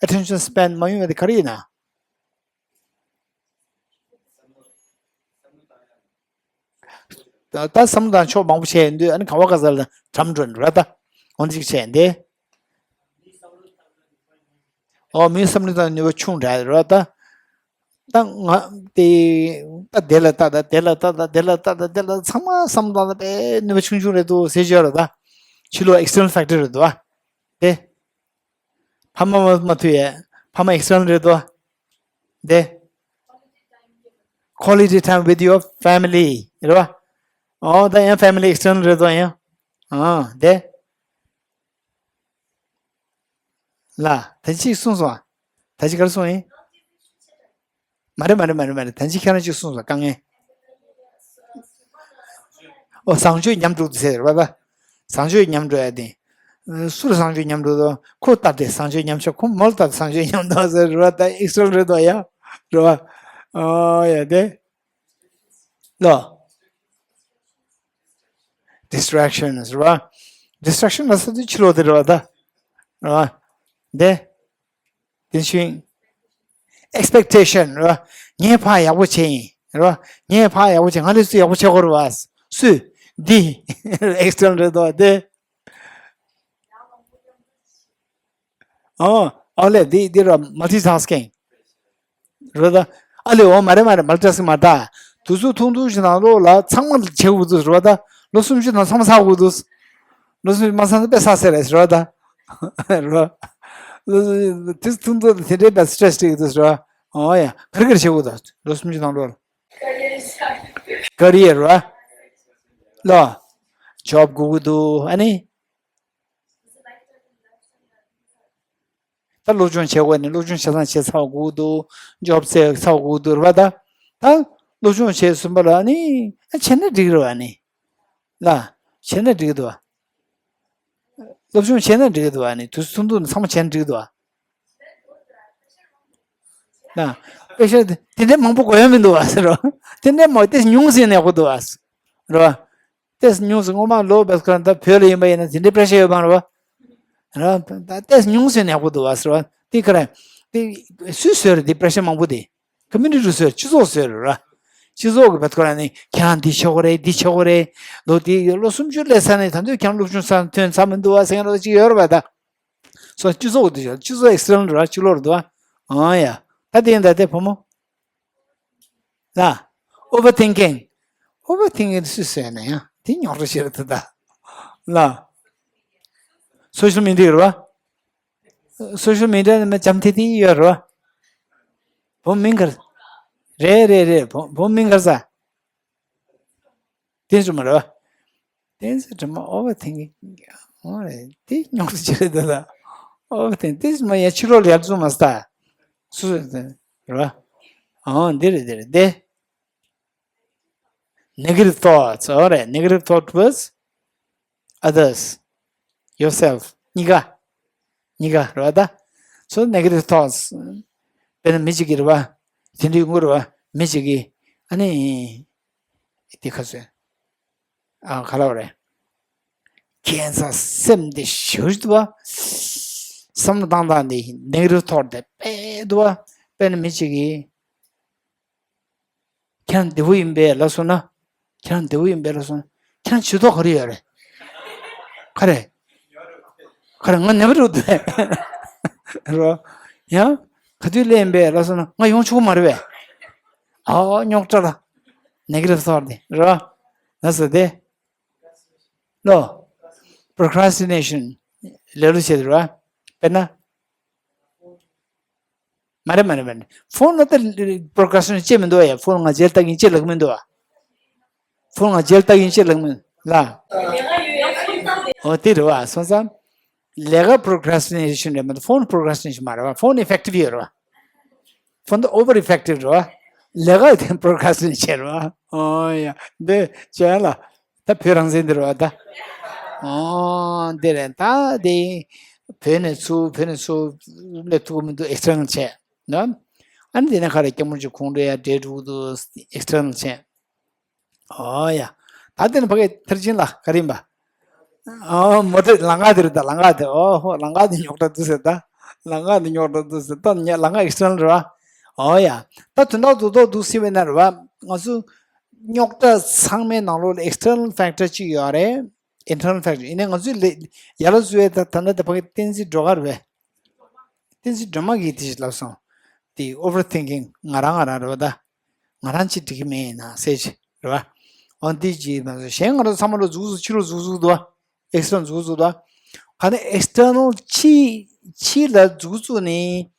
attention span མ་ཡོང་བ་དེ་ག་རེ་ཡིན་ན། ད་ད་བསམ་བློ་བཏང་ཕྱོགས་མང་པོ་བྱས་ཡོང་དུས་ཨ་ནི་ག་བ་ག་ས་ལ་གྲམ་འགྲོ་ནི་ར་ད། འོ་འདི་ཅིག་བྱས་ཏེ། ཨོ་མིའི་བསམ་བློ་བཏང་ནུས་པ་ཆུང་དྲགས་ར་ད། ད་ང་དེ་ད་དེ་ལ་ལྟ་ད་དེ་ལ་ལྟ་ད་དེ་ལ་ལྟ་ད་དེ་ལ་ཚང་མ་བསམ་བློ་བཏང་ད་དཔེ་ནུས་པ་ཆུང་ཆུང་རེད་འདུག་ཟེར་བརྗོད་ར་ད། ཕྱི་ལོགས་external factor རེད་འདུག་ཨ། དེ། ཕ་མ་མ་མ་ཐུ་ཡ། ཕ་མ་external རེད་དོ། དེ། Quality time with your family རེད་བ། ཨོ་ད་ཡང་family external རེད་དོ་ཡང་། ཨོ་དེ། ལ་ད་ཅིག་གསུངས་སོང་ཨ། ད་ཅིག་ག་རེ་གསུངས་ཡིན། མ་རེད་མ་རེད་མ་རེད་མ་རེད། ད་ཅི་ཁྱེད་རང་ཅིག་གསུངས་སོང་དཀའ་ངལ། ཨོ་བཟང་སྤྱོད་ཉམས་འགྲོ་འདུག་ཟེར་བ་ད། བཟང་སྤྱོད་ཉམས་འགྲོ་ཡ་དེ། སུར་བཟང་སྤྱོད་ཉམས་འགྲོ་དོ། ཁོ་ལྟ་སྟེ་བཟང་སྤྱོད་ཉམས་ཤོག་ཁོ་མོལ་ལྟ་བཟང་སྤྱོད་ཉམས་འདུག་ཟེར་བ་ད་external རེད་དོ་ཡ། རེད་བ། ཨོ་ཡ་དེ། ལོ། distractions རེད་བ། distraction ལ་ས་དུས་ཕྱི་ལོགས་དེ་རེད་བ་ད། རེད་བ། དེ། དེ་བཞིན། expectation རེད་བ། ངས་ཕར་ཡག་པོ་བྱས་ཡིན་རེད་བ། ངས་ཕར་ཡག་པོ་བྱས་ང་ལས་སུ་ཡག་པོ་བྱེད་དགོས་རེད་བ། སུས། འདི། external རེད་དོ་དེ། ཨོ། ཨོ་ལེ་འདི་འདི་ར་multitasking རེད་ད། ཨ་ལེ་འོ་མ་རེད་མ་རེད་multitasking མ་རེད་ད། དུས་ཚོད་ཐུང་ཐུང་ཞིག་ནང་ལོགས་ལ་ཚང་མ་བྱེད་དགོས་འདུག་རེད་བ་ད། ལོ་སུམ་ཅུ་ནང་ཚང་མ་ཚར་དགོས་འདུག་ལོ་སུམ་ཅུ་མ་ཚང་ན་དཔེ་ས་སེ་རེད་ཟེར་བ་ད། རེད་བ། དུས་ཐུང་ཐུང་དེ་འདྲའི་དཔེ་stress སྤྲད་ཀྱི་འདུག་ཟེར་བ། ཨོ་ཡ་ག་རེ་ག་རེ་བྱེད་དགོས་ད་ལོ་སུམ་ཅུ་ནང་ལོགས་ལ། career རེད་བ། ལོ། job དགོས་ཀྱི་འདུག་ཨ་ནི། ད་སློབ་སྦྱོང་བྱེད་དགོས་ནི་སློབ་སྦྱོང་བྱེད་སྟངས་བྱེད་ཚར་དགོས་འདུག job བཙལ་ཚར་དགོས་འདུག་རེད་བ་ད། ད་སློབ་སྦྱོང་བྱས་ཟིན་པ་ལ་ནི་ཨ་བྱས་ན་འགྲིག་རེད་བ་ནི། ལ། བྱས་ན་འགྲིག་འདུག་བ། སློབ་སྦྱོང་བྱས་ན་འགྲིག་འདུག་བ་ནི་དུས་ཚོད་ཐུང་ཐུང་ནི་ཚང་མ་བྱས་ན་འགྲིག་འདུག་བ། ལ། དཔེ་ཤ་དེ་འདྲའི་མང་པོ་དགོས་ཡ་མི་འདུག་བ་ཟེར་རོ། དེ་འདྲའི་མང་ཏེ་ཉུང་ཟིན་ཡག་པོ་འདུག་བ། རོ། ཏེས་ཉུང་སུ་སྔོན་མ་ལོ་བེས་ཁར་ད་བོད་ལ་ཡིན་པ་ཡིན་ན་དེ་འདྲའི་pressure ཡོད་མ་རེད་བ། ར་ད་ཏེས་ཉུང་སུ་ཡག་པོ་འདུག་བ་ཟེར་བ་དེ་ག་རེ། དེ་སུས་བཟོས་རེད་དེ་pressure མང་པོ་དེ། community རུ་བཟོས་སྤྱི་ཚོགས་བཟོས་རེད་ར། སྤྱི་ཚོགས་ཀྱི་བེས་ཁར་ནི་ཁྱེད་རང་འདི་བྱེད་དགོས་རེད་འདི་བྱེད་དགོས་རེད། ལོ་དེ་ལོ་སུམ་ཅུ་སླེབས་ས་ནས་ད་དུང་ཁྱེད་རང་སློབ་སྦྱོང་ས་ཐོན་ས་མི་འདུག་བ་ཟེར་མཁན་ར་ཅིག་ཡོད་རེད་བ་ད། སོ་སྤྱི་ཚོགས་ཀྱི་དེ་སྤྱི་ཚོགས་external རེད་བ་ཕྱི་ལོགས་རེད་འདུག་བ། ཨང་ཡ། ད་དེ་ཡིན་ད་དེ་བུ་མོ། ལ། overthinking overthinking དེ་སུས་ཟེར་ན་ཡང་དེ་རྙོག་དྲ་ཞིག་རེད་ད། ལ། social media རེད་བ། social media ནི་མ་འཇམ་ཐིང་ཐིང་ཡོད་རེད་བ། བུ་མིང་གར། རེད་རེད་རེད་བུ་བུ་མིང་གར་ས། དེ་ཚོ་མ་རེད་བ། དེ་ཚོ་དྲི་མ་overthinking ཨོ་རེད་དེ་རྙོག་དྲ་ཅིག་རེད་ད། overthinking དེ་ཚོ་མ་ཡ་ཕྱི་ལོགས་ལ་ཡར་བཙུགས་མ་སྟ། སུ་རེད་བ། ཨོ་འདི་རེད་འདི་རེད་དེ། negative thoughts ཨོ་རེད། negative thought towards others, yourself གཉིས་ཀ་གཉིས་ཀ་རེད་བ་ད། so negative thoughts དཔེར་ན་མི་གཅིག་གིས་རེད་བ། དེ་འདྲའི་དངུལ་རེད་བ་མི་གཅིག་གིས་ཨ་ནི། དེ་ཁ་སོས། ཨ་ག་ལ་བ་རེད། ཁྱད་མཚར་སེམས་འདི་ཞུ་འདུག་བ། བསམ་བློ་བཏང་སྟངས་འདི་negative thought དེ་དཔེ་འདུག་བ། དཔེར་ན་མི་གཅིག་གིས། ཁྱེད་རང་བདེ་པོ་ཡིན་པས་ལབ་སོང་ན། ཁྱེད་རང་བདེ་པོ་ཡིན་པས་ལབ་སོང་ན། ཁྱེད་རང་བྱེད་ཐོག་ག་རེ་ཡོད་རེད། ག་རེ། ག་རེ་ང་ནད་པ་རེད་འདུག་རོ། ཡང་། ག་དུས་སླེབས་ཡིན་པས་ལབ་སོང་ན་ང་ཡོང་ཆོག་གི་མ་རེད་པས། ཨའོ་རྙོག་དྲ་ལ། negative thought དེ་རོ། ལགས་སོ་དེ། ལོ། procrastination ལེ་ལོ་བྱེད་དུ་ར། དཔེར་ན། མ་རེད་མ་རེད་མ་རེད། ཕོན་ལ་ད་procrastination ཅེས་མི་འདུག་ཡ། ཕོན་ང་རྗེས་ལྟ་གིན་ཅེས་ལབ་མི་འདུག་ཨ། ཕོན་ང་རྗེས་ལྟ་གིན་ཅེས་ལབ་མི་ལ། ཨོ་དེ་རེད་བ་སོང་ཙང་། ལས་ཀ་procrastination རེད་མ་གཏོགས་ཕོན་procrastination མ་རེད་བ། ཕོན་effective ཡོད་རེད་བ། ཕོན་ད་over effective རེད་བ། ལས་ཀ་དེ་procrastination བྱས་རེད་བ། ཨོ་ཡ་འདི་བྱས་ལ། ད་བོད་རང་བཙན་འདི་རེད་བ་ད། ཨོ་འདི་རེད་ད་འདི། བོད་ནས་ཚུར་བོད་ནས་ཚུར་སླེབས་ཐུབ་ཀྱི་མི་འདུག external བྱས་ན། ཨ་ནི་འདི་ནས་ཁ་རེ་སྐྱབས་མགོན་གྱི་ཁོང་ཁྲོ་ཡ་འདྲེ་འགྲོ་གི་འདུག external བྱས། ཨོ་ཡ། ད་འདི་ནས་ཕ་གི་མཐར་ཕྱིན་ལ་ག་རེ་ཡིན་པ། ཨོ་མོ་ཊ་ལམ་ཁ་འདི་རེད་ད་ལམ་ཁ་འདི་ཨོ་ཧོ་ལམ་ཁ་འདི་རྙོག་དྲ་འདུག་ཟེར་ད། ལམ་ཁ་འདི་རྙོག་དྲ་འདུག་ཟེར། ད་ཉ་ལམ་ཁ་external་རེད་བ། འོ་ཡ། ད་དོན་དག་རྡོག་རྡོག་འདུག་ཟེར་བས་ན་རེད་བ། ང་ཚོ་རྙོག་དྲ་ཚང་མའི་ནང་ལོགས་ལ་external factor་གཅིག་ཡོད་རེད། internal factor། ཡིན་ནའི་ང་ཚོས་ལས་ཡར་ལ་བཟོས་ད་ད་ལྟ་དེ་ཕ་གི་བསྟན་འཛིན་སྒྲོལ་དཀར་རེད་བས། བསྟན་འཛིན་སྒྲོལ་མ་གིས་དེ་ཞིག་ལབ་སོང་། དེ་overthinking། ང་རང་ང་རང་རེད་བ་ད། ང་རང་ཅིག་འགྲིག་གི་མེད་ན་ཟེར་ཅིག་རེད་བ། འོ་འདི་ཅིག་མ་གཞན་ང་རང་ཚང་མ་ལ་འཛུགས་འཛུགས་ཕྱི་ལོགས་འཛུགས་འཛུགས་འདུག་བ། external་འཛུགས་འཛུགས་འདུག་བ། ག་ནས་external་ཕྱི་ཕྱི་ལ་འཛུགས་འཛུགས་ནས་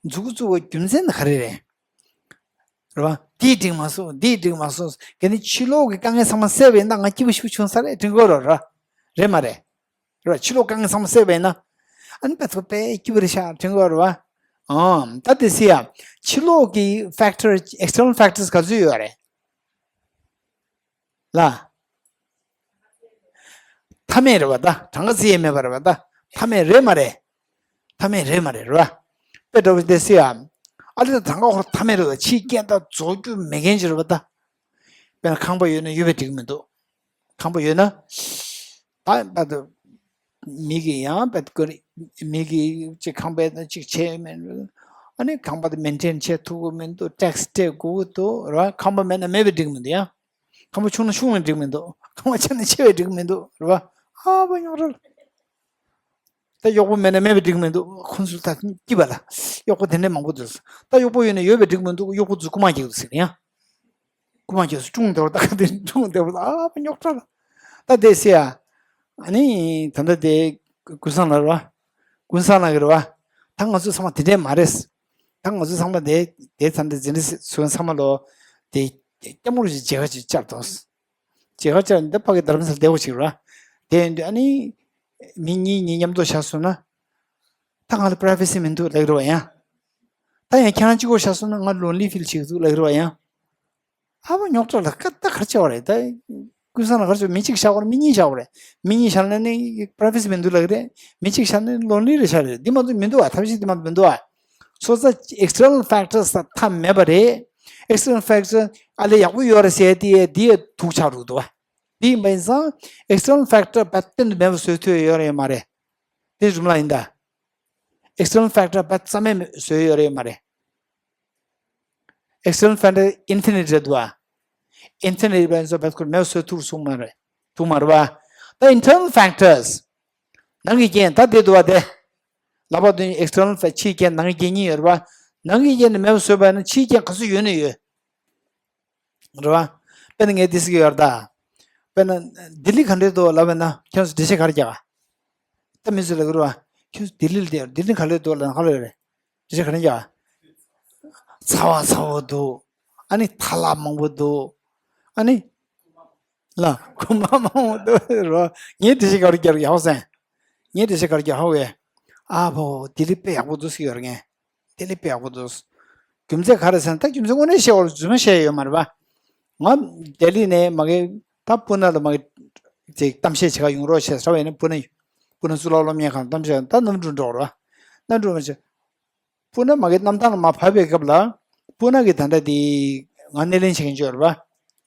འཛུགས་འཛུགས་པའི་རྒྱུ་མཚན་ནི་ག་རེ་རེད། རེད་བ། འདིས་འགྲིག་མ་སོང་། འདིས་འགྲིག་མ་སོང་། གལ་ཏེ་ཕྱི་ལོགས་ཀྱི་དཀའ་ངལ་ཚང་མ་སེལ་བ་ཡིན་ན་ང་སྐྱིད་པོ་ཞིག་བྱུང་ས་རེད་དྲན་གྱི་ཡོད་རེད། རེད་མ་རེད། རེད་བ། ཕྱི་ལོགས་དཀའ་ངལ་ཚང་མ་སེལ་བ་ཡིན་ན། ཨ་ནི་དཔེ་ཚོ་དཔེ་སྐྱིད་པོ་རེད་ཤག་དྲན་གྱི་ཡོད་རེད་བ། ཨང་། ད་དེ་སེ་ཡ། ཕྱི་ལོགས་ཀྱི་factor། external factors་ག་ཚོད་ཡོད་རེད། ལ། མཐའ་མེད་རེད་བ་ད། གྲངས་ཀ་རྩིས་ཡས་མེད་པ་རེད་བ་ད། མཐའ་མེད་རེད་མ་རེད། མཐའ་མེད་རེད་མ་རེད། རེད་བ། དཔེ་འདྲ་བོ་འདི་སེ་ཡ། ཨ་ལེ་ད་གྲངས་ཀ་ཧོར་མཐའ་མེད་རེད་བ། ཕྱིའི་རྐྱེན་དང་རྫོགས་རྒྱུ་མེད་མཁན་ཅིག་རེད་བ་ད། དཔེར་ན་ཁང་པ་ཡོད་ན་ཡོད་པའི་འགྲིག་མི་འདུག་ཁང་པ་ཡོད་ན། ད་ད་དུ་མི་གི་ཡང་བད་ཀོ་རི་མི་གི་ཅིག་ཁང་པའི་ཅིག་ཆེ་མེད། ཨ་ནི་ཁང་པ་དེ་maintain་བྱེད་ཐུབ་ཀྱི་མི་འདུག tax་སྤྲད་དགོས་ཀྱི་འདུག་རེད་བ། ཁང་པ་མེད་ན་མེད་པའི་འགྲིག་མི་འདུག་ཡང་། ཁང་པ་ཆུང་ན་ཆུང་བའི་འགྲིག་མི་འདུག་ཁང་པ་ཆེ་ན་ཆེ་བའི་འགྲིག་མི་འདུག་རེད་བ། ཨ་བ་ཉོག་རེད། ད་གཡོག་པོ་མེད་ན་མེད་པའི་འགྲིག་མི་འདུག་ཁོང་ཚོ་ད་སྐྱིད་པ་ལ་གཡོག་པོ་དེ་འདྲའི་མང་པོ་འདུག་ད་གཡོག་པོ་ཡོད་ན་ཡོད་པའི་འགྲིག་མི་འདུག་གཡོག་པོ་ཚོ་རྐུ་མ་རྒྱག་འདུག་ཟེར་ཡང་། རྐུ་མ་རྒྱག་སུ་ཅུང་བདེ་བ་ད་ག་དེ་ཅུང་བདེ་བ་ཨ་བ་ཉོག་རེད། ད་དེ་སེ་ཡ། ཨ་ནི་ད་ལྟ་དེ་ཀུན་བཟང་ལ་རེད་བ། ཀུན་བཟང་ལ་གི་རེད་བ། ད་ང་ཚོ་ཚང་མ་དེ་འདྲས་མ་རེད། ད་ང་ཚོ་ཚང་མ་དེ་དེ་ཚ་འདི་འཛིན་གྲྭ་སོན་ཚང་མ་ལོ། དེ་སྐྱ་མོར་ཞིག་མཇལ་ཁ་ཅིག་བཅར་དོ། མཇལ་ཁ་བཅར་འདི་ཕ་གི་རྡ་རམ་ས་ལ་བསྡད་པ་ཅིག་རེད་བ། དེ་ཡིན་དུས་ཨ་ནི་མི་གཉིས་གཉིས་མཉམ་དུ་བཞག་སོང་ན། ད་ང་ལ་privacy་མི་འདུག་ལབ་ཀྱི་རེད་བ་ཡང་། ད་ཡང་ཁྱེད་རང་གཅིག་པོ་བཞག་སོང་ན་ང་lonely feel་བྱེད་ཀྱི་འདུག་ལབ་ཀྱི་རེད་བ་ཡང་། ཨ་ཕ་ཉོག་དྲ་ལ་ཀ་ད་གར་བྱས་པ་རེད་ད། ཀུན་བཟང་ལ་གར་བྱས་མི་གཅིག་བཞག་པ་རེད། མི་གཉིས་བཞག་པ་རེད། མི་གཉིས་བཞག་ན་ནི་privacy་མི་འདུག་ལབ་ཀྱི་རེད། མི་གཅིག་བཞག་ན་ནི་lonely་རེད་ཤག་རེད། འདི་མ་གཏོགས་མི་འདུག་ཨ། ཐབས་ཤེས་འདི་མ་གཏོགས་མི་འདུག་ཨ། སོ་སོ་external factors་དང་མཐའ་མེད་པ་རེད། external factors་ཨ་ལས་ཡག་པོ་ཡོད་རེད་ཟེར་དེ་དེ་ཡ་དུག་ཆགས་འགྲོ་འདུག་ཨ། དེ་ཡིན་པ་ཡིན་ཙང་external factor་བད་གཏན་དུ་མེད་པ་བཟོས་ཐུབ་ཡོད་རེད་མ་རེད། དེ་རུམ་ལ་ཡིན་ད། external factor་བད་རྩ་མེད་བཟོས་ཡོད་རེད་མ་རེད། external factor་infinite་རེད་འདུག་ཨ། infinite་བས་ཚོ་བད་ཁོ་མེད་བཟོ་ཐུབ་སོང་མ་རེད། ཐུབ་མ་རེད་བ། ད་internal factors་ནང་གི་རྐྱེན་ད་དེ་འདུག་བ་དེ། ལབ་པ་དུས་external fact་ཕྱིའི་རྐྱེན་ནང་གི་རྐྱེན་གཉིས་ཡོད་རེད་བ། ནང་གི་རྐྱེན་ནི་མེད་བཟོས་པ་ན་ཕྱིའི་རྐྱེན་ག་ཚོད་ཡོད་ན་ཡོད། རེད་བ། དཔེར་ན་ངས་འདི་ཟེར་གྱི་ཡོད་རེད་ད། དཔེར་ན་ལྡི་ལི་ག་འདྲས་འདུག་ལབ་པ་ན་ཁྱེད་ཚོ་འགྲེལ་བཤད་ག་རེ་རྒྱག་ག་ད་མི་ཚོས་ལབ་ཀྱི་རེད་བ། ཁྱེད་ཚོ་ལྡི་ལི་ལ་བསྡད་ཡོད་རེད། ལྡི་ལི་ག་འདྲས་འདུག་ལབ་ན་ག་རེ་རེད། འགྲེལ་བཤད་ག་རེ་རྒྱག་ག་ཚ་བ་ཚ་བོ་འདུག་ཨ་ནི་ཐ་ལག་མང་པོ་འདུག་ཨ་ནི། ལ་རྐུན་མ་མང་པོ་འདུག་རོ། ངས་འགྲེལ་བཤད་ག་རེ་རྒྱག་གི་ཡོད་ཟེར། ངས་འགྲེལ་བཤད་ག་རེ་རྒྱག་ཧ་བས། ཨ་ཕོ་ལྡི་ལི་དཔེ་ཡག་པོ་འདུག་ཟེར་གྱི་ཡོད་རེད་ངས། ལྡི་ལི་དཔེ་ཡག་པོ་འདུག་རྒྱུ་མཚན་ག་རེ་ཟེར་ན་ད་རྒྱུ་མཚན་དངོས་གནས་བཤད་པ་རེད། རྫུན་མ་བཤད་ཡོད་མ་རེད་པ། ང་ལྡི་ལི་ནས་མ་གི་ད་སྤུ་ན་ལ་མ་གི་ཅིག་གཏམ་བཤད་བྱེད་ག་ཡོང་རོགས་བྱས་ཟེར་བ་ཡིན་ན་སྤུ་ན་སྤུ་ན་གཙུག་ལག་སློབ་གཉེར་ཁང་གཏམ་བཤད་ད་གནམ་གྲུ་འགྲོ་རོགས། གནམ་གྲུ་མ་བྱས། སྤུ་ན་མ་གི་གནམ་ཐང་ལ་མ་བབས་པའི་སྐབས་ལ་སྤུ་ན་གི་ད་ལྟ་དེ་ང་སྣེ་ལེན་བྱེད་མཁན་ཅིག་ཡོད་རེད་པ།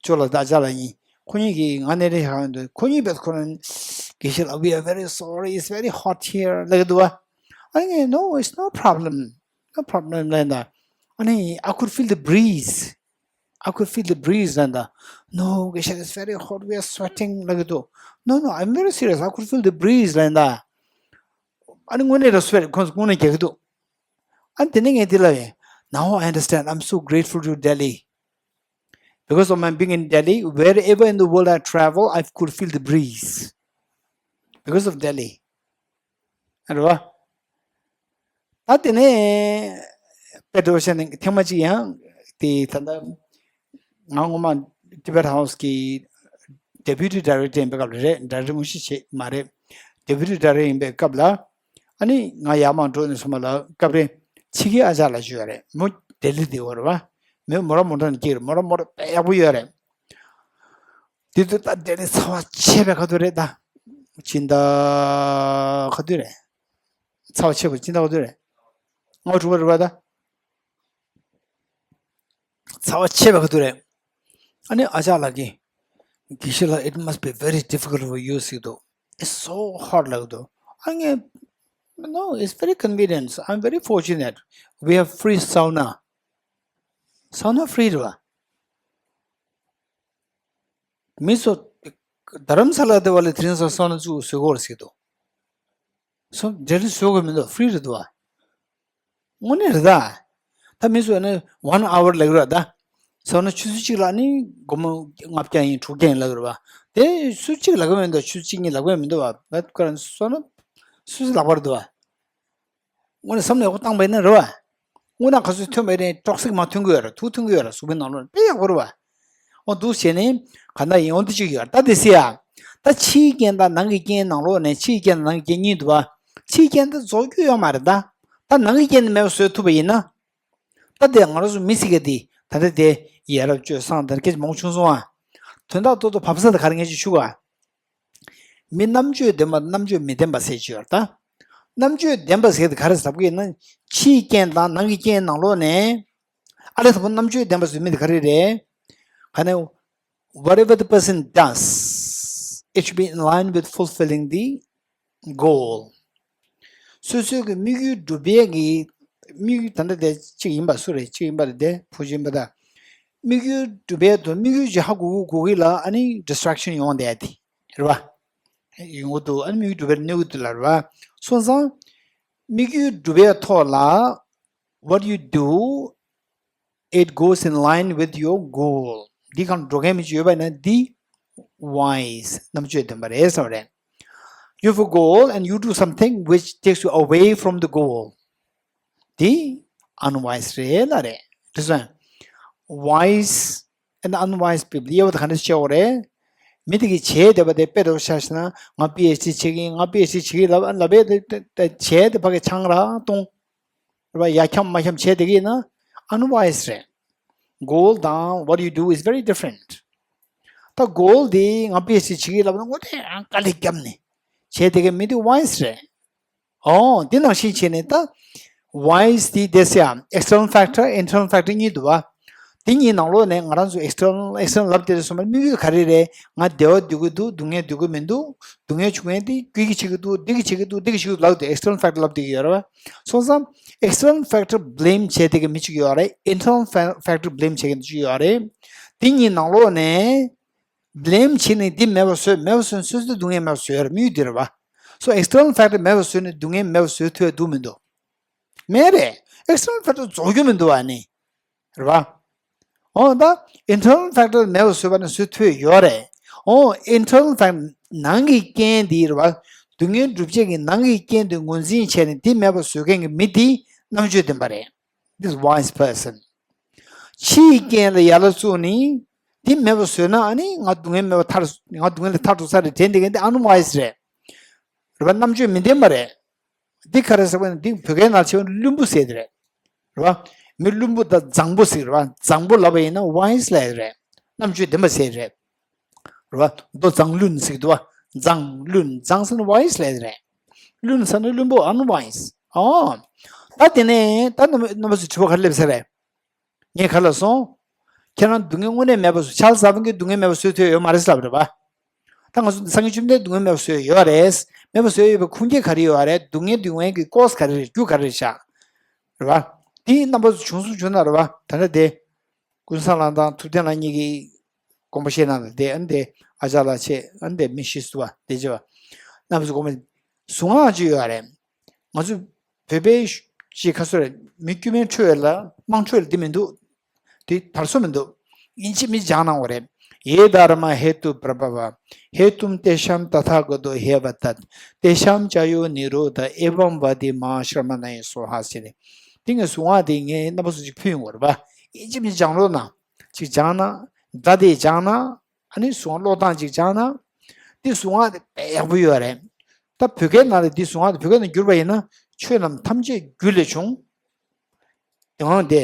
ཅོ་ལགས་དང་ཅ་ལགས་གཉིས། ཁོ་གཉིས་ཀྱིས་ང་སྣེ་ལེན་བྱེད་ག་ཡོང་དུས་ཁོ་གཉིས་བས་ཁོ་རང་དགེ་བཤེས་ལགས། "We are very sorry, it's very hot here" ལབ་ཀྱི་འདུག་བ། ཨ་ནི་ངས། "No, it's no problem, no problem" ལབ་ཡིན་ད། ཨ་ནི། "I could feel the breeze, I could feel the breeze" ལབ་ཡིན་ད། "No དགེ་བཤེས་ལགས, it's very hot, we are sweating" ལབ་ཀྱི་འདུག། "No, no, I'm very serious, I could feel the breeze" ལབ་ཡིན་ད། ཨ་ནི་དངོས་གནས་ར་sweat་ཁོང་ཚོ་དངོས་གནས་རྒྱག་གི་འདུག། ཨ་ནི་དེ་ནས་ངས་འདི་ལབ་ཡིན། "Now I understand. I'm so grateful to Delhi. Because of my being in Delhi, wherever in the world I travel, I could feel the breeze. Because of Delhi." རེད་བ། ད་དེ་ནས་དཔེ་འདྲ་བོ་བཤད་ན་ཐེངས་མ་གཅིག་ཡང་དེ་ད་ལྟ་ང་ངོ་མ་Tibet House་གི་deputy director་ཡིན་པའི་སྐབས་ལ་རེད། director་མུ་ཤི་བྱེད་མ་རེད། deputy director་ཡིན་པའི་སྐབས་ལ། ཨ་ནི་ང་ཡར་མར་འགྲོ་ནས་སོང་བ་ལ་སྐབས་རེ་ཕྱི་རྒྱལ་ཨ་ཅག་ལ་ཞུ་ཡ་རེད། མོ་ལྡི་ལི་དེ་བོ་རེད་བ། མོས་མོ་ར་མོ་ཊ་ནས་སྐྱེས་རེད། མོ་ར་མོ་ཊ་དཔེ་ཡག་པོ་ཡོད་རེད། དེ་དུས་ད་ལྡི་ལི་ཚ་བ་ཆད་པའི་ཁ་ཐུག་རེད་ད། སྤྱི་ཟླ་ཁ་ཐུག་རེད། ཚ་བ་ཆད་པ་སྤྱི་ཟླ་ཁ་ཐུག་རེད། ལྔ་པ་དྲུག་པ་རེད་བ་ད། ཚ་བ་ཆད་པའི་ཁ་ཐུག་རེད། ཨ་ནི་ཨ་ཅག་ལགས་ཀྱིས། དགེ་བཤེས་ལགས། "It must be very difficult for you" ཟེར་གྱི་འདུག། "It's so hot" ལབ་ཀྱི་འདུག། ཨ་ངས། No, it's very convenient. I'm very fortunate. We have free sauna. Sauna free རེད་བ། མི་ཚོ་རྡ་རམ་ས་ལ་དེ་བ་ལ་དེ་རིང་སང་སའོ་ན་བཙུགས་བཟོས་གོ་ར་ཟེར་འདུག་སོ་འབྲེལ་བཟོས་གོ་མི་འདུག free རེད་འདུག་བ། དངོས་གནས་རེད་ད། ད་མི་ཚོ་ནི་one hour ལབ་ཀྱི་རེད་ད། སའོ་ན་ཆུ་ཚོད་གཅིག་ལ་ནི་སྒོར་མོ་ལྔ་བརྒྱ་ཡིན་དྲུག་བརྒྱ་ཡིན་ལབ་ཀྱི་རེད་བ། དེ་ཆུ་ཚོད་གཅིག་ལབ་ཀྱི་མི་འདུག་ཆུ་ཚོད་གཅིག་གཉིས་ལབ་ཀྱི་མི་འདུག་བ། ད་ཁོ་རང་སའོ་ན་སུ་སུ་ལབ་པ་རེད་འདུག་བ། དངོས་གནས་བསམ་བློ་ཡག་པོ་བཏང་པ་ཡིན་ན་རེད་བ། དངོས་གནས་ག་ཚོད་ཐོན་པ་ཡིན་ན་ཀྲོག་སིག་མ་ཐོན་གི་ཡོད་རེད། དུག་ཐོན་གི་ཡོད་རེད། གཟུགས་པོའི་ནང་ལོགས་ནས་དཔེ་ཡག་པོ་རེད་བ། འོ་འདུག་བྱས་ནས་ག་འདྲ་ཡིན་འོ་འདི་གཅིག་ཡོད་རེད། ད་དེ་སི་ཡ། ད་ཕྱིའི་རྐྱེན་དང་ནང་གི་རྐྱེན་ནང་ལོགས་ནས་ཕྱིའི་རྐྱེན་དང་ནང་གི་རྐྱེན་གཉིས་འདུག་བ། ཕྱིའི་རྐྱེན་དེ་རྫོགས་རྒྱུ་ཡོད་མ་རེད་ད། ད་ནང་གི་རྐྱེན་དེ་མེད་པ་བཟོ་ཐུབ་པ་ཡིན་ན། ད་དེ་ང་རང་ཚོ་མི་ཚེ་གི་དེ་ད་ལྟ་དེ་ཡ་རབས་སྤྱོད་བཟང་དང་སྐད་ཆ་མང་པོ་བྱུང་སོང་ཨ། དོན་དག་ཏོག་ཏོག་བབས་ས་དེ་ག་རེ་ངས་ཅིག་ཞུ་ག་མི་རྣམ་དཔྱོད་ལྡན་པ་རྣམ་དཔྱོད་མི་ལྡན་པ་ཟེར་གྱི་ཡོད་རེད་ད། རྣམ་དཔྱོད་ལྡན་པ་ཟེར་དེ་ག་རེ་ཟེར་གི་ཡིན་ན། ཕྱིའི་རྐྱེན་དང་ནང་གི་རྐྱེན་ནང་ལོགས་ནས། ཨ་ལས་དང་པོ་རྣམ་དཔྱོད་ལྡན་པ་ཟེར་མི་དེ་ག་རེ་རེད། ག་ནས། Whatever the person does, it should be in line with fulfilling the goal. སོ་སོའི་གི་དམིགས་ཡུལ་འགྲུབ་པའི་གི་དམིགས་ཡུལ་ད་ལྟ་དེ་གཅིག་ཡིན་པ་སུ་རེད། གཅིག་ཡིན་པ་རེད་དེ་ཕོ་གཞོན་པ་ད། དམིགས་ཡུལ་འགྲུབ་པའི་དོན་དམིགས་ཡུལ་གྱི་ཧ་གོ་གི་གོ་གི་ལ་ཨ་ནི་distraction ཡོང་བསྡད་དེ་རེད་བ། ཡོང་གི་འདུག་ཨ་ནི་དམིགས་ཡུལ་འགྲུབ་པའི་གནོད་གི་འདུག་ལ་རེད་བ། སོང་ཙང་དམིགས་ཡུལ་འགྲུབ་པའི་ཐོག་ལ། What you do, it goes in line with your goal. འདི་གང་འགྲོ་མཁན་མི་ཅིག་ཡོད་པ་ཡིན་ན་འདི་wise རྣམ་དཔྱོད་ལྡན་པ་རེད་ཟེར་བ་རེད། You have a goal and you do something which takes you away from the goal. འདི་unwise རེད་ལ་རེད། དེ་སོང་wise and unwise people དབྱེ་བ་དེ་ག་འདྲ་ཕྱེ་དགོས་རེད། མི་དེ་གིས་བྱས་བསྡད་པ་དེ་དཔེ་རུ་ཆ་བཞག་ན་ང་པི་ཨེཆ་ཌི་བྱེད་ཀྱི་ཡིན། ང་པི་ཨེཆ་ཌི་བྱེད་ཀྱི་ཡིན་ལབ་ལབ་པས་དེ་བྱས་དེ་ཕ་གི་ཆང་རག་གཏོང་། རེད་བ། ཡ་འཁྱམ་མ་འཁྱམ་བྱས་བསྡད་ཀྱི་ཡིན་ན་unwise རེད། Goal དང་what you do is very different. ད་goal དེ་ང་པི་ཨེཆ་ཌི་བྱེད་ཀྱི་ཡིན་ལབ་ན་དངོས་གནས་ཡང་དཀའ་ལས་བརྒྱབ་ནས་བྱས་བསྡད་ཀྱི་མི་དེ་wise རེད། ཨོ་དེ་ནང་བཞིན་བྱས་ནས་ད་wise དེ་དེ་སེ་ཡ་external factor, internal factor གཉིས་འདུག་བ། དེ་གཉིས་ནང་ལོགས་ནས་ང་རང་ཚོ་external, external ལབ་དེ་རེད་སོང་བ་དམིགས་ཡུལ་ག་རེ་རེད། ང་བདེ་བ་འདོད་ཀྱི་འདུག་སྡུག་བསྔལ་འདོད་ཀྱི་མི་འདུག་སྡུག་བསྔལ་བྱུང་མཁན་དེ་ཀི་གི་བྱེད་ཀྱི་འདུག་འདི་གི་བྱེད་ཀྱི་འདུག་འདི་གི་བྱེད་ཀྱི་འདུག་ལབ་དེ་external factor ལབ་དེ་གི་ཡོད་རེད་བ། སོང་ཙང་external factor blame བྱས་དེ་གི་མི་གཅིག་ཡོད་རེད། internal fa- factor blame བྱས་གི་མི་གཅིག་ཡོད་རེད། དེ་གཉིས་ནང་ལོགས་ནས་blame བྱས་ནས་འདི་མེད་པ་བཟོས། མེད་པ་བཟོས་ནས་སོ་སོའི་སྡུག་བསྔལ་མེད་པ་བཟོས་ཡོད་རེད། དམིགས་ཡུལ་འདི་རེད་བ། སོ་external factor མེད་པ་བཟོས་ནས་སྡུག་བསྔལ་མེད་པ་བཟོས་ཐུབ་ཡ་འདུག་མི་འདུག་མེད་རེད། external factor རྫོགས་རྒྱུ་མི་འདུག་བ་ནི། རེད་བ། འོ་ད་internal factor མེད་པ་བཟོས་པ་ནི་བཟོས་ཐུབ་ཡོད་རེད། འོ་internal factor ནང་གི་རྐྱེན་འདི་རེད་བ། སྡུག་བསྔལ་སྒྲུབ་བྱེད་ཀྱི་ནང་གི་རྐྱེན་འདི་ངོས་འཛིན་བྱས་ནས་འདི་མེད་པ་བཟོ་མཁན་གྱི་མི་འདི་རྣམ་དཔྱོད་ལྡན་པ་རེད། This wise person. ཕྱིའི་རྐྱེན་ལ་ཡ་ལ་བཙུགས་ནས་འདི་མེད་པ་བཟོས་ན་ཨ་ནི་ང་སྡུག་བསྔལ་མེད་པ་ཐར། ང་སྡུག་བསྔལ་ལས་ཐར་འགྲོ་ས་རེད་དྲན་བསྡད་མཁན་འདི་unwise རེད། རེད་བ། རྣམ་དཔྱོད་མི་ལྡན་པ་རེད། འདི་ག་རེ་ཟེར་བ་ཡིན་ན་འདི་བོད་སྐད་ནང་བྱས་པ་ན་བླུན་པོ་ཟེར་དེ་རེད། རེད་བ། མི་བླུན་པོ་དང་མཛངས་པོ་ཟེར་རེད་བ། མཛངས་པོ་ལབ་པ་ཡིན་ན་wise ལབ་ཡ་རེད། རྣམ་དཔྱོད་ལྡན་པ་ཟེར་རེད། རེད་བ། མདོ་མཛངས་བླུན་ཟེར་གི་འདུག་བ། མཛངས་བླུན། མཛངས་ཟེར་ན་wise ལབ་ཡ་རེད། བླུན་ཟེར་ན་བླུན་པོ། unwise. ཨོ། ད་དེ་ནས་ད་རྣམ་པ་ཚོ་དྲི་བ་ག་རེ་སླེབས་ས་རེད། ངས་ག་ལ་སོང་། ཁྱེད་རང་སྡུག་བསྔལ་དངོས་གནས་མེད་པ་བཟོ། ཆགས་ས་བོན་གྱི་སྡུག་བསྔལ་མེད་པ་བཟོ་ཐུབ་ཡོད་མ་རེད་ལབ་རེད་པ། ད་ང་ཚོ་སངས་རྒྱས་བཅོམ་ལྡན་འདས་སྡུག་བསྔལ་མེད་པ་བཟོས་ཡོད་རེད། མེད་པ་བཟོས་ཡོད་པའི་ཁུངས་སྐྱེལ་ག་རེ་ཡོད་རེད། སྡུག་བསྔལ་སྡུག་བསྔལ་གྱི་cause ག་རེ་རེད། རྒྱུ་ག་རེ་རེད་ཤག་རེད་པ། དེའི་རྣམ་པ་ཚོ་བྱུང་སོང་བྱུང་ན་རེད་པ། ད་ལྟ་དེ། ཀུན་བཟང་ལགས་དང་ཐུབ་བསྟན་ལགས་གཉིས་ཀྱིས་དགོངས་པ་བཞེས་གནང་དེ་ཨ་ནི་དེ་ཨ་ཅག་ལགས་བྱས་ཨ་ནི་དེ་མི་ཤི་སུ་བ་དེ་བྱས་པ། རྣམ་པ་ཚོ་དགོངས་པ་གཟུངས་སྔགས་ཅིག་ཡོད་རེད། ང་ཚོ་བོད་པའི་ཅིག་ཁ་སོ་རེད། མི་དཀྱུས་མའི་ཁྲོད་ལ་དམངས་ཁྲོད་ལ་འདི་མི་འདུག་དེ་དར་སྲོལ་མི་འདུག་ཡིན་གཅིག་མིན་གཅིག་སྦྱངས་གནང་བ་རེད། ये धर्मा हेतुप्रभवा हेतुं तेषां तथागतो ह्यवदत्। तेषां च यो निरोध एवंवदि महाश्रमणेन स्वाहा ཟེར་ནས། དེ་ངས་གཟུངས་སྔགས་དེ་ངས་རྣམ་པ་ཚོ་ཅིག་ཕུལ་ཡོང་བ་རེད་པ། ཡིན་གཅིག་མིན་གཅིག་སྦྱང་རོགས་གནང་། ཅིག་སྦྱངས་ན། སྒྲ་དེ་སྦྱངས་ན། ཨ་ནི་གཟུངས་སྔགས་ཀློག་སྟངས་ཅིག་སྦྱངས་ན། འདི་གཟུངས་སྔགས་དེ་དཔེ་ཡག་པོ་ཡོད་རེད། ད་བོད་སྐད་ནང་ལ་འདི་གཟུངས་སྔགས་དེ་བོད་སྐད་ནང་བསྒྱུར་བ་ཡིན་ན། ཆོས་རྣམས་ཐམས་ཅད་རྒྱུ་ལས་བྱུང་། དེ་འོང་སྟེ།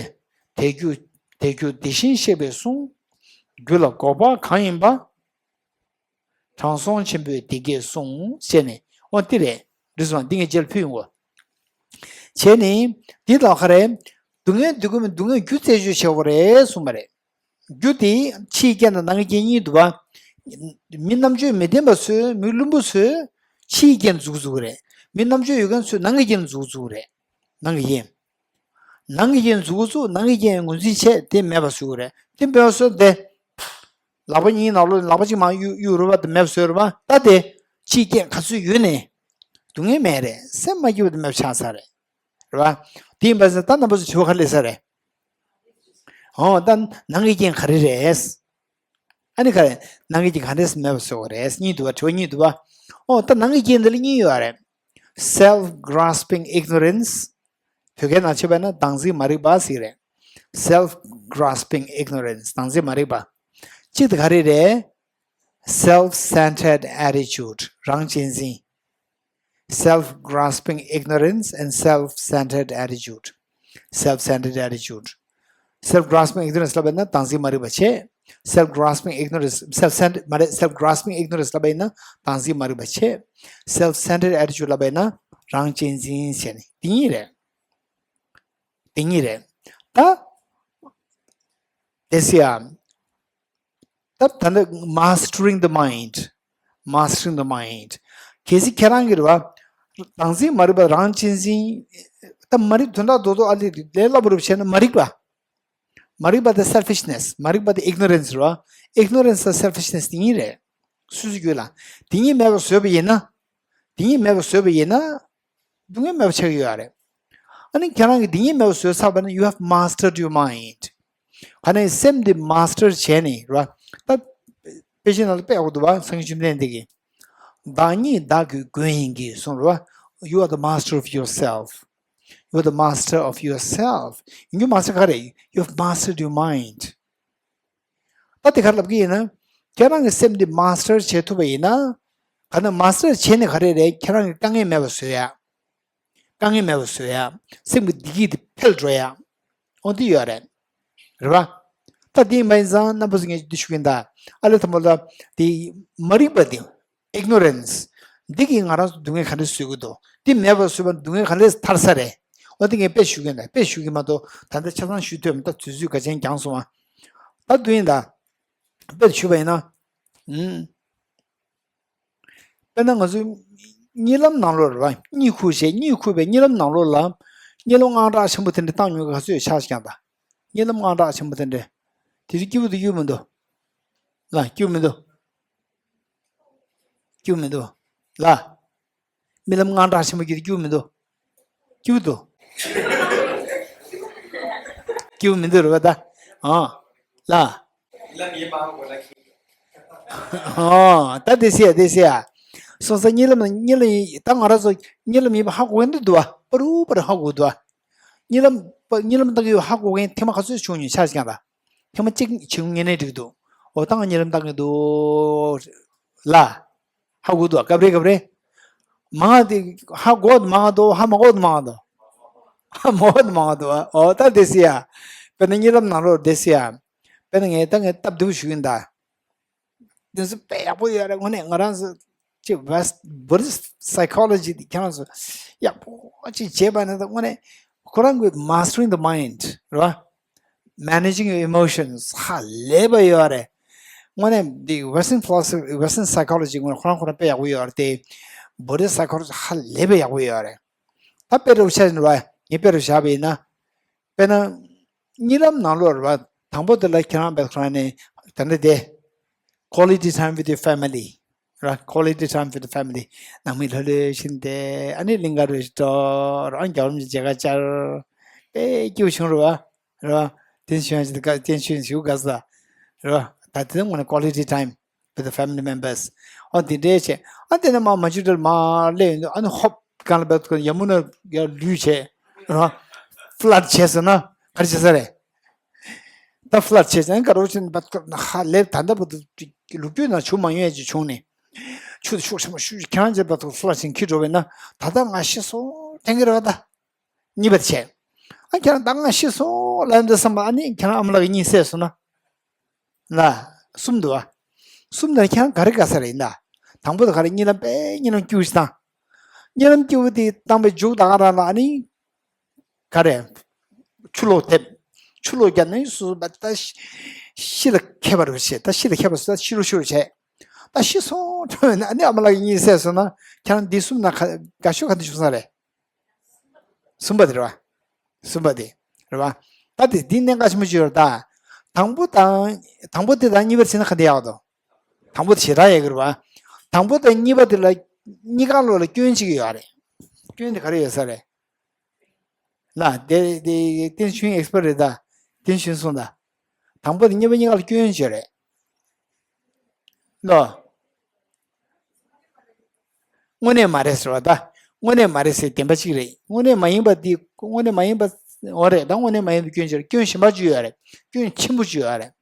དེ་རྒྱུ། དེ་རྒྱུ་དེ་བཞིན་གཤེགས་པས་གསུངས། རྒྱུ་ལ་འགོག་པ་གང་ཡིན་པ། དྲང་སྲོང་ཆེན་པོས་འདི་སྐད་གསུངས། ཟེར་ནས་འོ་འདི་རེད། འདི་གཟུངས་སྔགས་འདི་ངས་རྗེས་ལ་ཕུལ་ཡོང་གོ། བྱས་ནས་འདི་ལ་ག་རེ། སྡུག་བསྔལ་འདོད་ཀྱི་མི་འདུག་སྡུག་བསྔལ་རྒྱུ་རྩད་གཅོད་བྱེད་དགོས་རེད་གསུངས་པ་རེད། རྒྱུ་དེ་ཕྱིའི་རྐྱེན་དང་ནང་གི་རྐྱེན་གཉིས་འདུག་པ། མི་རྣམ་དཔྱོད་མི་ལྡན་པ་ཚོས་མི་བླུན་པོ་ཚོས་ཕྱིའི་རྐྱེན་འཛུགས་འཛུགས་རེད། མི་རྣམ་དཔྱོད་ཡོད་མཁན་ཚོས་ནང་གི་རྐྱེན་འཛུགས་འཛུགས་རེད། ནང་གི་རྐྱེན། ནང་གི་རྐྱེན་འཛུགས་འཛུགས་ནང་གི་རྐྱེན་ངོས་འཛིན་བྱས་དེ་མེད་པ་བཟོ་གི་རེད། དེ་མེད་པ་བཟོས་ཏེ། ལག་པ་གཉིས་ནང་ལོགས་ལག་པ་གཅིག་མར་གཡུག་གཡུག་རུ་བ་དེ་མེད་པ་བཟོས་རུ་བ་ད་དེ། ཕྱིའི་རྐྱེན་ག་ཚོད་ཡོད་ནས། སྡུག་བསྔལ་མེད་རེད། སེམས་མ་སྐྱིད་པ་དེ་མེད་པ་ཆགས་ཚར་རེད། རེད་བ། དེ་ཡིན་པ་ཟེར་ད་རྣམ་པ་ཚོ་དྲི་བ་ག་རེ་སླེབས་ས་རེད། ཨོ་ད་ནང་གི་རྐྱེན་ག་རེ་རེད། ཨ་ནི་ག་རེ། ནང་གི་རྐྱེན་ག་འདྲས་མེད་པ་བཟོ་བ་རེད། གཉིས་འདུག་བ། དྲི་བ་གཉིས་འདུག་བ། ཨོ་ད་ནང་གི་རྐྱེན་འདི་ལ་གཉིས་ཡོད་རེད། self grasping ignorance། བོད་སྐད་ནང་བྱས་པ་ན་བདག་འཛིན་མ་རིག་པ་ཟེར་རེད། self grasping ignorance། བདག་འཛིན་མ་རིག་པ། གཅིག་དེ་ག་རེ་རེད། self centered attitude། རང་གཅེས་འཛིན། self grasping ignorance and self centered attitude. self centered attitude. self grasping ignorance ལབ་པ་ཡིན་ན་བདག་འཛིན་མ་རིག་པ་བྱས། self grasping ignorance self centered མ་རེད། self grasping ignorance ལབ་པ་ཡིན་ན་བདག་འཛིན་མ་རིག་པ་བྱས། self centered attitude ལབ་པ་ཡིན་ན་རང་གཅེས་འཛིན་བྱས་ནས་དེ་གཉིས་རེད། དེ་གཉིས་རེད། ད། དེ་སི་ཡ། ད་ད་ནི་mastering the mind. mastering the mind. གལ་སྲིད་ཁྱེད་རང་གིས་རེད་བ། བདག་འཛིན་མ་རིག་པ་རང་གཅེས་འཛིན། ད་མ་རིག་དོན་དག་རྡོག་རྡོག་ཨ་ལི་ལས་སླ་པོ་རུ་བྱས་ན་མ་རིག་པ། མ་རིག་པ་དེ་selfishness། མ་རིག་པ་དེ་ignorance རེད་བ། ignorance དང་selfishness དེ་གཉིས་རེད། སོ་སོའི་རྒྱུད་ལ། དེ་གཉིས་མེད་པ་བཟོས་པ་ཡིན་ན། དེ་གཉིས་མེད་པ་བཟོས་པ་ཡིན་ན། སྡུག་བསྔལ་མེད་པ་ཆགས་ཀྱི་ཡོད་རེད། ཨ་ནི་ཁྱེད་རང་གིས་འདི་གཉིས་མེད་པ་བཟོས་ཚར་བ་ན། you have mastered your mind. ག་ནས་སེམས་འདི་master བྱས་ནས་རེད་བ། ད་དཔེ་ཆའི་ནང་ལ་དཔེ་ཡག་པོ་འདུག་བ། སངས་རྒྱས་བཅོམ་ལྡན་འདས་ཀྱིས། བདག་ཉིད་བདག་གི་མགོན་ཡིན་གྱི་གསུངས་རེད་བ། you are the master of yourself. you are the master of yourself. ཡིན་རྒྱུ་མ་ཟད་ག་རེ། you have mastered your mind. ད་དེ་ག་རེ་ལབ་ཀྱི་ཡིན་ན། ཁྱེད་རང་གི་སེམས་འདི་master བྱེད་ཐུབ་པ་ཡིན་ན། ག་ན་master བྱས་ནས་ག་རེ་རེད། ཁྱེད་རང་གི་དཀའ་ངལ་མེད་པ་བཟོ་ཡ། དཀའ་ངལ་མེད་པ་བཟོ་ཡ། སེམས་ཀྱི་བདེ་སྐྱིད་དེ་འཕེལ་འགྲོ་ཡ། འོ་འདི་ཡོད་རེད། རེད་བ། ད་འདི་ཡིན་པ་ཡིན་ཙང་རྣམ་པ་ཚོ་ངས་འདི་ཞུ་གི་ཡིན་ད། ཨ་ལེ་དང་པོ་ལ། འདི་མ་རིག་པ་འདི། ignorance། འདི་གིས་ང་རང་ཚོ་སྡུག་བསྔལ་ག་འདྲ་བཟོ་གི་འདུག་འདི་མེད་པ་བཟོས་པ་སྡུག་བསྔལ་ག་འདྲ་ཐར་ས་རེད། འོ་འདི་ངས་དཔེ་ཞུ་གི་ཡིན་ད། དཔེ་ཞུ་གི་མ་གཏོགས་ད་ལྟ་ཆ་ཚང་ཞུ་ཐུབ་མ། ད་དུས་ཚོད་ག་ཅན་འགྱངས་སོང་བ། ད་འདི་ཡིན་ད། དཔེ་ཞུས་པ་ཡིན་ན། ཨུམ། དཔེར་ན་ང་ཚོའི་གཉིད་ལམ་ནང་ལོགས་རེད་བ། གཉིད་ཁུག་བྱས། གཉིད་ཁུག་པའི་གཉིད་ལམ་ནང་ལོགས་ལ། གཉིད་ལམ་དངངས་སྐྲག་ཆེན་པོ་དེ་འདྲ་བཏང་མྱོང་གི་ག་ཚོད་ཆགས་ཀྱང་ད། གཉིད་ལམ་དངངས་སྐྲག་ཆེན་པོ་དེ་འདྲ། དེ་ཚོ་སྐྱིད་པོ་འདུག་སྐྱིད་མི་འདུག་ལ་སྐྱིད་མི་འདུག་སྐྱིད་མི་འདུག་ལ། རྨི་ལམ་དངངས་སྐྲག་ཆེན་པོ་སྐྱིད་སྐྱིད་མི་འདུག་སྐྱིད་འདུག་སྐྱིད་མི་འདུག་རེད་བ་ད། ཨ། ལ། ཨོ། ད་དེ་སེ་ཡ་དེ་སེ་ཡ། སོང་ཙང་གཉིད་ལམ་གཉིད་ལམ་ཡིན་ད། ང་རང་ཚོ་གཉིད་ལམ་ཡིན་པ་ཧ་གོ་གི་འདུག་བ། པ་རུ་པ་རུ་ཧ་གོ་འདུག་བ། གཉིད་ལམ་པ་གཉིད་ལམ་བཏང་གི་ཡོད་ཧ་གོ་མཁན་ཐེངས་མ་ག་ཚོད་བྱུང་མྱོང་ཆ་ཞིག་ཀྱང་ད། ཐེངས་མ་གཅིག་བྱུང་ངེས་ནས་འགྲིག་འདུག་འོ་ད་ང་གཉིད་ལམ་བཏང་གི་འདུག་ལ། ཧ་གོ་འདུག་སྐབས་རེ་སྐབས་རེ། མང་དེ་ཧ་གོ་མང་འདུག་ཧ་མ་གོ་མང་འདུག་ཧ་མ་གོ་མང་འདུག་འོ་ད་དེ་སེ་ཡ། དཔེར་ན་གཉིད་ལམ་ནང་ལོགས་དེ་སེ་ཡ། དཔེར་ན་ངས་ད་ངས་སྟབས་བདེ་པོ་ཞུ་གི་ཡིན་ད། དེ་ཚོ་དཔེ་ཡག་པོ་ཡོད་རེད། དངོས་གནས་ང་རང་ཚོ་ཅིག་West Buddhist psychology དེ་ཁྱེད་རང་ཚོ་ཡག་པོ་ཅིག་བྱས་པ་ན་ད་དངོས་གནས་ཁོ་རང་གི་mastering the mind རེད་བ། managing your emotions ཧ་ལས་པ་ཡོད་རེད། དངོས་གནས་འདི་Western philosophy Western psychology དངོས་གནས་ཁོ་རང་ཁོ་རང་དཔེ་ཡག་པོ་ཡོད་རེད་དེ། Buddhist psychology ཧ་ལས་པ་ཡག་པོ་ཡོད་རེད། ད་དཔེ་རུ་བཞག་ཡིན་རེད་བ། ངས་དཔེ་རུ་བཞག་པ་ཡིན་ན། དཔེར་ན། གཉིད་ལམ་ནང་ལོགས་རེད་བ། དང་པོ་དེ་ལ་ཁྱེད་རང་བས་ཁོ་རང་ནས་ད་ནི་དེ། quality time with your family ར། quality time with the family ནང་མི་ལྷོད་ལྷོད་བཞིན་དེ། ཨ་ནི་གླིང་ག་རུ་འགྲོ་རང་རྒྱལ་བ་རིན་པོ་ཆེ་མཇལ་ཁ་བཅར། དཔེ་སྐྱིད་པོ་བྱུང་རེད་བ། རེད་བ། དེ་བྱུང་ཡང་ཅི་ད་དེ་བྱུང་ཞུ་དགའ་ས་རེད་བ། ད་དེ་ངོ་ནས་quality time with the family members ཨོ་དེ་འདྲའི་བྱས། ཨ་དེ་ནས་མ་མ་ཅུ་ཏྲལ་མ་སླེབས་ཡོང་དུས་ཨ་ནི་ཧོབ་གང་ལ་བབས་ཡ་མུ་ན་ཡ་ལུས་བྱས་ར། flirt བྱས་ཟེར་ན་ག་རེ་བྱས་ས་རེད། ད་flirt བྱས་ཟེར་ན་ག་རེ་བྱས་ན་བབས་ཧ་ལས་ད་ལྟ་བར་དུ་ལོ་རྒྱུས་ནང་བྱུང་མ་མྱོང་ཡ་ཅིག་བྱུང་ནས་ཆུ་དེ་ཤུགས་ཆེན་པོ་ཤུགས་ཁྱེད་རང་ཅིག་བབས་flirt བྱས་འཁྱེར་འགྲོ་བས་ན་ད་ལྟ་ང་ཤི་སོང་དྲན་གྱི་རེད་བ་ད། གཉིས་པ་དེ་བྱས། ཨ་ཁྱེད་རང་ད་ང་ཤི་སོང་ལབ་འདི་བསམ་པ་ཨ་ནི་ཁྱེད་རང་ཨ་མ་ལགས་ཀྱི་གཉིད་སད་སོང་ན། ལ། གསུམ་འདུག་བ། གསུམ་དེ་ཁྱེད་རང་ག་རེ་དགའ་ས་རེད་ཡིན་ད། དང་པོ་དེ་ག་རེ་གཉིད་ལམ་དཔེ་གཉིད་ལམ་སྐྱིད་པོ་ཞིག་བཏང་། གཉིད་ལམ་སྐྱིད་པོ་དེ་བཏང་པའི་མཇུག་ད་ག་རང་ལ་ཨ་ནི། ག་རེ། ཆུ་ལོག་ཐེབས། ཆུ་ལོག་བརྒྱབ་ནས་སོ་སོ་ད་ཤི་ལ་ཁད་པ་རེད་བྱས་ད་ཤི་ལ་ཁད་པ་སོ་ད་ཤི་རུ་ཤི་རུ་བྱས། ད་ཤི་སོང་དྲན་ན་ཨ་ནི་ཨ་མ་ལགས་ཀྱི་གཉིད་སད་སོང་ན་ཁྱེད་རང་འདི་གསུམ་ན་ག་དགའ་ཤོས་ག་འདི་བྱུང་ས་རེད། གསུམ་པ་དེ་རེད་བ། གསུམ་པ་དེ་རེད་བ། ད་དེ་འདི་གནད་འགག་ཆེན་པོ་ཅིག་ཡོད་རེད་ད། དང་པོ་དང་དང་པོ་དེ་དང་གཉིས་པ་བྱས་ན་ག་འདི་ཡག་འདུག་དང་པོ་དེ་ཞེ་དྲག་ཡག་གི་རེད་བ། དང་པོ་དང་གཉིས་པ་དེ་ལ་གཉིས་ཀ་ལོགས་ལ་སྐྱོན་གཅིག་ཡོད་རེད། སྐྱོན་དེ་ག་རེ་ཡོད་ས་རེད། ལ་དེ་དེ་ཏིན་ཆུན་ཨེག་སི་པར་རེད་ད། ཏིན་ཆུན་གསུངས་ད། དང་པོ་དེ་གཉིས་པ་གཉིས་ཀ་ལ་སྐྱོན་ཡོད་རེད། ལོ། དངོས་གནས་མ་རེད་ཟེར་བ་ད། དངོས་གནས་མ་རེད་ཟེར་བདེན་པ་གཅིག་རེད། དངོས་གནས་མ་ཡིན་པ་འདི་དངོས་གནས་མ་ཡིན་པ་འོ་རེད་ད། དངོས་གནས་མ་ཡིན་པའི་སྐྱོན་ཅིག་རེད། སྐྱོན་གཞན་པ་ཅིག་ཡོད་རེད། སྐྱོན་ཆེན་པོ་ཅིག་ཡོད་རེད།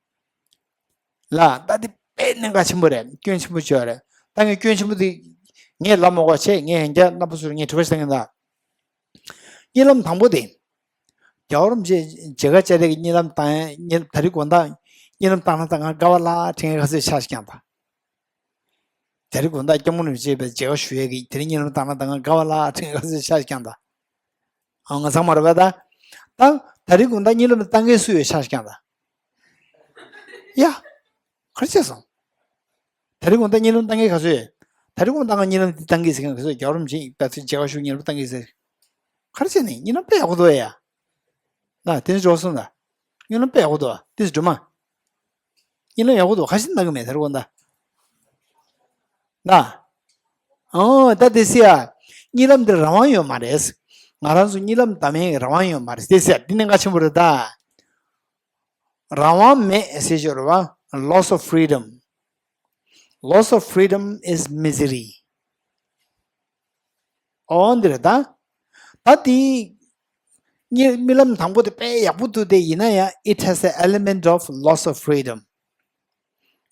ལ་ད་འདི་དཔེ་གནད་འགག་ཆེན་པོ་རེད། སྐྱོན་ཆེན་པོ་ཅིག་ཡོད་རེད། ད་ངས་སྐྱོན་ཆེན་པོ་འདི་ངས་ལབ་མ་དགོས་བྱས་ངས་ཡང་བསྐྱར་རྣམ་པ་ཚོར་ངས་དྲི་བ་ཞིག་བཏང་གིན་ད། གཉིད་ལམ་དང་པོ་དེ། རྒྱལ་བ་རིན་པོ་ཆེ་མཇལ་ཁ་བཅར་རེས་ཀྱི་གཉིད་ལམ་བཏང་ཡ་གཉིད་ད་རེས་དགོང་དག་གཉིད་ལམ་བཏང་ན་ད་ང་དགའ་བ་ལ་དྲན་ག་ཚོད་ཆགས་ཤིག་ཀྱང་ད། ད་རེས་དགོང་དག་སྐྱབས་མགོན་རིན་པོ་ཆེ་བའི་མཇལ་ཁ་ཞུ་ཡས་ཀྱི་དེ་རིང་གཉིད་ལམ་བཏང་ན་ད་ང་དགའ་བ་ལ་དྲན་ག་ཚོད་ཆགས་ཤིག་ཀྱང་ད། ཨ་ང་ཚང་མ་རེད་པ་ད། ད་ད་རེས་དགོང་དག་གཉིད་ལམ་བཏང་མཁན་སུ་ཡོད་ཆགས་ཤིག་ཀྱང་ད། ཡ། ག་རེ་བྱས་སོང་། ད་རེས་དགོང་དག་གཉིད་ལམ་བཏང་མཁན་ག་ཚོད་ཡོད། ད་རེས་དགོང་དག་ང་གཉིད་ལམ་འདི་བཏང་གི་ཟེར་མཁན་ག་ཚོད་ཡོད། རྒྱལ་བ་རིན་པོ་ཆེ་ད་ཚོད་མཇལ་ཁ་ཞུ་གཉིད་ལམ་བཏང་གི་ཟེར། ག་རེ་བྱས་ནས་གཉིད་ལམ་དཔེ་ཡག་པོ་འདུག་ཡ། ན་དེ་ནི་འགྲོ་སོང་ད། གཉིད་ལམ་དཔེ་ཡག་པོ་འདུག་དེ་སྒྲོལ་མ། གཉིད་ལམ་ཡག་པོ་འདུག་ག་ཞིག་གནང་གི་མེད་ད་རེས་དགོང་དག་ན། ཨོ་ད་དེ་སི་ཡ། གཉིད་ལམ་འདི་རང་དབང་ཡོད་མ་རེད། ང་རང་ཚོ་གཉིད་ལམ་བཏང་མཁན་གྱི་རང་དབང་ཡོད་མ་རེད་དེ་སི་ཡ། འདི་གནད་འགག་ཆེན་པོ་རེད་ད། རང་དབང་མེད་ཟེར་ཞོར་བ། Loss of freedom. Loss of freedom is misery. ཨོ་འདི་རེད་ད། ད་དེ་གཉིད་རྨི་ལམ་དང་པོ་དེ་དཔེ་ཡག་པོ་འདུག་དེ་ཡིན་ན་ཡང་it has an element of loss of freedom.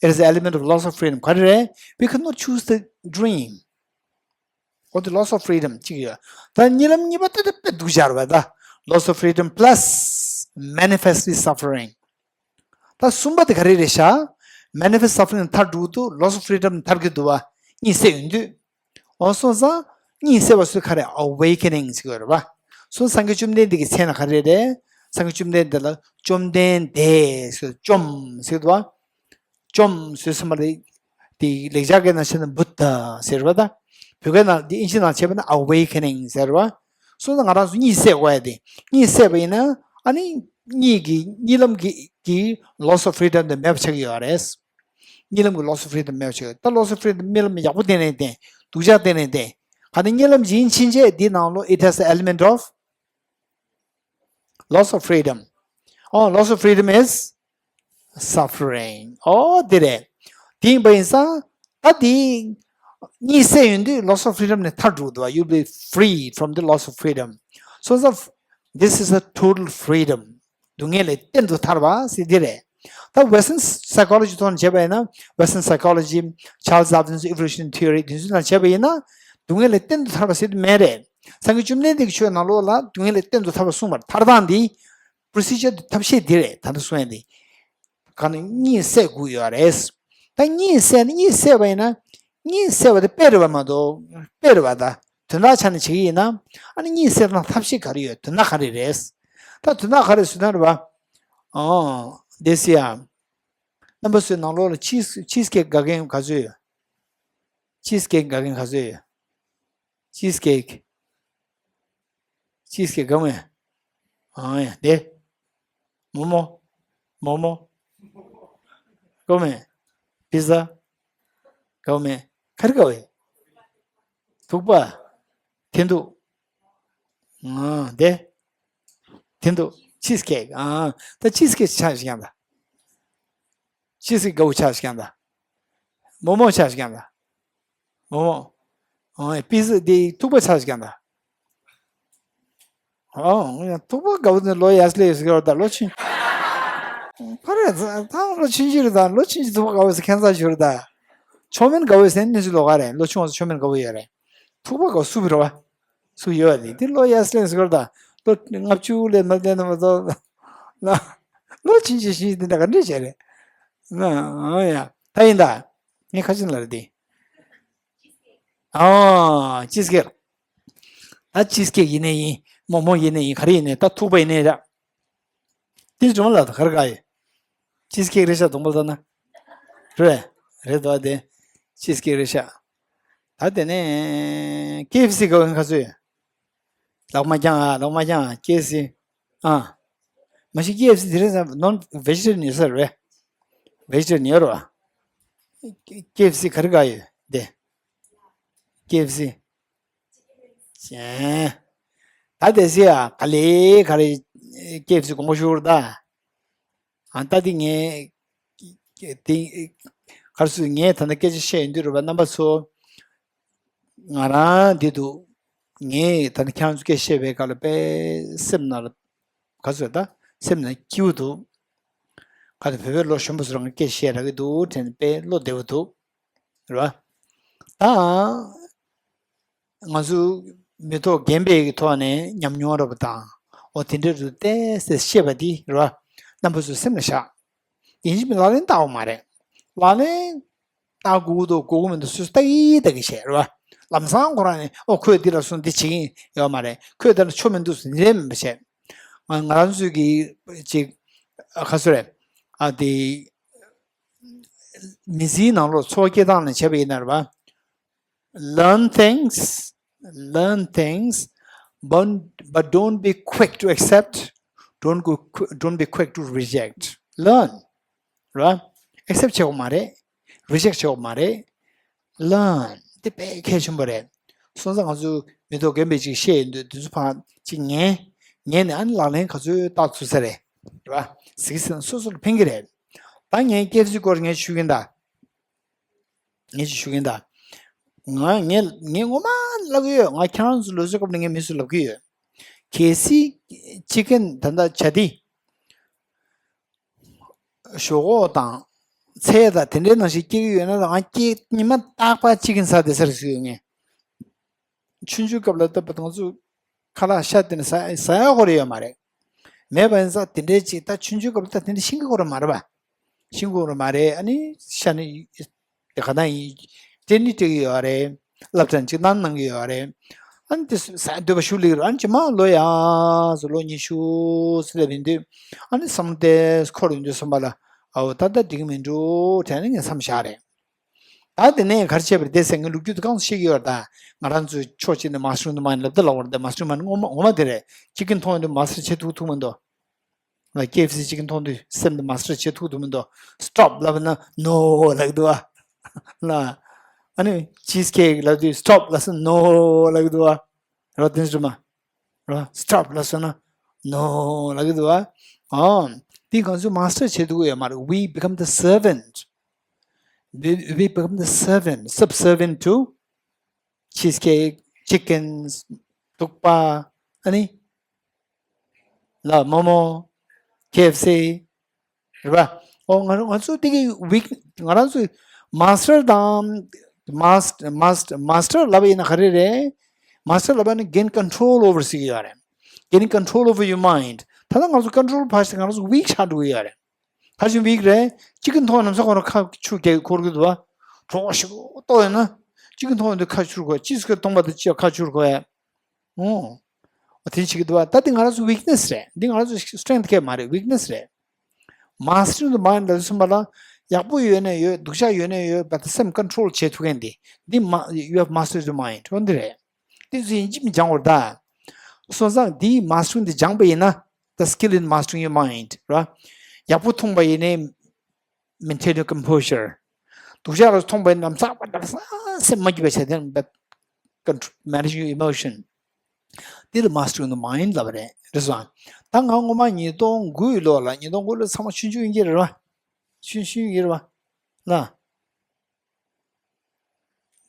It is an element of loss of freedom. ག་རེ་རེད། We cannot choose the dream. ཨོ་དེ་loss of freedom གཅིག་ཡོད། ད་གཉིད་ལམ་གཉིས་པ་དེ་དེ་དཔེ་སྡུག་ཅག་རེད་པ་ད། Loss of freedom plus manifestly suffering. ད་གསུམ་པ་དེ་ག་རེ་རེད་ཤག manifest suffering ཐར་འགྲོ་གི་འདུག loss of freedom ཐར་གྱི་འདུག་བ། གཉིད་སད་ཡོང་དུས། འོ་སོང་ཙང་། གཉིད་སད་པ་སུ་ག་རེ་awakening ཟེར་གྱི་ཡོད་རེད་བ། སོང་སངས་རྒྱས་བཅོམ་ལྡན་འདས་ཀྱི་མཚན་ལ་ག་རེ་རེད། སངས་རྒྱས་བཅོམ་ལྡན་འདས་ལ་བཅོམ་ལྡན་འདས་ཟེར་བཅོམ་ཟེར་གྱི་འདུག་བ། བཅོམ་ཟེར་སོང་བ་རེད། དེ་ལེགས་སྦྱར་སྐད་ནང་བྱས་ན་བུདྡྷ་ཟེར་བ་དང་། བོད་སྐད་ནང་དེ་ཨིན་ཇི་ནང་བྱས་པ་ན་awakening ཟེར་བ། སོང་ཙང་ང་རང་ཚོ་གཉིད་སད་དགོས་ཡ་དེ། གཉིད་སད་པ་ཡིན་ན་ཨ་ནི་གཉིད་ཀྱི་གཉིད་ལམ་གྱི་གྱི་loss of freedom དེ་མེད་པ་ཆགས་ཀྱི་ཡོད་རེད། གཉིད་ལམ་གྱི་loss of freedom མེད་པ་ཆགས་ཀྱི་ཡོད། ད་loss of freedom རྨི་ལམ་ཡག་པོ་བསྟན་ནས་བསྟན། སྡུག་ཅག་བསྟན་ནས་བསྟན། ག་ནི་གཉིད་ལམ་ཡིན་ཕྱིན་ཆད་འདི་ནང་ལོ་it has the element of loss of freedom. Oh, loss of freedom is suffering. Oh དེ་རེད། དེ་ཡིན་པ་ཡིན་ཙང་ད་དེ་གཉིད་སད་ཡོང་དུས་loss of freedom ནས་ཐར་འགྲོ་འདུག you will be free from the loss of freedom. So the, this is a total freedom. སྡུག་བསྔལ་ལས་གཏན་དུ་ཐར་བ་ཟེར་འདི་རེད། ད་Western psychology ཐོག་ནས་བྱས་པ་ཡིན་ན། Western psychology, Charles Darwin's evolutionary theory དེ་ཚོའི་ནང་བྱས་པ་ཡིན་ན། སྡུག་བསྔལ་ལས་གཏན་དུ་ཐར་བ་ཟེར་དུ་མེད་རེད། སངས་རྒྱས་བཅོམ་ལྡན་འདས་ཀྱི་ཆོས་ནང་ལོགས་ལ་སྡུག་བསྔལ་ལས་གཏན་དུ་ཐར་བ་གསུངས་པར་ཐར་སྟངས་འདི། procedure འདི་ཐབས་ཤེས་འདི་རེད་ད་ལྟ་གསུངས་ཡ་འདི། ག་ནི་གཉིད་སད་དགོས་ཡོད་རེད། ད་གཉིད་སད་ན་གཉིད་སད་པ་ཡིན་ན། གཉིད་སད་པ་དེ་དཔེ་རེད་བ་མ་གཏོགས་དཔེ་རེད་བ་ད། དོན་དག་ཆ་ནས་བྱེད་ཀྱི་ཡིན་ན། ཨ་ནི་གཉིད་སད་ན་ཐབས་ཤེས་ག་རེ་ཡོད། དོན་དག་ག་རེ་རེད། ད་དོན་དག་ག་རེ་ཟེར་ན་རེད་བ། ཨོ། དེ་སི་ཡ། རྣམ་པ་ཚོའི་ནང་ལོགས་ལ་cheese cheese cake དགའ་མཁན་ག་ཚོད་ཡོད། cheese cake དགའ་མཁན་ག་ཚོད་ཡོད། cheese cake cheese cake དགའ་མོ་ཡ། ཨང་ཡ་དེ། མོག་མོག་མོག་མོག་དགའ་མོ་ཡ། pizza དགའ་མོ་ཡ། ག་རེ་དགའ་བོ་ཡ། ཐུག་པ། འཐེན་ཐུག་ཨང་དེ། འཐེན་ཐུག cheese cake ཨང་། ད་cheese cake ཆགས་ཤིག་ཡང་ད། cheese cake དགའ་བོ་ཆགས་ཤིག་ཡང་ད། མོག་མོག་ཆགས་ཤིག་ཡང་ད། མོག་མོག་ཨང་pizza དེ་ཐུག་པ་ཆགས་ཤིག་ཡང་ད། ཨོ། ཐུག་པ་དགའ་བོ་ནི་ལོ་ཡར་སླེབས་ཟེར་གྱི་རེད་ད་ལོ་ཆུང་། ཕ་རེད་ད་ལོ་ཆུང་ཆུང་རེད་ད་ལོ་ཆུང་ཆུང་ཐུག་པ་དགའ་བོ་ཟེར་ཁྱད་མཚར་ཞིག་རེད་ད། མཆོག་དམན་དགའ་བོ་ཟེར་ནི་ཅི་ལོ་ག་རེད་ལོ་ཆུང་བ་ཚོ་མཆོག་དམན་དགའ་བོ་ཡོད་རེད། ཐུག་པ་དགའ་བོ་སུ་བི་རེད་བ། སུ་ཡོད་བ་དེ་དེ་ལོ་ཡར་སླེབས་ཟེར་གྱི་རེད་ད་ལོ་ལྔ་བཅུ་ལས་མ་སླེབས་ན་མ་གཏོགས། ལོ་ཆུང་ཆུང་ཞིག་དེ་འདྲ་ག་འདྲས་བྱས་རེད། ན་ཨོ་ཡ་ད་ཡིན་ད། ངས་ཁ་ཆེན་ལ་རེད་དེ། ཨོ། cheese cake ད་cheese cake ཡིན་ནའི་ཡིན། མོག་མོག་ཡིན་ནའི་ཡིན། ག་རེ་ཡིན་ནའི་ད་ཐུག་པ་ཡིན་ནའི་ར། དེ་ཇོ་མོ་ལགས་ད་ག་རེ་དགའ་ཡོད། cheese cake རེད་ཤག་དང་པོ་ལྟ་ན། རེད། རེད་དོ་དེ། ཆིས་ཀེག་རེད་ཤག་ད་དེ་ནས་ཀེ་ཨེཕ་སི་ག་བའི་ཁ་ཚོད། ལག་མ་བརྐྱང་ཨ། ལག་མ་བརྐྱང་ཨ། ཀེ་ཨེཕ་སི། ཨ། མ་གཞི་ཀེ་ཨེཕ་སི་དེ་རིང་ནོན་ཝེ་ཇི་ཊེ་རི་ཡན་ཡོད་ས་རེད། ཝེ་ཇི་ཊེ་རི་ཡན་ཡོད་རེད་བ། ཀེ་ཨེཕ་སི་ག་རེ་ག་ཡོད་དེ། ཀེ་ཨེཕ་སི། ཅན། ད་དེ་སི་ཨ་ག་ལེ་ག་རེ་ཀེ་ཨེཕ་སི་དགོངས་པ་ཞུ་རེད་ད། ཨ་ད་དེ་ངས་དེ་ག་རེ་ཟེར། ངས་ད་ལྟ་སྐད་ཆ་བཤད་ཡོང་དུས་རེད་བ། རྣམ་པ་ཚོ། ང་རང་འདི་འདུག་ངས་ད་ནི་ཁྱེད་རང་ཚོ་སྐད་བཤད་པའི་སྐབས་ལ་དཔེ་སེམས་ནང་ལ་ག་ཚོད་ད་སེམས་ནང་སྐྱིད་པོ་འདུག་ག་དེ་བོད་པའི་བློ་གཞོན་པ་ཚོ་རང་གི་སྐད་བཤད་རག་གི་འདུག་དྲན་ནས་དཔེ་བློ་བདེ་པོ་འདུག་རེད་བ། ད་ང་ཚོ་མི་ཐོག་རྒན་པའི་གི་ཐོག་ནས་ཉམས་མྱོང་རག་པ་དང་། འོ་དེ་འདྲ་རུ་ཏོག་ཙམ་བཤད་པ་འདི་རེད་བ། རྣམ་པ་ཚོ་སེམས་ལ་བཞག་ཡིན་གཅིག་མིན་ལག་ལེན་བསྟར་བ་མ་རེད། ལག་ལེན་བསྟར་དགོས་ཀྱི་འདུག་དགོས་ཀྱི་མི་འདུག་སོ་སོས་ལྟ་གི་ལྟ་གི་བྱས་རེད་བ། ལམ་སང་ཁོ་རང་ནས་ཨོ་ཁོས་འདི་ལབ་སོང་འདི་བྱེད་ཀྱི་ཡོད་མ་རེད། ཁོས་འདི་ལ་ཆོ་མི་འདུག་ཟེར་ནི་རེད་མིན་པ་བྱས། ང་ང་རང་ཚོའི་གི་ཅིག་ཨ་ག་ཚོད་རེད། ཨ་དེ་མི་ཚེའི་ནང་ལོགས་འཚོ་བ་སྐྱེལ་སྟངས་ནས་བྱས་པ་ཡིན་ན་རེད་བ། Learn things, learn things, but, but don't be quick to accept, don't go, qui- don't be quick to reject. Learn, རེད་བ། Accept་བྱེད་དགོས་མ་རེད། Reject་བྱེད་དགོས་མ་རེད། Learn་དེ་དཔེ་གལ་ཆེན་པོ་རེད། སོང་ཙང་ང་ཚོ་མི་ཐོག་རྒན་པས་ཅིག་བཤད་ཡོང་དུས་དེ་ཚོ་ཕར་ཅིག་ཉན། ཉན་ནས་ཨ་ནི་ལག་ལེན་ག་ཚོད་བསྟར་ཐུབ་ས་རེད། རེད་བ། ཟིག་ཟིག་སོ་སོ་ལ་ཕན་གྱི་རེད། ད་ངས་ཀེ་ཨེཕ་སི་སྐོར་ངས་ཞུ་གིན་ད། ངས་ཅིག་ཞུ་གིན་ད། ང་ངས་ངས་ངོ་མ་ལབ་ཀྱི་ཡོད། ང་ཁྱེད་རང་ཚོ་ལོ་ཚོད་སྐབས་ནས་ངས་མི་ཚོ་ལབ་ཀྱི་ཡོད། གལ་སྲིད་ཅི་ཀན་ད་ལྟ་བྱ་དེ་ཞོག་ཁོག་དང་ཚལ་དང་དེ་འདྲའི་ནང་བཞིན་སྐྱེ་གི་ཡོད་ན། ང་སྐྱེ་ཉི་མ་རྟག་པར་ཅི་ཀན་ཟ་བསྡད་ས་རེད་ཟེར་ཡོད་ངས། ཆུང་ཆུང་སྐབས་ལ་ད་ང་ཚོ་ཁ་ལག་ཤ་དེ་ནས་ཟ་ཟ་ཡག་ཁོ་རེ་ཡོད་མ་རེད། མེད་པ་ཡིན་ཙང་དེ་འདྲའི་ཅིག་ད་ཆུང་ཆུང་སྐབས་ལ་ད་དེ་འདྲ་ཤེས་ཀྱི་ཁོ་རེ་མ་རེད་པ། ཤེས་ཀྱི་ཁོ་རེ་མ་རེད། ཨ་ནི་ཤ་ནི་དེ་ག་ན་ཡིན། སྤྲད་ནི་སྤྲད་ཀྱི་ཡོད་རེད། སློབ་གྲྭ་ཅིག་གནང་གནང་གི་ཡོད་རེད། ཨ་ནི་དེ་ཟ་འདོད་པ་ཞུ་ལེ་རེད། ཨ་ནི་ཇི་མ་ལོ་ཡ་ཟེར་ལོ་ཉི་ཤུ་ཟེར་ལབ་ཡིན་དུས། ཨ་ནི་བསམ་བློ་དེ་འཁོར་ཡོང་དུས་བསམ་པ་ལ་ཨའོ་ད་ལྟ་འགྲིག་གི་མི་འདུག་དྲན་ནས་ངས་མཚམས་བཞག་རེད། ད་དེ་ནས་ག་རེ་བྱས་པ་རེད་དེ་ཟེར་ངས་ལོ་རྒྱུས་དེ་གང་ཞིག་ཡོད་ད། ང་རང་ཚོའི་ཕྱོགས་གཅིག་ནས་མ་སི་ཊར་ཨོཕ་མའིན་ཌི་ལབ་དེ་ལབ་པ་རེད་དེ། མ་སི་ཊར་ཨོཕ་མའིན་ཌི་ངོ་མ་ངོ་མ་དེ་རེད། ཅི་ཀན་མཐོང་ཡོང་དུས་མ་སི་ཊར་བྱེད་ཐུབ་ཐུབ་མི་འདུག་ང་ཀེ་ཨེཕ་སི་ཅི་ཀན་མཐོང་དུས་སེམས་དེ་མ་སི་ཊར་བྱེད་ཐུབ་ཐུབ་མི་འདུག་སི་ཊོབ་ལབ་ན་ནོ་ལབ་ཀྱི་འདུག་ཨ། ལ། ཨ་ནི་ཆིས་ཀེག་ལབ་དུས་སི་ཊོབ་ལབ་སོང་ནོ་ལབ་ཀྱི་འདུག་ཨ། རོ་དེ་ཚོ་མ། རོ་སི་ཊོབ་ལབ་སོང་ན་ནོ་ལབ་ཀྱི་འདུག་ཨ། ཨོ། དེ་ང་ཚོ་མ་སི་ཊར་བྱེད་ཐུབ་ཀྱི་ཡོད་མ་རེད། We become the servant. We, we become the servant, subservient to cheesecake, chickens, ཐུག་པ། ཨ་ནི། ལ་མོ་མོ། ཀེ་ཨེཕ་སི། རེད་པ། ཨོ་ང་ང་ཚོ་དེ་གི་ཝིག་ང་རང་ཚོ་མ་སི་ཊར་དང་མ་སི་མ་སི་མ་སི་ཊར་ལབ་པ་ཡིན་ན་ག་རེ་རེད། མ་སི་ཊར་ལབ་པ་ནི་gain control over ཟེར་གྱི་ཡོད་རེད། Gain control over your mind. ད་ལྟ་ང་ཚོ་ཀོན་ཊོལ་ཕར་ཞིག་ང་རང་ཚོ་ཝིག་ཆགས་འགྲོ་གི་ཡོད་རེད། ཕར་ཕྱིན་ཝིག་རེད། གཅིག་གི་མཐོང་ནམ་ས་ཁོ་རང་ཁ་ཆུ་རྒྱག་འཁོར་གི་འདུག་བ། གྲོགས་ཤིག་ལྟོགས་ཡོད་ན། གཅིག་གི་མཐོང་ཡོང་དུས་ཁ་ཆུར་གོ། གཅིག་གི་མཐོང་པ་དང་གཅིག་ཁ་ཆུར་གོ་ཡ། ཨོ། དེ་བྱེད་ཀྱི་འདུག་བ། ད་དེ་ང་རང་ཚོ་ཝིག་ནེ་སི་རེད། འདི་ང་རང་ཚོ་སི་ཊེང་ཐི་གང་ཡང་མ་རེད། ཝིག་ནེ་སི་རེད། མ་སི་ཊར་ཨོཕ་མའིན་ཌི་ལབ་དུས་ཙམ་པ་ལ། ཡག་པོ་ཡོད་ནའི་ཡོད། སྡུག་ཅག་ཡོད་ནའི་ཡོད། བ་ད་སེམས་ཀོན་ཊོལ་བྱེད་ཐུབ་མཁན་འདི། འདི་མ་you have mastered your mind. འོ་འདི་རེད། དེ་ཚོ་ཡིན་གཅིག་མིན་སྦྱང་དགོས་རེད་ད། སོང་ཙང་འདིའི་མ་སི་ཊར་འདི་སྦྱངས་པ་ཡིན་ན། The skill in mastering your mind ར། ཡག་པོ་མཐོང་པ་ཡིན་ནའི། Maintain your composure. སྡུག་ཅག་ལ་མཐོང་པ་ཡིན་ནམ་ས་པ་ནམ་ས་སེམས་མ་སྐྱིད་པ་བྱས་ཏེ་ནི། Managing your emotion. འདི་ལ་master in the mind ལབ་པ་རེད། རེད་སོང་། ད་ང་སྔོན་མ་ཉིས་སྟོང་དགུའི་ལོ་ལ། ཉིས་སྟོང་དགུ་ལོ་ཚང་མ་ཆུང་ཆུང་ཡིན་གྱི་རེད་བ། ཆུང་ཆུང་ཡིན་གྱི་རེད་བ། ལ།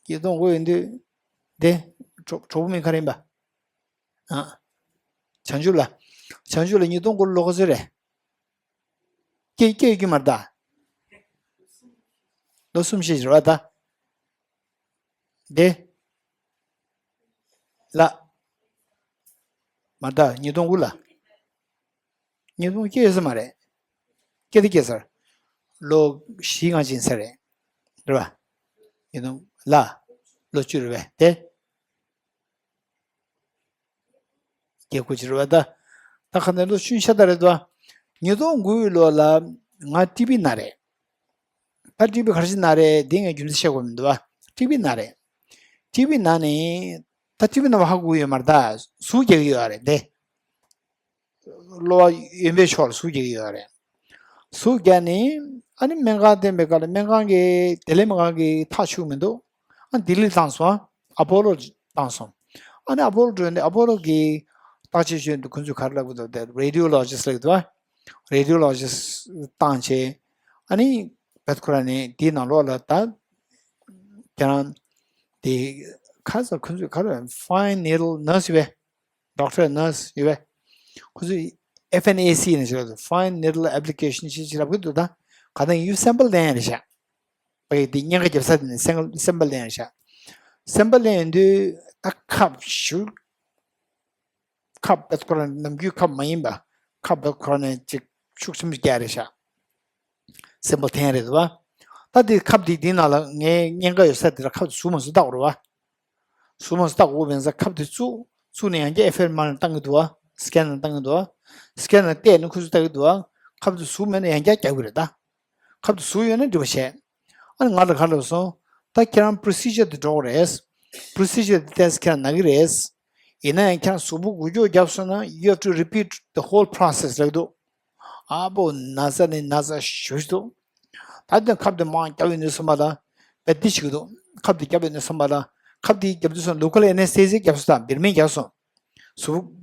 ཉིས་སྟོང་དགུ་ཡིན་དུས། དེ། གྲོགས་གྲོགས་པོ་མིང་ག་རེ་ཡིན་པ། ཨ། བྱང་ཆུབ་ལ། བྱང་ཆུབ་ལ་ཉིས་སྟོང་དགུ་ལོ་ག་ཚོད་རེད། སྐྱེས་སྐྱེས་ཡོད་ཀྱི་མ་རེད་ད། ལོ་གསུམ་བཞི་རེད་བ་ད། དེ། ལ། མ་རེད་ད། ཉིས་སྟོང་དགུ་ལ། ཉིས་སྟོང་སྐྱེས་ཡོད་ས་མ་རེད། སྐྱེས་དེ་སྐྱེས་ཚར། ལོ་བཞི་ལྔ་ཕྱིན་ཚར་རེད། རེད་བ། ཉིས་སྟོང་ལ། ལོ་བཅུ་རེད་བས་དེ། སྐྱེས་དགུ་ཅིག་རེད་བ་ད། ད་ག་ནས་ལོ་ཆུང་ཤ་སྟག་རེད་དོ། ཉིས་སྟོང་དགུའི་ལོ་ལ་ང་ཊི་བི་ན་རེད། ད་ཊི་བི་ག་རེ་བྱས་ན་རེད། འདི་ངས་རྒྱུ་མཚན་བཤད་དགོས་མི་འདུག་བ། ཊི་བི་ན་རེད། ཊི་བི་ན་ནི་ད་ཊི་བི་ན་བ་ཧ་གོ་གི་ཡོད་མ་རེད། ད་ཟུག་རྒྱག་གི་ཡོད་རེད་དེ། གློ་བ་གཡོན་པའི་ཕྱོགས་ལ་ཟུག་རྒྱག་གི་ཡོད་རེད། ཟུག་རྒྱག་ནི་ཨ་ནི་སྨན་ཁང་བསྟན་པའི་སྐབས་ལ་སྨན་ཁང་གི་བདེ་ལེགས་སྨན་ཁང་གི་ཐག་ཆོད་མི་འདུག་ཨ་ལྡི་ལི་བཏང་སོང་། ཨ་པོ་ལོ་བཏང་སོང་། ཨ་ནི་ཨ་པོ་ལོ་འགྲོ་ནས་ཨ་པོ་ལོ་གི་བརྟག་དཔྱད་བྱས་དུས་ཁོ་ཚོས་ག་རེ་ལབ་གི་འདུག་དེ་རེ་ཌི་ཡོ་ལོ་ཇི་སི་ཊི་ལབ་གི་འདུག་ཨ། རེ་ཌི་ཡོ་ལོ་ཇི་སི་ཊི་བཏང་བྱས། ཨ་ནི་བེད་ཁོ་ར་ནས་དེའི་ནང་ལོགས་ལ་ད་ཁྱེད་རང་དེ་ཁ་ས་ཁོ་ཚོས་ག་རེ་ཕའིན་ནི་ཌལ་ནར་སི་ཡོད་པས། ཌོག་ཊར་ནར་སི་ཡོད་པས། ཁོ་ཚོས་ཨེཕ་ཨེན་ཨེ་སི་ནས་ཞིག་ལབ་འདུག་ཕའིན་ནི་ཌལ་ཨེབ་ལི་ཀེ་ཤན་ཞིག་ཞིག་ལབ་གི་འདུག་ད་ག་ད་ཡིན་སེམ་པལ་ལེན་ཡ་རེད་ཤག་པ་ཡི་དེ་གཉན་ཁ་རྒྱབ་ས་དེ་ནས་སེམ་སེམ་པལ་ལེན་ཡ་རེད་ཤག་སེམ་པལ་ལེན་ཡོང་དུས་ད་ཁབ་ཞུ། ཁབ་བེད་ཁོ་ར་ནམ་རྒྱུན་ཁབ་མ་ཡིན་པ། ཁབ་བེད་ཁོ་ར་ནས་ཅིག་ཤུགས་ཆེན་པོ་རྒྱག་རེད་ཤག་སེམ་པལ་འཐེན་རེད་འདུག་བ། ད་དེ་ཁབ་དེ་དེའི་ནང་ལ་ངའི་གཉན་ཁ་ཡོད་ས་དེ་ལ་ཁབ་དེ་ཟུག་མ་ཟུག་བལྟ་དགོས་རེད་བ། ཟུག་མ་ཟུག་བལྟ་དགོས་མིན་ས། ཁབ་དེ་བཙུགས། བཙུགས་ནས་ཡང་བསྐྱར་ཨེཕ་ཨེར་མར་བཏང་གི་འདུག་བ། སི་ཀེན་ནར་བཏང་གི་འདུག་བ། སི་ཀེན་ནར་བལྟས་ནས་ཁོ་ཚོས་ལྟ་གི་འདུག་བ། ཁབ་དེ་ཟུག་མེད་ན་ཡང་བསྐྱར་རྒྱག་གི་རེད་ད། ཁབ་དེ་ཟུག་ཡོད་ན་འགྲིག་པ་བྱས། ཨ་ནི་ང་ལ་ག་རེ་ལབ་སོང་། ད་ཁྱེད་རང་པོ་རོ་སི་ཇར་དེ་འགྲོ་དགོས་རེད། པོ་རོ་སི་ཇར་དེ་ཏོག་ཙམ་ཁྱེད་རང་ན་གི་རེད། ཡིན་ན་ཡང་ཁྱེད་རང་གཟུགས་པོ་འགུལ་སྐྱོད་བརྒྱབ་སོང་ན། you have to repeat the whole process ལབ་འདུག་ཨ་བོ་ན་ཚ་ནི་ན་ཚ་ཞེ་པོ་ཅིག་འདུག་ད་དེ་ཁབ་དེ་མར་བརྒྱབ་ཡོང་དུས་ཙམ་པ་ལ་བེད་དེ་ཞིག་འདུག་ཁབ་དེ་བརྒྱབ་ཡོང་དུས་ཙམ་པ་ལ། ཁབ་དེ་བརྒྱབ་དུས་ཙམ་ལོ་ཀལ་ཨེ་ནེ་སི་ཐེ་ཟི་ཡ་བརྒྱབ་སོང་། ད་འབུར་སྨན་བརྒྱབ་སོང་།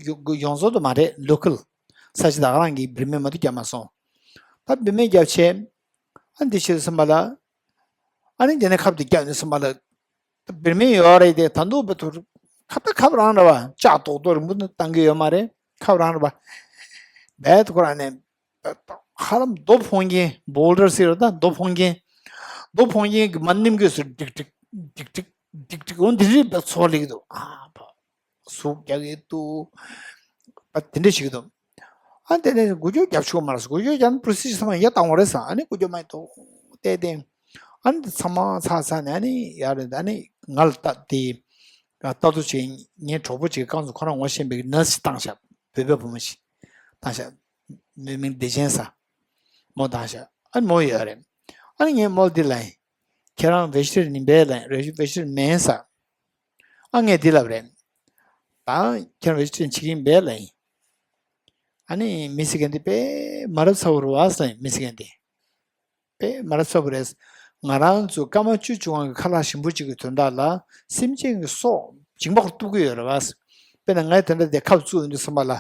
གཟུགས་པོ་ཡོངས་རྫོགས་དུ་མ་རེད། ལོ་ཀལ། ས་ཆ་ད་ག་རང་གི་འབུར་སྨན་མ་གཏོགས་བརྒྱབ་མ་སོང་། ད་འབུར་སྨན་བརྒྱབ་བྱས། ཨ་འདི་བྱེད་དུས་ཙམ་པ་ལ། ཨ་ནི་དེ་ནས་ཁབ་དེ་བརྒྱབ་ནས་སོང་བ་ལ། འབུར་སྨན་ཡོད་རེད་དེ། ད་དུང་བེད་ཐུར། ཁབ་ད་ཁབ་རང་རེད་བ། ལྕགས་རྡོག་རྡོག་རིང་པོ་ནི་བཏང་གི་ཡོད་མ་རེད། ཁབ་རང་རེད་བ། བེད་ཁོ་རང་ནས་ཧ་ལམ་རྡོ་འཕངས་མཁན། བོལ་ཌར་ཟེར་བ་ད་རྡོ་འཕངས་མཁན། རྡོ་འཕངས་མཁན་གྱི་མ་ནིམ་གོས་སུ་ཌིག་ཌིག་ཌིག་ཌིག་ཌིག་ཌིག་འོ་འདི་རིགས་བེད་ཚོར་ལེགས་འདུག་ཨ་ཕ། ཟུག་རྒྱག་གི་འདུག་པ་དེ་འདྲ་ཞིག་འདུག་ཨ་དེ་ནས་འགུལ་སྐྱོད་རྒྱབ་ཆོག་མ་རེད། འགུལ་སྐྱོད་རྒྱབ་ན་པོ་རོ་སི་ཇར་ཚང་མ་ཡར་བཏང་བ་རེད་ཟེར། ཨ་ནི་འགུལ་སྐྱོད་མ་གཏོགས་བལྟས་ཏེ། ཨ་ནི་དེ་ཚང་མ་ཚར་ཚར་ནས་ཨ་ནི་ཡར་རེད། ཨ་ནི་ང་ལ་ལྟ་དེ་ལྟ་རྟོག་བྱེད་ངའི་གྲོགས་པོ་ཅིག་རྐང་བཙུགས་ཁོ་རང་ངོ་ཤེས་པའི་ནར་སི་ཅིག་བཏང་ཤག་བོད་པའི་བུ་མོ་ཞིག་བཏང་ཤག་མོའི་མིང་བདེ་ཆེན་ཟེར། མོ་བཏང་ཤག་ཨ་ནི་མོ་ཡོད་རེད། ཨ་ནི་ངས་མོ་འདི་ལ་ཡིན། ཁྱེད་རང་བེ་ཇི་ཊེ་རི་ཡན་ཡིན་པས་ལབ་ཡིན། བེ་ཇི་ཊེ་རི་ཡན་མིན་ཟེར། ཨ་ངས་འདི་ལབ་རེད། ད་ཁྱེད་རང་བེ་ཇི་ཊེ་རི་ཡན་བྱེད་ཀྱི་ཡིན་པས་ལབ་ཡིན། ཨ་ནི་མི་ཟེར་མཁན་འདི་དཔེ་མ་རབས་ཚ་བོ་རེད་བ་ཟེར་ཡིན། མི་ཟེར་མཁན་འདི་དཔེ་མ་རབས་ཚ་བོ་རེད། ང་རང་ཚོ་སྐར་མ་བཅུ་བཅུ་གང་གི་ཁ་ལག་ཞིམ་པོ་གཅིག་གི་དོན་དག་ལ་སེམས་ཅན་གྱི་སྲོག་འབྱིན་པར་གཏུག་གི་ཡོད་རེད་བ། དཔེར་ན་ངས་དེ་འདྲ་དེ་ཁབ་བཙུགས་ཡོང་དུས་ཙམ་པ་ལ།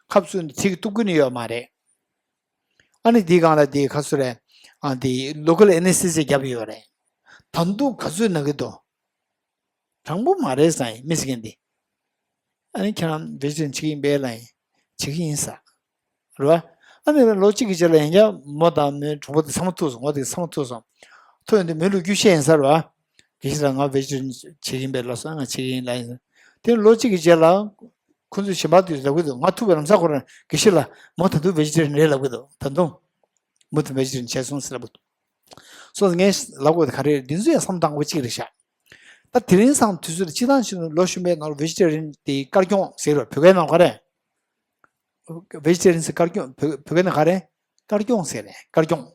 ཁབ་བཙུགས་ཡོང་དུས་དེ་གི་གཏུག་གི་ནི་ཡོད་མ་རེད། ཨ་ནི་འདིའི་སྒང་ལ་དེ་ཁ་སུ་རེད། ཨ་དེ་ལོ་ཀལ་ཨེ་ནེ་སི་ཐེ་ཟི་ཡ་བརྒྱབ་ཡོད་རེད། ད་དུང་ག་ཚོད་ན་གི་འདུག་དྲང་པོ་མ་རེད་ཟེར་ཡིན། མི་ཟེར་མཁན་འདི། ཨ་ནི་ཁྱེད་རང་བེ་ཇི་ཊེ་རི་ཡན་བྱེད་ཀྱི་ཡིན་པས་ལབ་ཡིན། བྱེད་ཀྱི་ཡིན་ཟེར། རེད་བ། ཨ་ནི་ལོ་གཅིག་གི་རྗེས་ལ་ཡང་བསྐྱར་མོ་དང་མོའི་གྲོགས་པོ་དེ་ཚང་མ་ཐུག་སོང་། ངོ་དེ་ཚང་མ་ཐུག་སོང་། ཐུག་ཡོང་དུས་མོས་ལོ་རྒྱུས་བཤད་ཡིན་ཟེར་བ། དགེ་བཤེས་ལགས་ང་བེ་ཇི་ཊེ་རི་ཡན་བྱེད་ཀྱི་ཡིན་པས་ལབ་སོང་། ང་བྱེད་ཀྱི་ཡིན་ལབ་ཡིན་ཟེར། དེ་ལོ་གཅིག་གི་རྗེས་ལ། ཁོ་ཚོས་གཞན་པ་དེ་ལབ་གི་འདུག་ང་ཐུག་པའི་ལམ་སང་ཁོ་རང་དགེ་བཤེས་ལགས་མོ་ད་དུང་བེ་ཇི་ཊེ་རི་ཡན་རེད་ལབ་གི་འདུག་ད་དུང་། མོ་དེ་བེ་ཇི་ཊེ་རི་ཡན་བྱས་སོང་ཟེར་ལབ་གི་འདུག་སོང་ཙང་ངས་ལབ་དགོས་དེ་ག་རེ་རེད། འདི་ཚོ་ཡང་བསམ་བློ་གཏང་དགོས་གཅིག་རེད་ཤག་ད་དེ་རིང་སང་དུས་ཚོད་སྤྱི་བཏང་ཕྱིན་ལོ་གཞོན་པའི་ནང་ལ་བེ་ཇི་ཊེ་རི་ཡན་དེ་དཀར་སྐྱོང་ཟེར་བ་བོད་སྐད་ནང་ག་རེ། བེ་ཇི་ཊེ་རི་ཡན་ཟེར་དཀར་སྐྱོང་བོད་བོད་སྐད་ནང་ག་རེ། དཀར་སྐྱོང་ཟེར་རེད། དཀར་སྐྱོང་།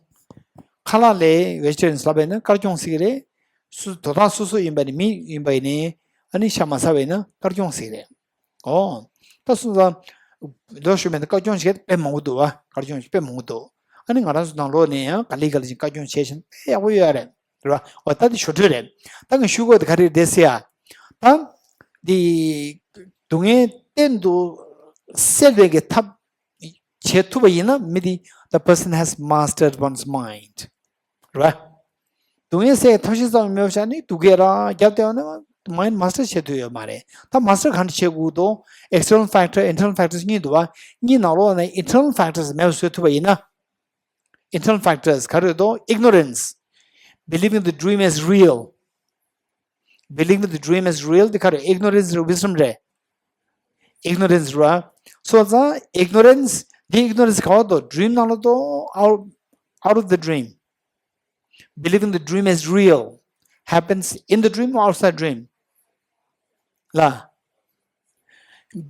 ཁ་ལག་ལས་བེ་ཇི་ཊེ་རི་ཡན་ཟེར་བས་ན་དཀར་སྐྱོང་ཟེར་གི་རེད། སུ་དོ་བདག་སོ་སོ་ཡིན་པ་ནི་མི་ཡིན་པ་ཡིན་ནི། ཨ་ནི་ཤ་མ་ཟ་བས་ན་དཀར་སྐྱོང་ཟེར་གི་རེད། ཨོ། ད་སོང་ཙང་། ལོ་གཞོན་པའི་ནང་དཀར་སྐྱོང་བྱེད་དཔེ་མང་པོ་འདུག་བ། དཀར་སྐྱོང་བྱེད་དཔེ་མང་པོ་འདུག་ཨ་ནི་ང་རང་ཚོ་ནང་ལོགས་ནས་ཡང་ག་ལེ་ག་ལེ་ཞིག་དཀར་སྐྱོང་བྱས་ཤིང་དཔེ་ཡག་པོ་ཡོད་རེད། རེད་བ། འོ་ད་འདི་ཞོ་འཕྲོས་རེད། ད་ངས་ཞུ་དགོས་དེ་ག་རེ་རེད་ཟེར་ཡ། ད། འདི། སྡུག་བསྔལ་གཏན་དུ་སེལ་བའི་གི་ཐབས་བྱེད་ཐུབ་པ་ཡིན་ན་མི་འདི། the person has mastered one's mind. རེད་བ། སྡུག་བསྔལ་སེལ་ཐབས་ཤེས་ཙམ་མེད་པ་བྱས་ནས་སྡུག་སྐད་རང་རྒྱབ་བསྡད་ཡོང་ན་མའིན་ཌི་མ་སི་ཊར་བྱེད་ཐུབ་ཡོད་མ་རེད། ད་མ་སི་ཊར་ག་འདྲ་བྱེད་དགོས་འདུག external factor, internal factors གཉིས་འདུག་བ། གཉིས་ནང་ལོགས་ནས་internal factors མེད་པ་བཟོ་ཐུབ་པ་ཡིན་ན། Internal factors ག་རེ་འདུག ignorance, believing the dream as real. Believing the dream as real དེ་ག་རེ། ignorance རེད། wisdom རེད། ignorance རེད་བ། སོང་ཙང་ignorance འདི། ignorance ག་བ་འདུག dream ནང་ལ་འདུག out, out of the dream. Believing the dream as real happens in the dream or outside dream? ལ།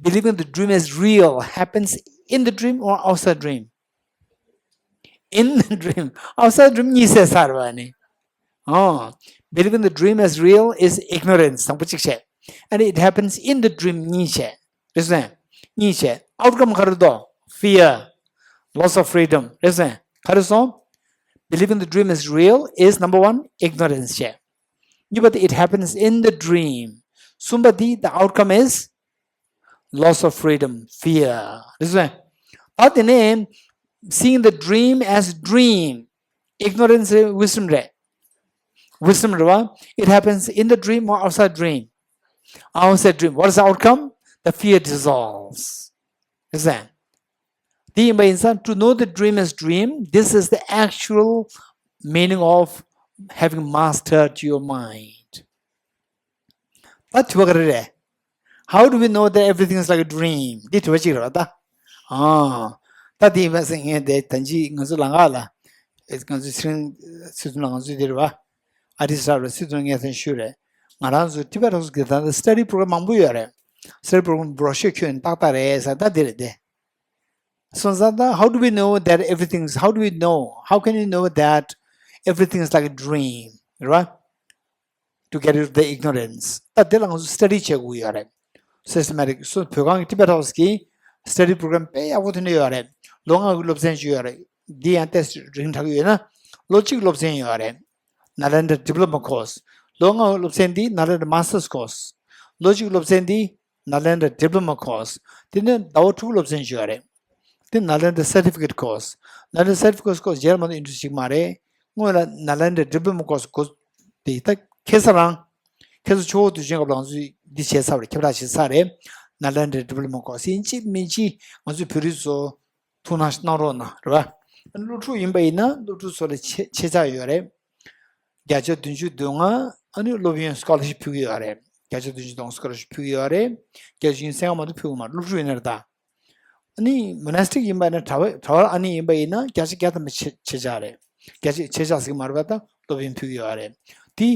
Believing the dream as real happens in the dream or outside dream? In the dream. Outside dream གཉིས་ཟེར་ས་རེད་བ་ནི། ཨ། Believing the dream as real is ignorance དང་པོ་གཅིག་བྱས། And it happens in the dream གཉིས་བྱས། རེད་སོང་། གཉིས་བྱས། Outcome ག་རེ་འདུག fear, loss of freedom རེད་སོང་། ག་རེ་སོང་། Believing the dream is real is number one, ignorance བྱས། གཉིས་པ་དེ་it happens in the dream. གསུམ་པ་དེ་the outcome is loss of freedom, fear རེད་སོང་། ད་དེ་ནས་seeing the dream as dream, ignorance རེད་wisdom རེད། wisdom རེད་བ། It happens in the dream or outside dream? Outside dream. What is the outcome? The fear dissolves. Is that? དེ་ཡིན་པ་ཡིན་ཙང་to know the dream as dream, this is the actual meaning of having mastered your mind. ད་དྲི་བ་ག་རེ་རེད། How do we know that everything is like a dream? འདི་དྲི་བ་གཅིག་རེད་བ་ད། ཨ། ད་དེ་ཡིན་པ་སེ་ངས་དེ་ད་ཅི་ང་ཚོ་ལ་ང་ལ། ང་ཚོ་ཚེ་རིང་ཚེ་ཚུན་ལ་ང་ཚོ་དེ་རེད་བ། ཨ་རི་ས་རེད་ཚེ་ཚུན་ངས་ཐོན་ཤུ་རེད། ང་རང་ཚོ་ཊི་བེ་ཊ་ཧོ་སི་གི་ད་ལྟ་study program མང་པོ་ཡོད་རེད། Study program brochure ཁྱོན་ཏག་ཏག་རེད་ས་ད་དེ་རེད་དེ། སོང་ཙང་ད་how do we know that everything is, how do we know, how can you know that everything is like a dream? རེད་བ། To get rid of the ignorance. ད་དེ་ལ་ང་ཚོ་study བྱེད་དགོས་ཡོད་རེད། Systematic. སོ་བོད་ཁང་གི་ཊི་བེ་ཊ་ཧོ་སི་གི་study program དཔེ་ཡག་པོ་ཐོན་ནས་ཡོད་རེད། ལོ་ལྔ་གི་སློབ་ཚན་ཞིག་ཡོད་རེད། འདི་ཡང་ཏོག་ཙམ་རིང་དྲགས་ཡོད་ན་ལོ་གཅིག་སློབ་ཚན་ཡོད་རེད། Nalanda Diploma Course. ལོ་ལྔ་གི་སློབ་ཚན་འདི་Nalanda Masters Course. ལོ་གཅིག་སློབ་ཚན་འདི་Nalanda Diploma Course. དེ་ནས་ཟླ་བ་དྲུག་སློབ་ཚན་ཞིག་ཡོད་རེད། དེ་Nalanda Certificate Course. Nalanda Certificate Course རྗེས་མ་དུ་ཨིན་ཊྲོ་ཞིག་མ་རེད། སྔོན་ལ་Nalanda Diploma Course གོ་དེ་ད་ཁེ་ས་རང་། ཁེ་ས་ཆོ་བོ་དུས་ཆེན་སྐབས་ལ་ང་ཚོས་འདི་བྱས་ཚར་བ་རེད། ཁྱབ་བསྒྲགས་བྱས་ཚར་རེད། Nalanda Diploma Course ཡིན་གཅིག་མིན་གཅིག་ང་ཚོའི་བོད་རིགས་ཚོ་ཐུགས་སྣང་གནང་རོགས་གནང་རེད་བ། སློབ་ཕྲུག་ཡིན་པ་ཡིན་ན་སློབ་ཕྲུག་ཚོ་ལ་ཆེ་ཆེ་ཆག་ཡོད་རེད། བརྒྱ་ཆ་བདུན་ཅུ་དོན་ལྔ་ཨ་ནི་སློབ་ཡོན་scholarship ཕུལ་གྱི་ཡོད་རེད། བརྒྱ་ཆ་བདུན་ཅུ་དོན་ལྔ་scholarship ཕུལ་གྱི་ཡོད་རེད། བརྒྱ་ཆ་བདུན་ཅུ་སེང་ག་མ་གཏོགས་ཕུལ་གྱི་མ་རེད། སློབ་ཕྲུག་ཡིན་ན་རེད་ད། ཨ་ནི་monastic ཡིན་པ་ན་གྲྭ་པ་གྲྭ་པ་ཨ་ནི་ཡིན་པ་ཡིན་ན་བརྒྱ་ཆ་བརྒྱ་ཐམ་པ་ཆེ་ཆེ་ཆག་རེད། བརྒྱ་ཆ་ཆེ་ཆག་ཟེར་གྱི་མ་རེད་པ། ད་སློབ་ཡོན་ཕུལ་གྱི་ཡོད་རེད། དེ་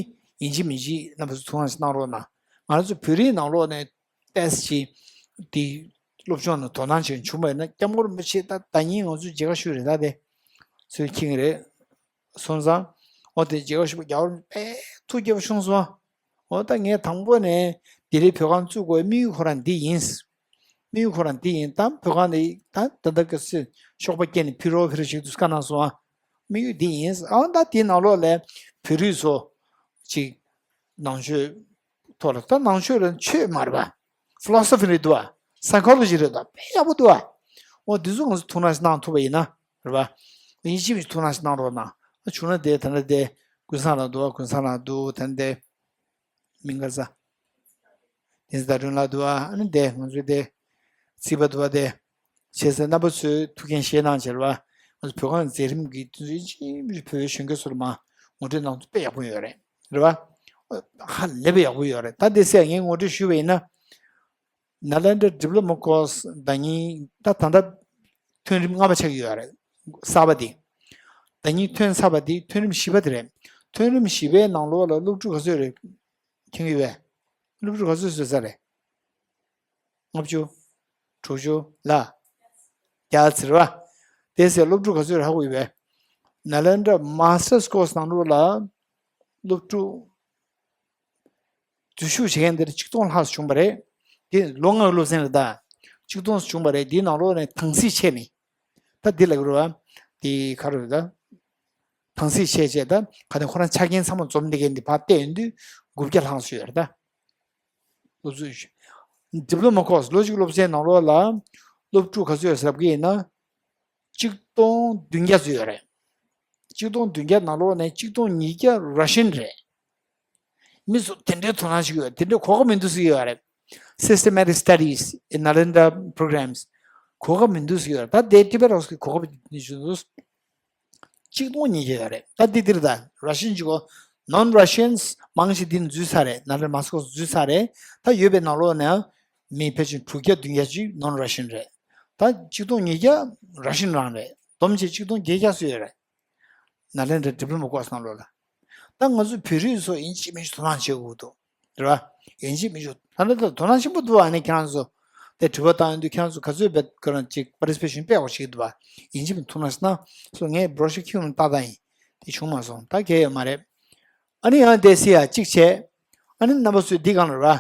ཡིན་གཅིག་མིན་གཅིག་རྣམ་པ་ཚོ་ཐུགས་སྣང་གནང་རོགས་གནང་། ང་རང་ཚོ་བོད་རིགས་ནང་ལོགས་ནས་ཏོག་ཙམ་ཅིག་དེ་སློབ་སྦྱོང་ནང་དོ་སྣང་བྱེད་བྱུང་བ་ཡིན་ན་སྐྱབས་མགོན་རིན་པོ་ཆེ་ད་ཟླ་ཉིན་ང་ཚོའི་མཇལ་ཁ་ཞུས་རེད། ད་དེ་ཚོས་མཁྱེན་གྱི་རེད། སོང་ཙང་། འོ་དེ་མཇལ་ཁ་ཞུ་བ་རྒྱལ་བ་རིན་པོ་ཆེ་ཐུགས་དགྱེས་པོ་བྱུང་སོང་། འོ་ད་ངས་དང་པོ་ནས་ལྡི་ལི་བོད་ཁང་བཙུགས་དགོས་དམིགས་ཡུལ་ཁོ་རང་འདི་ཡིན། དམིགས་ཡུལ་ཁོ་རང་འདི་ཡིན། ད་བོད་ཁང་འདི་ད་ད་ལྟ་གི་སྲིད་ཤོག་པ་སྐྱེལ་ནས་ཕུལ་རོགས་ཕུལ་རོགས་ཞིག་ཏུ་བཀའ་གནང་སོང་ཨ། དམིགས་ཡུལ་འདི་ཡིན། ཨ་ད་དེའི་ནང་ལོགས་ལ་བོད་རིགས་ཚོ་ཅིག་ནང་ཆོས་ཐོག་ལ་ད་ནང་ཆོས་ལ་ཆོས་མ་རེད་པ། ཕི་ལོ་སོ་ཕི་རེད་འདུག་བ། སའི་ཁོ་ལོ་ཇི་རེད་འདུག་བ། དཔེ་ཡག་པོ་འདུག་བ། འོ་འདི་ཚོ་ང་ཚོ་ཐུགས་སྣང་ཞིག་གནང་ཐུབ་པ་ཡིན་ན་རེད་པ། ཡིན་གཅིག་མིན་གཅིག་ཐུགས་སྣང་ཞིག་གནང་རོགས་གནང་། ཨ་བྱུང་ན་དེ་ད་ལྟ་དེ་ཀུན་བཟང་ལགས་འདུག་ད་ལྟ་དེ་མིང་ག་རེ་ཟ། བསྟན་འཛིན་ཟླ་སྒྲོན་ལགས་འདུག་བ། ཨ་ནི་དེ་ང་ཚོའི་དེ་རྩིས་པ་འདུག་བ། དེ་བྱས་ཙང་རྣམ་པ་ཚོས་ཐུགས་འགན་བཞེས་གནང་བྱས་རེད་པ། ང་ཚོ་བོད་ཁང་མཛད་རིམ་གྱི་དུས་ཚོད་ཡིན་གཅིག་མིན་གཅིག་བོད་པའི་གཞོན་སྐྱེས་ཚོ་ལ་མར་ངོ་སྤྲོད་གནང་ཐུབ་དཔེ་ཡག་པོ་ཡོད་རེད། རེད་པ། ཧ་ལས་པའི་ཡག་པོ་ཡོད་རེད། ད་དེ་སེ་ངས་ངོ་སྤྲོད་ཞུས་པ་ཡིན་ན། Nalanda Diploma Course ཟླ་ཉིན་ད་ད་ལྟ་ཐོན་རིམ་ལྔ་པ་ཆགས་ཀྱི་ཡོད་རེད། གསར་པ་དེ། ཟླ་ཉིན་ཐོན་ཚར་བ་དེ་ཐོན་རིམ་བཞི་པ་དེ་རེད། ཐོན་རིམ་བཞི་པའི་ནང་ལོགས་ལ་སློབ་ཕྲུག་ག་ཚོད་རེད། མཁྱེན་གྱི་ཡོད་པས། སློབ་ཕྲུག་ག་ཚོད་བཟོས་ཚར་རེད། ལྔ་བཅུ། དྲུག་ཅུ་ལ། བརྒྱ་ཟེར་བ། དེ་ཟེར་སློབ་ཕྲུག་ག་ཚོད་རེད་ཧ་གོ་ཡོད་པས། Nalanda Masters Course ནང་ལོགས་ལ་སློབ་ཕྲུག་འཛུལ་ཞུགས་བྱེད་མཁན་དེར་ཆིག་སྟོང་ལྷག་བྱུང་བ་རེད། དེ་ལོ་ལྔ་གི་སློབ་ཚན་རེད་ད། ཆིག་སྟོང་བྱུང་བ་རེད། དེའི་ནང་ལོགས་ནས་དྭངས་གསལ་ཆད་ནས། ད་འདི་ལབ་ཀྱི་རེད་བ། དེ་ག་རེ་རེད་ད། དྭངས་གསལ་ཆད་བྱས་ད་ག་ནས་ཁོ་རང་ཆ་རྐྱེན་ཚང་མ་འཛོམས་བསྡད་མཁན་འདི་ཕར་བལྟས་ཡོང་དུས་དགུ་བརྒྱ་ལྷག་ཙམ་ཡོད་རེད་ད། སློབ་ཚོགས་Diploma Course ལོ་གཅིག་སློབ་ཚན་ནང་ལོགས་ལ་སློབ་ཕྲུག་ག་ཚོད་ཡོད་ཟེར་ལབ་ཀྱི་ཡིན་ན། གཅིག་སྟོང་བདུན་བརྒྱ་ཙམ་ཡོད་རེད། གཅིག་སྟོང་བདུན་བརྒྱ་ནང་ལོགས་ནས་གཅིག་སྟོང་ཉིས་བརྒྱ་Russian རེད། མི་ཚོ་དེ་འདྲའི་དོ་སྣང་བྱེད་ཀྱི་ཡོད། དེ་འདྲའི་གོ་སྐབས་མི་འདུག་ཟེར་གྱི་ཡོད་རེད། Systematic studies in Nalanda programs གོ་སྐབས་མི་འདུག་ཟེར་གྱི་ཡོད་རེད། ད་དེ་ཊི་བེ་ཊ་ཧོ་སི་གི་གོ་སྐབས་ནི་བྱུང་འདུག་གཅིག་སྟོང་ཉིས་བརྒྱ་ཡོད་རེད། ད་འདི་འདིར་ད་Russian གཅིག་གོ། Non Russians མང་ཆེ་འདི་ནས་འཛུལ་ཚར་རེད། Nalanda Masters འཛུལ་ཚར་རེད། ད་ཡོད་པའི་ནང་ལོགས་ནས་མི་ཕལ་ཆེར་དྲུག་བརྒྱ་བདུན་བརྒྱ་ཅིག་Non Russian རེད། ད་གཅིག་སྟོང་ཉིས་བརྒྱ་Russian རང་རེད། བསྡོམས་བྱས་གཅིག་སྟོང་བརྒྱད་བརྒྱ་ཙམ་ཡོད་རེད། Nalanda Diploma Course ནང་ལོགས་ལ། ད་ང་ཚོ་བོད་རིགས་ཚོ་ཡིན་གཅིག་མིན་གཅིག་དོ་སྣང་བྱེད་དགོས་འདུག་རེད་བ། ཡིན་གཅིག་མིན་གཅིག་ད་ནི་ད་དོ་སྣང་ཆེན་པོ་འདུག་ཨ་ནི་ཁྱེད་རང་ཚོ་དེ་དྲི་བ་བཏང་ཡོང་དུས་ཁྱེད་རང་ཚོ་ག་ཚོད་བེད་ཁོ་རང་ཅིག་participation དཔེ་ཡག་པོ་བྱེད་ཀྱི་འདུག་བ། ཡིན་གཅིག་མིན་དོ་སྣང་ཞིག་གནང་སོ། ངས་brochure ཁྱོན་ནས་ལྟ་ད་ཡིན། དེ་བྱུང་མ་སོང་། ད་གལ་ཡོད་མ་རེད། ཨ་ནི་ཡང་དེ་སི་ཡ་གཅིག་བྱས། ཨ་ནི་རྣམ་པ་ཚོས་འདི་གང་ལ་ར།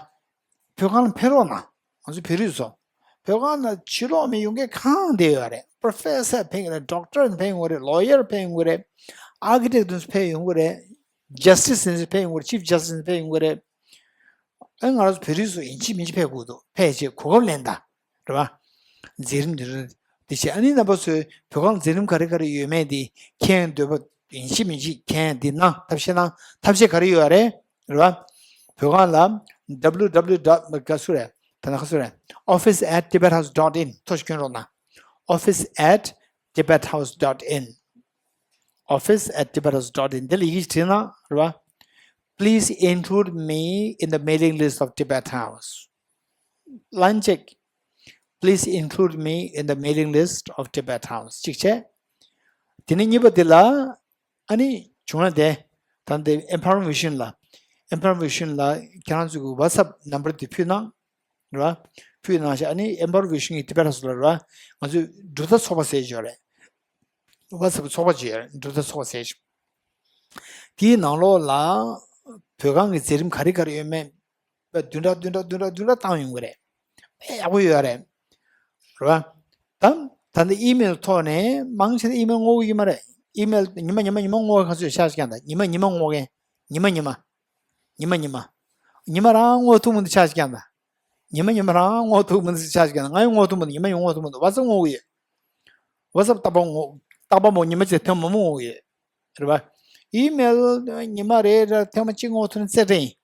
བོད་ཁང་ལ་ཕེབས་རོགས་གནང་། ང་ཚོ་བོད་རིགས་ཚོ། བོད་ཁང་ལ་ཕྱི་ལོགས་མི་ཡོང་མཁན་གང་བསྡད་ཡོད་རེད། པོ་རོ་ཕེ་སར་ཕེབས་ཡོང་གི་རེད། ཌོག་ཊར་ཕེབས་ཡོང་གི་རེད། ལོ་ཡར་ཕེབས་ཡོང་གི་རེད། ཨར་ཀི་ཊེག་དེ་ཚོ་ཕེབས་ཡོང་གི་རེད། ཇ་སི་ཊི་སི་དེ་ཚོ་ཕེབས་ཡོང་གི་རེད། ཆིཕ་ཇ་སི་ཊི་སི་ཕེབས་ཡོང་གི་རེད། ཨ་ང་རང་ཚོ་བོད་རིགས་ཚོ་ཡིན་གཅིག་མིན་གཅིག་ཕེབས་དགོས་འདུག་ཕེབས་བྱས་གོ་སྐབས་ལེན་དང་། རེད་བ། མཛད་རིམ་འདི་རུ་འདི་བྱས། ཨ་ནི་རྣམ་པ་ཚོས་བོད་ཁང་མཛད་རིམ་ག་རེ་ག་རེ་ཡོད་མེད་འདི་མཁྱེན་འདོད་པ་ཡིན་གཅིག་མིན་གཅིག་མཁྱེན་འདི་གནང་། ཐབས་ཤེས་གནང་། ཐབས་ཤེས་ག་རེ་ཡོད་རེད། རེད་བ། བོད་ཁང་ལ་W W W ག་སུ་རེད། ད་ན་ཁ་སུ་རེད། office at tibet house dot in ཐོ་ཞིག་སྐྱོན་རོགས་གནང་། office at tibet house dot in office at tibet house dot in འདི་ལ་ཡི་གེ་ཞིག་བྲིས་ན་རེད་བ། Please include me in the mailing list of Tibet House. ལན་གཅིག Please include me in the mailing list of Tibet House གཅིག་བྱས། དེ་ནས་གཉིས་པ་དེ་ལ་ཨ་ནི་བྱུང་ན་དེ། ད་འདི་Empower Vision ལ། Empower Vision ལ་ཁྱེད་རང་ཚོ་གི་ཝ་ཊི་སེབ་ནམ་བར་དེ་ཕུལ་གནང་། རེད་བ། ཕུལ་གནང་ཤག་ཨ་ནི་Empower Vision གི་Tibet House ལ་རེད་བ། ང་ཚོས་གྲུབ་མཐའ་ཚོགས་པ་ཟེར་ཡོད་རེད། ཝ་ཊི་སེབ་ཚོགས་པ་ཅིག་ཡོད་རེད། གྲུབ་མཐའ་ཚོགས་པ་ཟེར་ཞིག་དེའི་ནང་ལོགས་ལ་བོད་ཁང་གི་མཛད་རིམ་ག་རེ་ག་རེ་ཡོད་མེད། བདུན་ཕྲག་བདུན་ཕྲག་བདུན་ཕྲག་བདུན་ཕྲག་བཏང་ཡོང་གི་རེད། དཔེ་ཡག་པོ་ཡོད་རེད། རེད་བ། ད་ད་ལྟ་ཨི་མེལ་ཐོག་ནས་མང་ཆེ་ནས་ཨི་མེལ་བསྔོག་གི་ཡོད་མ་རེད། ཨི་མེལ་ཉི་མ་ཉི་མ་ཉི་མ་བསྔོག་ག་ཚོད་ཤག་ཤག་ཀྱང་ད་ཉི་མ་ཉི་མ་བསྔོག་གི། ཉི་མ་ཉི་མ། ཉི་མ་ཉི་མ། ཉི་མ་རང་བསྔོག་ཐུབ་མི་འདུག་ཤག་ཤག་ཀྱང་ད། ཉི་མ་ཉི་མ་རང་བསྔོག་ཐུབ་མི་འདུག་ཤག་ཤག་ཀྱང་ད། ང་ཡང་བསྔོག་ཐུབ་མི་འདུག་ཉི་མ་ཡང་བསྔོག་ཐུབ་མི་འདུག་ཝ་ཊི་སེབ་བསྔོག་གི་ཡོད། ཝ་ཊི་སེབ་རྟག་པར་བསྔོག་རྟག་པར་མོ་ཉི་མ་གཅིག་ཐེངས་མང་པོ་བསྔོག་གི་ཡོད། རེད་པ། ཨི་མེལ་ཉི་མ་རེ་རེ་ཐེངས་མ་གཅིག་བསྔོག་ཐུབ་ན་རྩེ་གྲས་ཡིན།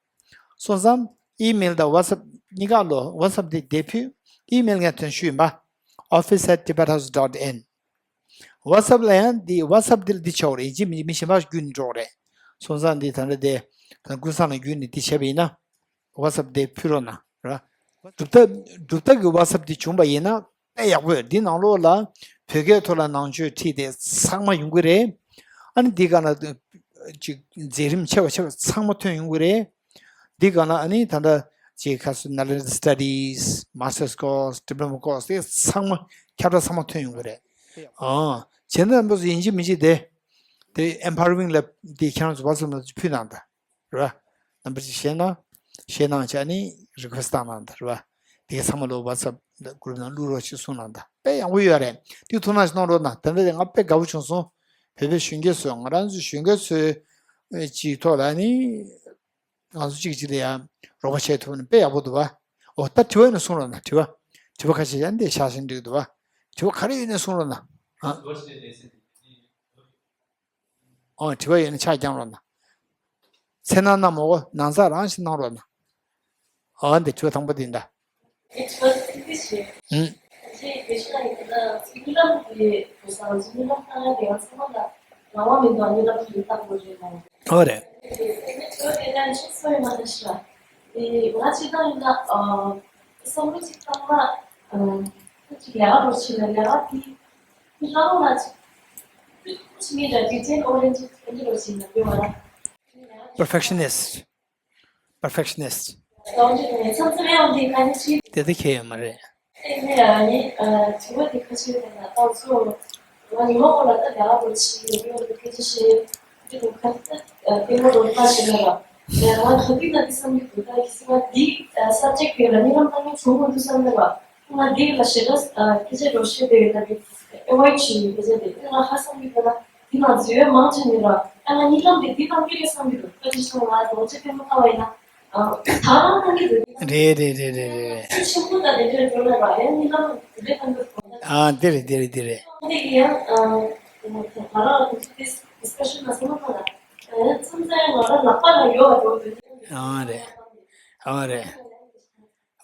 སོང་ཙང་ཨི་མེལ་དང་ཝ་ཊི་སེབ་གཉིས་ཀ་ལོ། ཝ་ཊི་སེབ་དེ་དེ་ཕུལ། ཨི་མེལ་ངས་དོན་ཞུས་ཡིན་པ། office at tibet house dot in ཝ་ཊི་སེབ་ལ་ཡང་འདི་ཝ་ཊི་སེབ་འདི་ལ་འདི་ཆགས་རེད། ཡིན་གཅིག་མིན་གཅིག་མི་གཞན་པ་བརྒྱུད་ནས་འགྲོ་རེད། སོང་ཙང་འདི་ད་ལྟ་དེ་ཀུན་བཟང་ལ་བརྒྱུད་ནས་འདི་བྱས་པ་ཡིན་ན། ཝ་ཊི་སེབ་དེ་ཕུལ་རོགས་གནང་ར། གྲུབ་མཐའ་གྲུབ་མཐའ་གི་ཝ་ཊི་སེབ་དེ་བྱུང་པ་ཡིན་ན་དཔེ་ཡག་པོ་ཡོད། འདི་ནང་ལོགས་ལ་བོད་སྐད་ཐོག་ལ་ནང་ཆོས་ཁྲིད་དེ་ཚང་མ་ཡོང་གི་རེད། ཨ་ནི་འདི་ག་ན་ཅིག་མཛད་རིམ་ཆེ་བ་ཆེ་བ་ཚང་མ་ཐོན་ཡོང་གི་རེད། འདི་ག་ན་ཨ་ནི་ད་ལྟ་ཅིག་ཁ་སུ་Nalanda Studies, Master's Course, Diploma Course དེ་ཚང་མ་ཁྱབ་བསྒྲགས་ཚང་མ་ཐོན་ཡོང་གི་རེད། ཨ་བྱས་ན་འབུ་ཡིན་གཅིག་མིན་གཅིག་དེ་དེ་Empowering Lab དེ་ཁྱེད་རང་ཚོ་ཝ་ཊི་སེབ་ནང་ཕུལ་གནང་དང་། རེད་བ། རྣམ་པ་ཅིག་བཤད་ན། བཤད་གནང་བྱས་ནི་རི་ཁུ་ཨེ་སི་ཊི་བཏང་གནང་དང་། རེད་བ། དེ་གའི་ཚང་མ་ལོ་ཝ་ཊི་སེབ་གུ་རུབ་ནང་བླུག་རོགས་ཞེས་གསུངས་གནང་དང་། དཔེ་ཡག་པོ་ཡོད་རེད། དེ་ཐུགས་སྣང་ཞིག་གནང་རོགས་གནང་། དེ་འདྲ་དེ་ང་དཔེ་དགའ་པོ་བྱུང་སོང་། བོད་པའི་གཞོན་སྐྱེས་ཚོས་ང་རང་ཚོའི་གཞོན་སྐྱེས་ཚོའི་ཅིག་ཐོག་ལ་ནི་ང་ཚོ་གཅིག་གཅིག་ལ་ཡང་རོགས་པ་བྱས་ཐུབ་ན་དཔེ་ཡག་པོ་འདུག་བ། འོ་ད་དྲི་བ་ཡོད་ན་གསུང་རོགས་གནང་། དྲི་བ། དྲི་བ་ཁ་ཤས་ཡང་འདི་ཤག་བཞིན་འགྲིག་འདུག་བ། དྲི་བ་ག་རེ་ཡོད་ན་གསུང་རོགས་གནང་། ཨ། འོ་དྲི་བ་ཡོད་ན་ཕྱག་བརྐྱང་རོགས་གནང་། མཚན་ནང་གནང་མོ་གོ་ནང་ཚགས་རང་ཞིག་གནང་རོགས་གནང་། འོ་འདི་དྲི་བ་དང་པོ་འདི་འདྲ། ཨུམ། འོ་རེད། Perfectionist. Perfectionist. དེ་ལྟ་ཁྱད་ཡོད་མ་རེད། དེ་ང་ཚོའི་མང་ཆེ་ནས་ར། ཨ་ང་གཉིས་ལམ་དེ་དེ་ལ་ཤེས་ར་ཨ་སྐད་ཆ་རོ་ཤེས་དེ་ལ་དེ་ཨེ་ཝོ་ཌི་བྱེད་ཡོད་ད་དེ་ང་ཧ་སང་གི་ད་ལ་དེ་ང་ཚོའི་མང་ཆེ་ནས་ར། ཨ་ང་གཉིས་ལམ་དེ་དེ་ལམ་དེ་ལ་སང་གི་འདུག་ད་ཅི་སོང་ང་རྡོ་རྗེ་ཕན་མ་ཁ་བ་ཡིན་ན་ཨ་ད་རང་གང་གི་འདུག་རེད་རེད་རེད་རེད་རེད། ཆུ་ཆེན་པོ་ད་དེ་འདྲ་འགྲོ་ལ་ར་ཡང་གཉིས་ལམ་དེ་འདྲ་གང་འདུག་ཨ་དེ་རེད་དེ་རེད་དེ་རེད། དེ་ཡང་ཨ་ད་རང་དེ་ཚོ་དེ་ཌིསི་ཀ་ཤན་ལ་སོང་ན་ད་ལ་ཨ་ཙམ་ཙམ་ང་ར་ལག་པ་ལ་ཡོད་ཨ་འགྲོ་འདུག་ཨ་རེད་ཨ་རེད།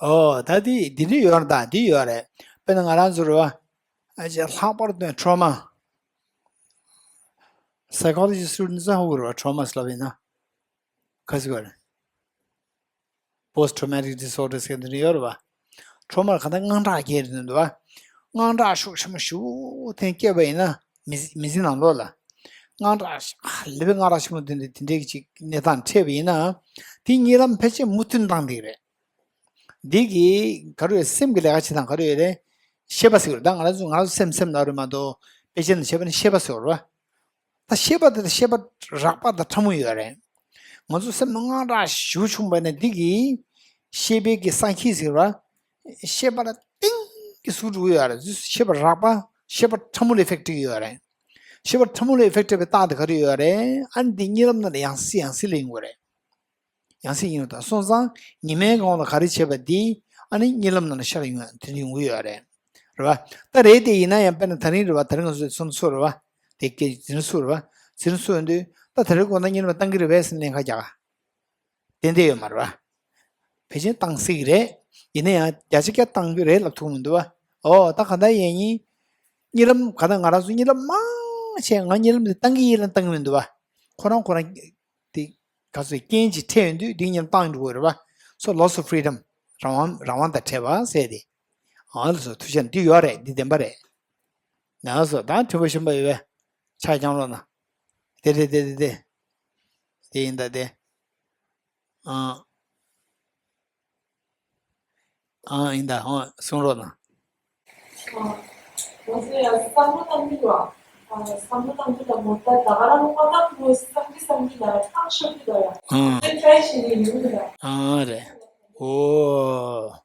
ཨོ་ད་དེ་འདི་འདྲ་ཡོད་རེད། ད་འདི་ཡོད་རེད། དཔེར་ན་ང་རང་ཚོ་རེད་བ། ཨ་ཅེ་ལྷག་པར་དུ་trauma། Psychology students ལ་ཧོ་གི་རེད་བ། trauma ཟེར་ལབ་ཡིན་ན། ག་ཟེར་བ་རེད། Post traumatic disorder ཟེར་འདི་འདྲ་ཡོད་རེད་བ། trauma ལ་ག་ད་དངངས་སྐྲག་སྐྱེ་རེད་འདུག་བ། དངངས་སྐྲག་ཤུགས་ཆེན་པོ་ཞེ་པོ་དེ་སྐྱེས་པ་ཡིན་ན་མི་མི་ཚེ་ནང་ལོགས་ལ། དངངས་སྐྲག་ལེ་བའི་དངངས་སྐྲག་ཆེན་པོ་དེ་འདྲ་དེ་འདྲའི་ཅིག་གནས་སྟངས་འཕྲད་པ་ཡིན་ན། དེ་གཉིས་ལམ་ཕལ་ཆེར་མུ་མཐུད་བཏང་བསྡད་ཀྱི་རེད། འདི་གི་ག་རེ་ཡོད་སེམས་ཀྱི་ལས་ཀ་བྱེད་སྟངས་ག་རེ་ཡོད་རེད། ཤེས་པ་ཟེར་གྱི་རེད། ད་ང་རང་ཚོ་ང་རང་ཚོ་སེམས་སེམས་ལབ་རེད་མ་གཏོགས་དཔེ་ཆ་ནང་བྱས་པ་ནི་ཤེས་པ་ཟེར་གྱི་རེད་བ། ད་ཤེས་པ་དེ་ད་ཤེས་པ་རགས་པ་དང་ཕྲ་མོ་ཡོད་རེད། ང་ཚོ་སེམས་ནང་དངངས་སྐྲག་ཞེ་པོ་བྱུང་བ་ན། འདི་གིས་ཤེས་པའི་གི་སངས་རྒྱས་ཟེར་བ། ཤེས་པ་ལ་གཏིང་གི་ཟུག་འགྲོ་གི་ཡོད་རེད། ཤེས་པ་རགས་པ། ཤེས་པ་ཕྲ་མོ་ལ་ཨི་ཕེག་ཊི་ཡོད་རེད། ཤེས་པ་ཕྲ་མོ་ལ་ཨི་ཕེག་ཊི་བའི་རྟགས་དེ་ག་རེ་ཡོད་རེད། ཨ་ནི་འདི་གཉིད་ལམ་ནང་ལ་ཡང་སེ་ཡང་སེ་ལེན་དགོས་རེད། ཡང་སེ་ཡིན་ནོ་ད། སོང་ཙང་ཉི་མའི་གོང་ལ་ག་རེ་བྱས་པ་འདི་ཨ་ནི་གཉིད་ལམ་ནང་ལ་ཤར་ཡོང་དེ་འདྲ་ཡོང་གི་ཡོད་རེད། རེད་བ། ད་རེད་དེ་ཡིན་ན་ཡང་དཔེར་ན་ད་རིང་རེད་བ། ད་རིང་ང་ཚོ་ཚོ་ཚོ་རེད་བ། དེ་སྐད་འཛིན་གྲྭ་ཚུགས་རེད་བ། འཛིན་གྲྭ་ཚུགས་ཡོང་དུས་ད་ད་རེས་དགོང་དག་གཉིད་ལམ་བཏང་གི་རེད་བས་ཟེར་ལན་ཁ་རྒྱག་ག་ཏན་ཏན་ཡོད་མ་རེད་བ། ཕལ་ཆེར་བཏང་སྲིད་ཀྱི་རེད། ཡིན་ན་ཡང་བརྒྱ་ཆ་བརྒྱ་བཏང་རྒྱུ་རེད་ལབ་ཐུབ་མི་འདུག་བ། ཨོ་ད་ག་ད་ཡིན་ཡིན། གཉིད་ལམ་ག་ད་ང་རང་ཚོ་གཉིད་ལམ་མང་ཆེ་ང་གཉིད་ལམ་དེ་བཏང་གི་ཡིན་ལབ་བཏང་གི་མི་འདུག་བ། ཁོ་རང་ཁོ་རང་དེ་ག་ཚོད་རྐྱེན་གྱིས་འཕྲད་ཡོང་དུས་འདི་གཉིད་ལམ་བཏང་འགྲོ་གི་རེད་བ། So loss of freedom. རང་དབང་རང་དབང་དང་བྲལ་བ་ཟེར་ཏེ། ཨ་ལ་སོ་ཐུགས་ཆེ། འདི་ཡོད་རེད། འདི་བདེན་པ་རེད། ན་སོ་ད་དྲི་བ་གཞན་པ་ཡོད་པས་ཆ་རྐྱང་ལོ་ན། དེ་རེད་དེ་རེད་དེ། དེ་ཡིན་ད་དེ། ཨ། ཨ་ཡིན་ད་ཧོ་གསུང་རོགས་གནང་། ང་ཚོ་ཡང་བསམ་བློ་བཏང་གི་འདུག་ཨ། བསམ་བློ་བཏང་གི་འདུག་མོ་ད་ད་ག་རང་མ་བཏང་གི་བསམ་གི་བསམ་གི་ལ་བཏང་ཤོར་གི་འདུག་ཡ། ཨ། དེ་ཊ་རའི་བྱེད་ཀྱི་ཡོད་གི་འདུག་ཨ་རེད། ཨོ།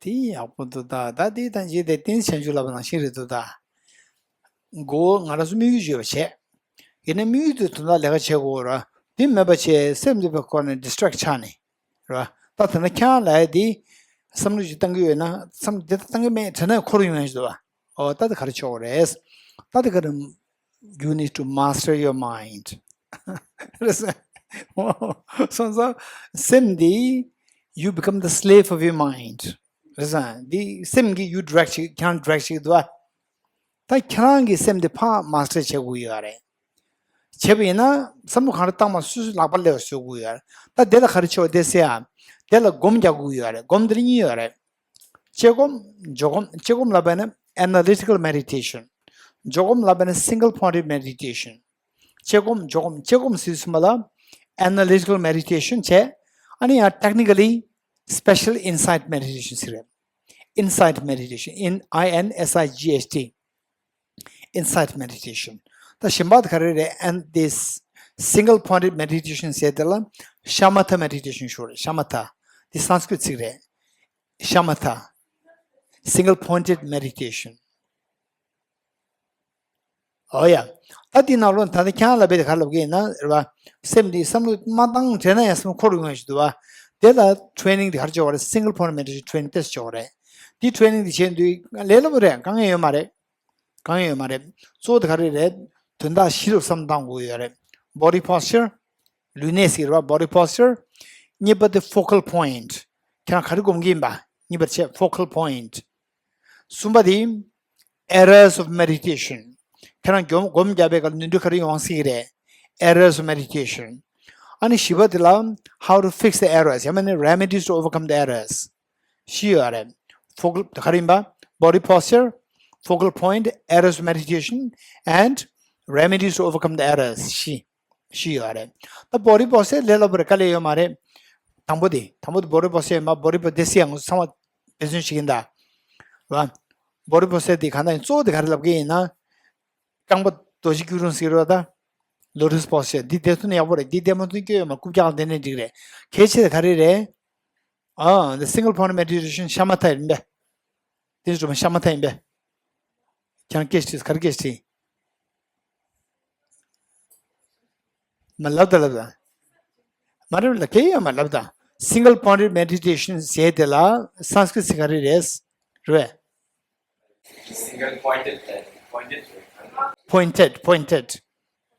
དེ་ཡག་པོ་འདུག་ད། ད་དེ་དང་རྗེས་དེ་བསྟན་བྱང་ཆུབ་ལབ་པ་ནང་བཞིན་རེད་འདུག་ད། མགོ་བོ་ང་རང་ཚོ་དམིགས་ཡུལ་ཡོད་པ་བྱས། ཡིན་ན་དམིགས་ཡུལ་དེ་དོན་དག་ལས་ཀ་བྱེད་དགོས་ར། དེ་མེད་པ་བྱས་སེམས་འདི་པའི་སྐོར་ནས་ཌི་སི་ཊྲེག་ཆགས་ནས། ར། ད་ད་ནི་ཁྱེད་རང་ལ་དེ་བསམ་བློ་ཞིག་བཏང་གི་ཡོད་ན་བསམ་བློ་དེ་ལྟ་བཏང་གི་མེད་དྲན་ན་འཁོར་ཡོང་ཡ་ཞིག་འདུག་བ། ཨོ་ད་དེ་ག་རེ་ཆོག་རེད། ད་དེ་ག་རེ། You need to master your mind. རེད་ས། སོང་ཙང་སེམས་འདི། You become the slave of your mind. རེད་ས། འདི་སེམས་ཀྱིས་you direct བྱེད། ཁྱེད་རང་ཌི་རེག་བྱེད་ཀྱི་འདུག་བ། ད་ཁྱེད་རང་གི་སེམས་འདི་ཕར་མཱ་སི་ཊར་བྱེད་དགོས་ཡོད་རེད། བྱས་པ་ཡིན་ན་བསམ་བློ་གང་རེ་བཏང་མ་སོ་སོའི་ལག་པ་ལ་བཟོ་དགོས་ཡོད་རེད། ད་དེ་ལ་ག་རེ་ཆོག་དེ་ཟེར་ཡ། དེ་ལ་སྒོམ་རྒྱག་དགོས་ཡོད་རེད། སྒོམ་དེ་ལ་གཉིས་ཡོད་རེད། དཔྱད་སྒོམ། འཇོག་སྒོམ། དཔྱད་སྒོམ་ལབ་པ་ནི་analytical meditation. འཇོག་སྒོམ་ལབ་པ་ནི་single pointed meditation. དཔྱད་སྒོམ། འཇོག་སྒོམ། དཔྱད་སྒོམ་ཟེར་དུས་ཙམ་པ་ལ་analytical meditation བྱས། ཨ་ནི་ཡང་technically special insight meditation ཟེར་རེད། Insight meditation. In I N S I G H T. Insight meditation. ད་གཞན་པ་དེ་ག་རེ་རེད། And this single pointed meditation ཟེར་དེ་ལ་shamatha meditation ཞུ་རེད། Shamatha. འདི་སཾ་སྐྲྀཏ་ཚིག་རེད། Shamatha. Single pointed meditation. ཨོ་ཡ། ད་འདི་ནང་ལོགས་ད་ལྟ་ཁྱེད་རང་ལབ་པའི་དེ་ག་རེ་ལབ་ཀྱི་ཡིན་ན་རེད་བ། སེམས་འདི་བསམ་བློ་མ་བཏང་དྲན་ན་ཡང་སེམས་འཁོར་ཡོང་ཡ་ཞིག་འདུག་བ། དེ་ལ་ཊེ་རེ་ནིང་དེ་ག་རེ་བྱེད་དགོས་རེད། single pointed meditation ཊེ་རེ་ནིང་དེ་བྱེད་དགོས་རེད། འདི་ཊེ་རེ་ནིང་དེ་བྱེད་དུས་ལས་སླ་པོ་རེད། དཀའ་ངལ་ཡོད་མ་རེད། དཀའ་ངལ་ཡོད་མ་རེད། གཙོ་བོ་དེ་ག་རེ་རེད། དོན་དག་བཞི་ལ་བསམ་བཏང་དགོས་ཡོད་རེད། body posture. ལུས་གནས་ཟེར་བ། body posture. གཉིས་པ་དེ་focal point. ཁྱེད་རང་ག་རེ་སྒོམ་གྱི་ཡིན་པ། གཉིས་པར་བྱས་focal point. གསུམ་པ་དེ་areas of meditation. ཁྱེད་རང་སྒོམ་སྒོམ་རྒྱག་པའི་སྐབས་ནུས་འབྲུ་ག་རེ་ཡོང་སྲིད་ཀྱི་རེད། areas of meditation. ཨ་ནི་བཞི་པ་དེ་ལ་how to fix the errors. ཡང་མིན་ན་remedies to overcome the errors. བཞི་ཡོད་རེད། focal ག་རེ་ཡིན་པ། body posture, focal point, areas of meditation and remedies to overcome the errors. བཞི། བཞི་ཡོད་རེད། ད་body posture ལས་སླ་པོ་རེད། དཀའ་ལས་ཡོད་མ་རེད། དང་པོ་དེ་དང་པོ་དེ་body posture ཡིན་པ། body posture དེ་སི་ཡང་ཚང་མ་འབད་བརྩོན་བྱེད་ཀྱིན་གདའ། རེད་བ། body posture དེ་ག་ན་ཡིན། གཙོ་བོ་དེ་ག་རེ་ལབ་ཀྱི་ཡིན་ན། རྐང་པ་རྡོ་རྗེ་སྐྱིལ་ཀྲུང་ཟེར་བ་ད། lotus posture འདི་བསྡད་ཐུབ་ན་ཡག་པོ་རེད། འདི་བསྡད་མ་ཐུབ་སྐྱོ་ཡོད་མ། རྐུབ་བཀྱག་ལ་བསྡད་ན་འགྲིག་རེད། གལ་ཆེ་ད་ག་རེ་རེད། ཨ། the single point meditation shamatha ཡིན་པས། དེ་ཚོ་shamatha ཡིན་པས། ཁྱེད་རང་སྐད་ཆ་དྲིས། ག་རེ་སྐད་ཆ་དྲིས། མ་ལབ་ད་ལབ་ད། མ་རེད་ལ་སྐད་ཡང་མ་ལབ་ད། single point meditation ཟེར་དེ་ལ་སཾ་སྐྲྀཏ་ཚིག་ག་རེ་རེད། རེད། Single pointed pen, pointed pen. Pointed, pointed.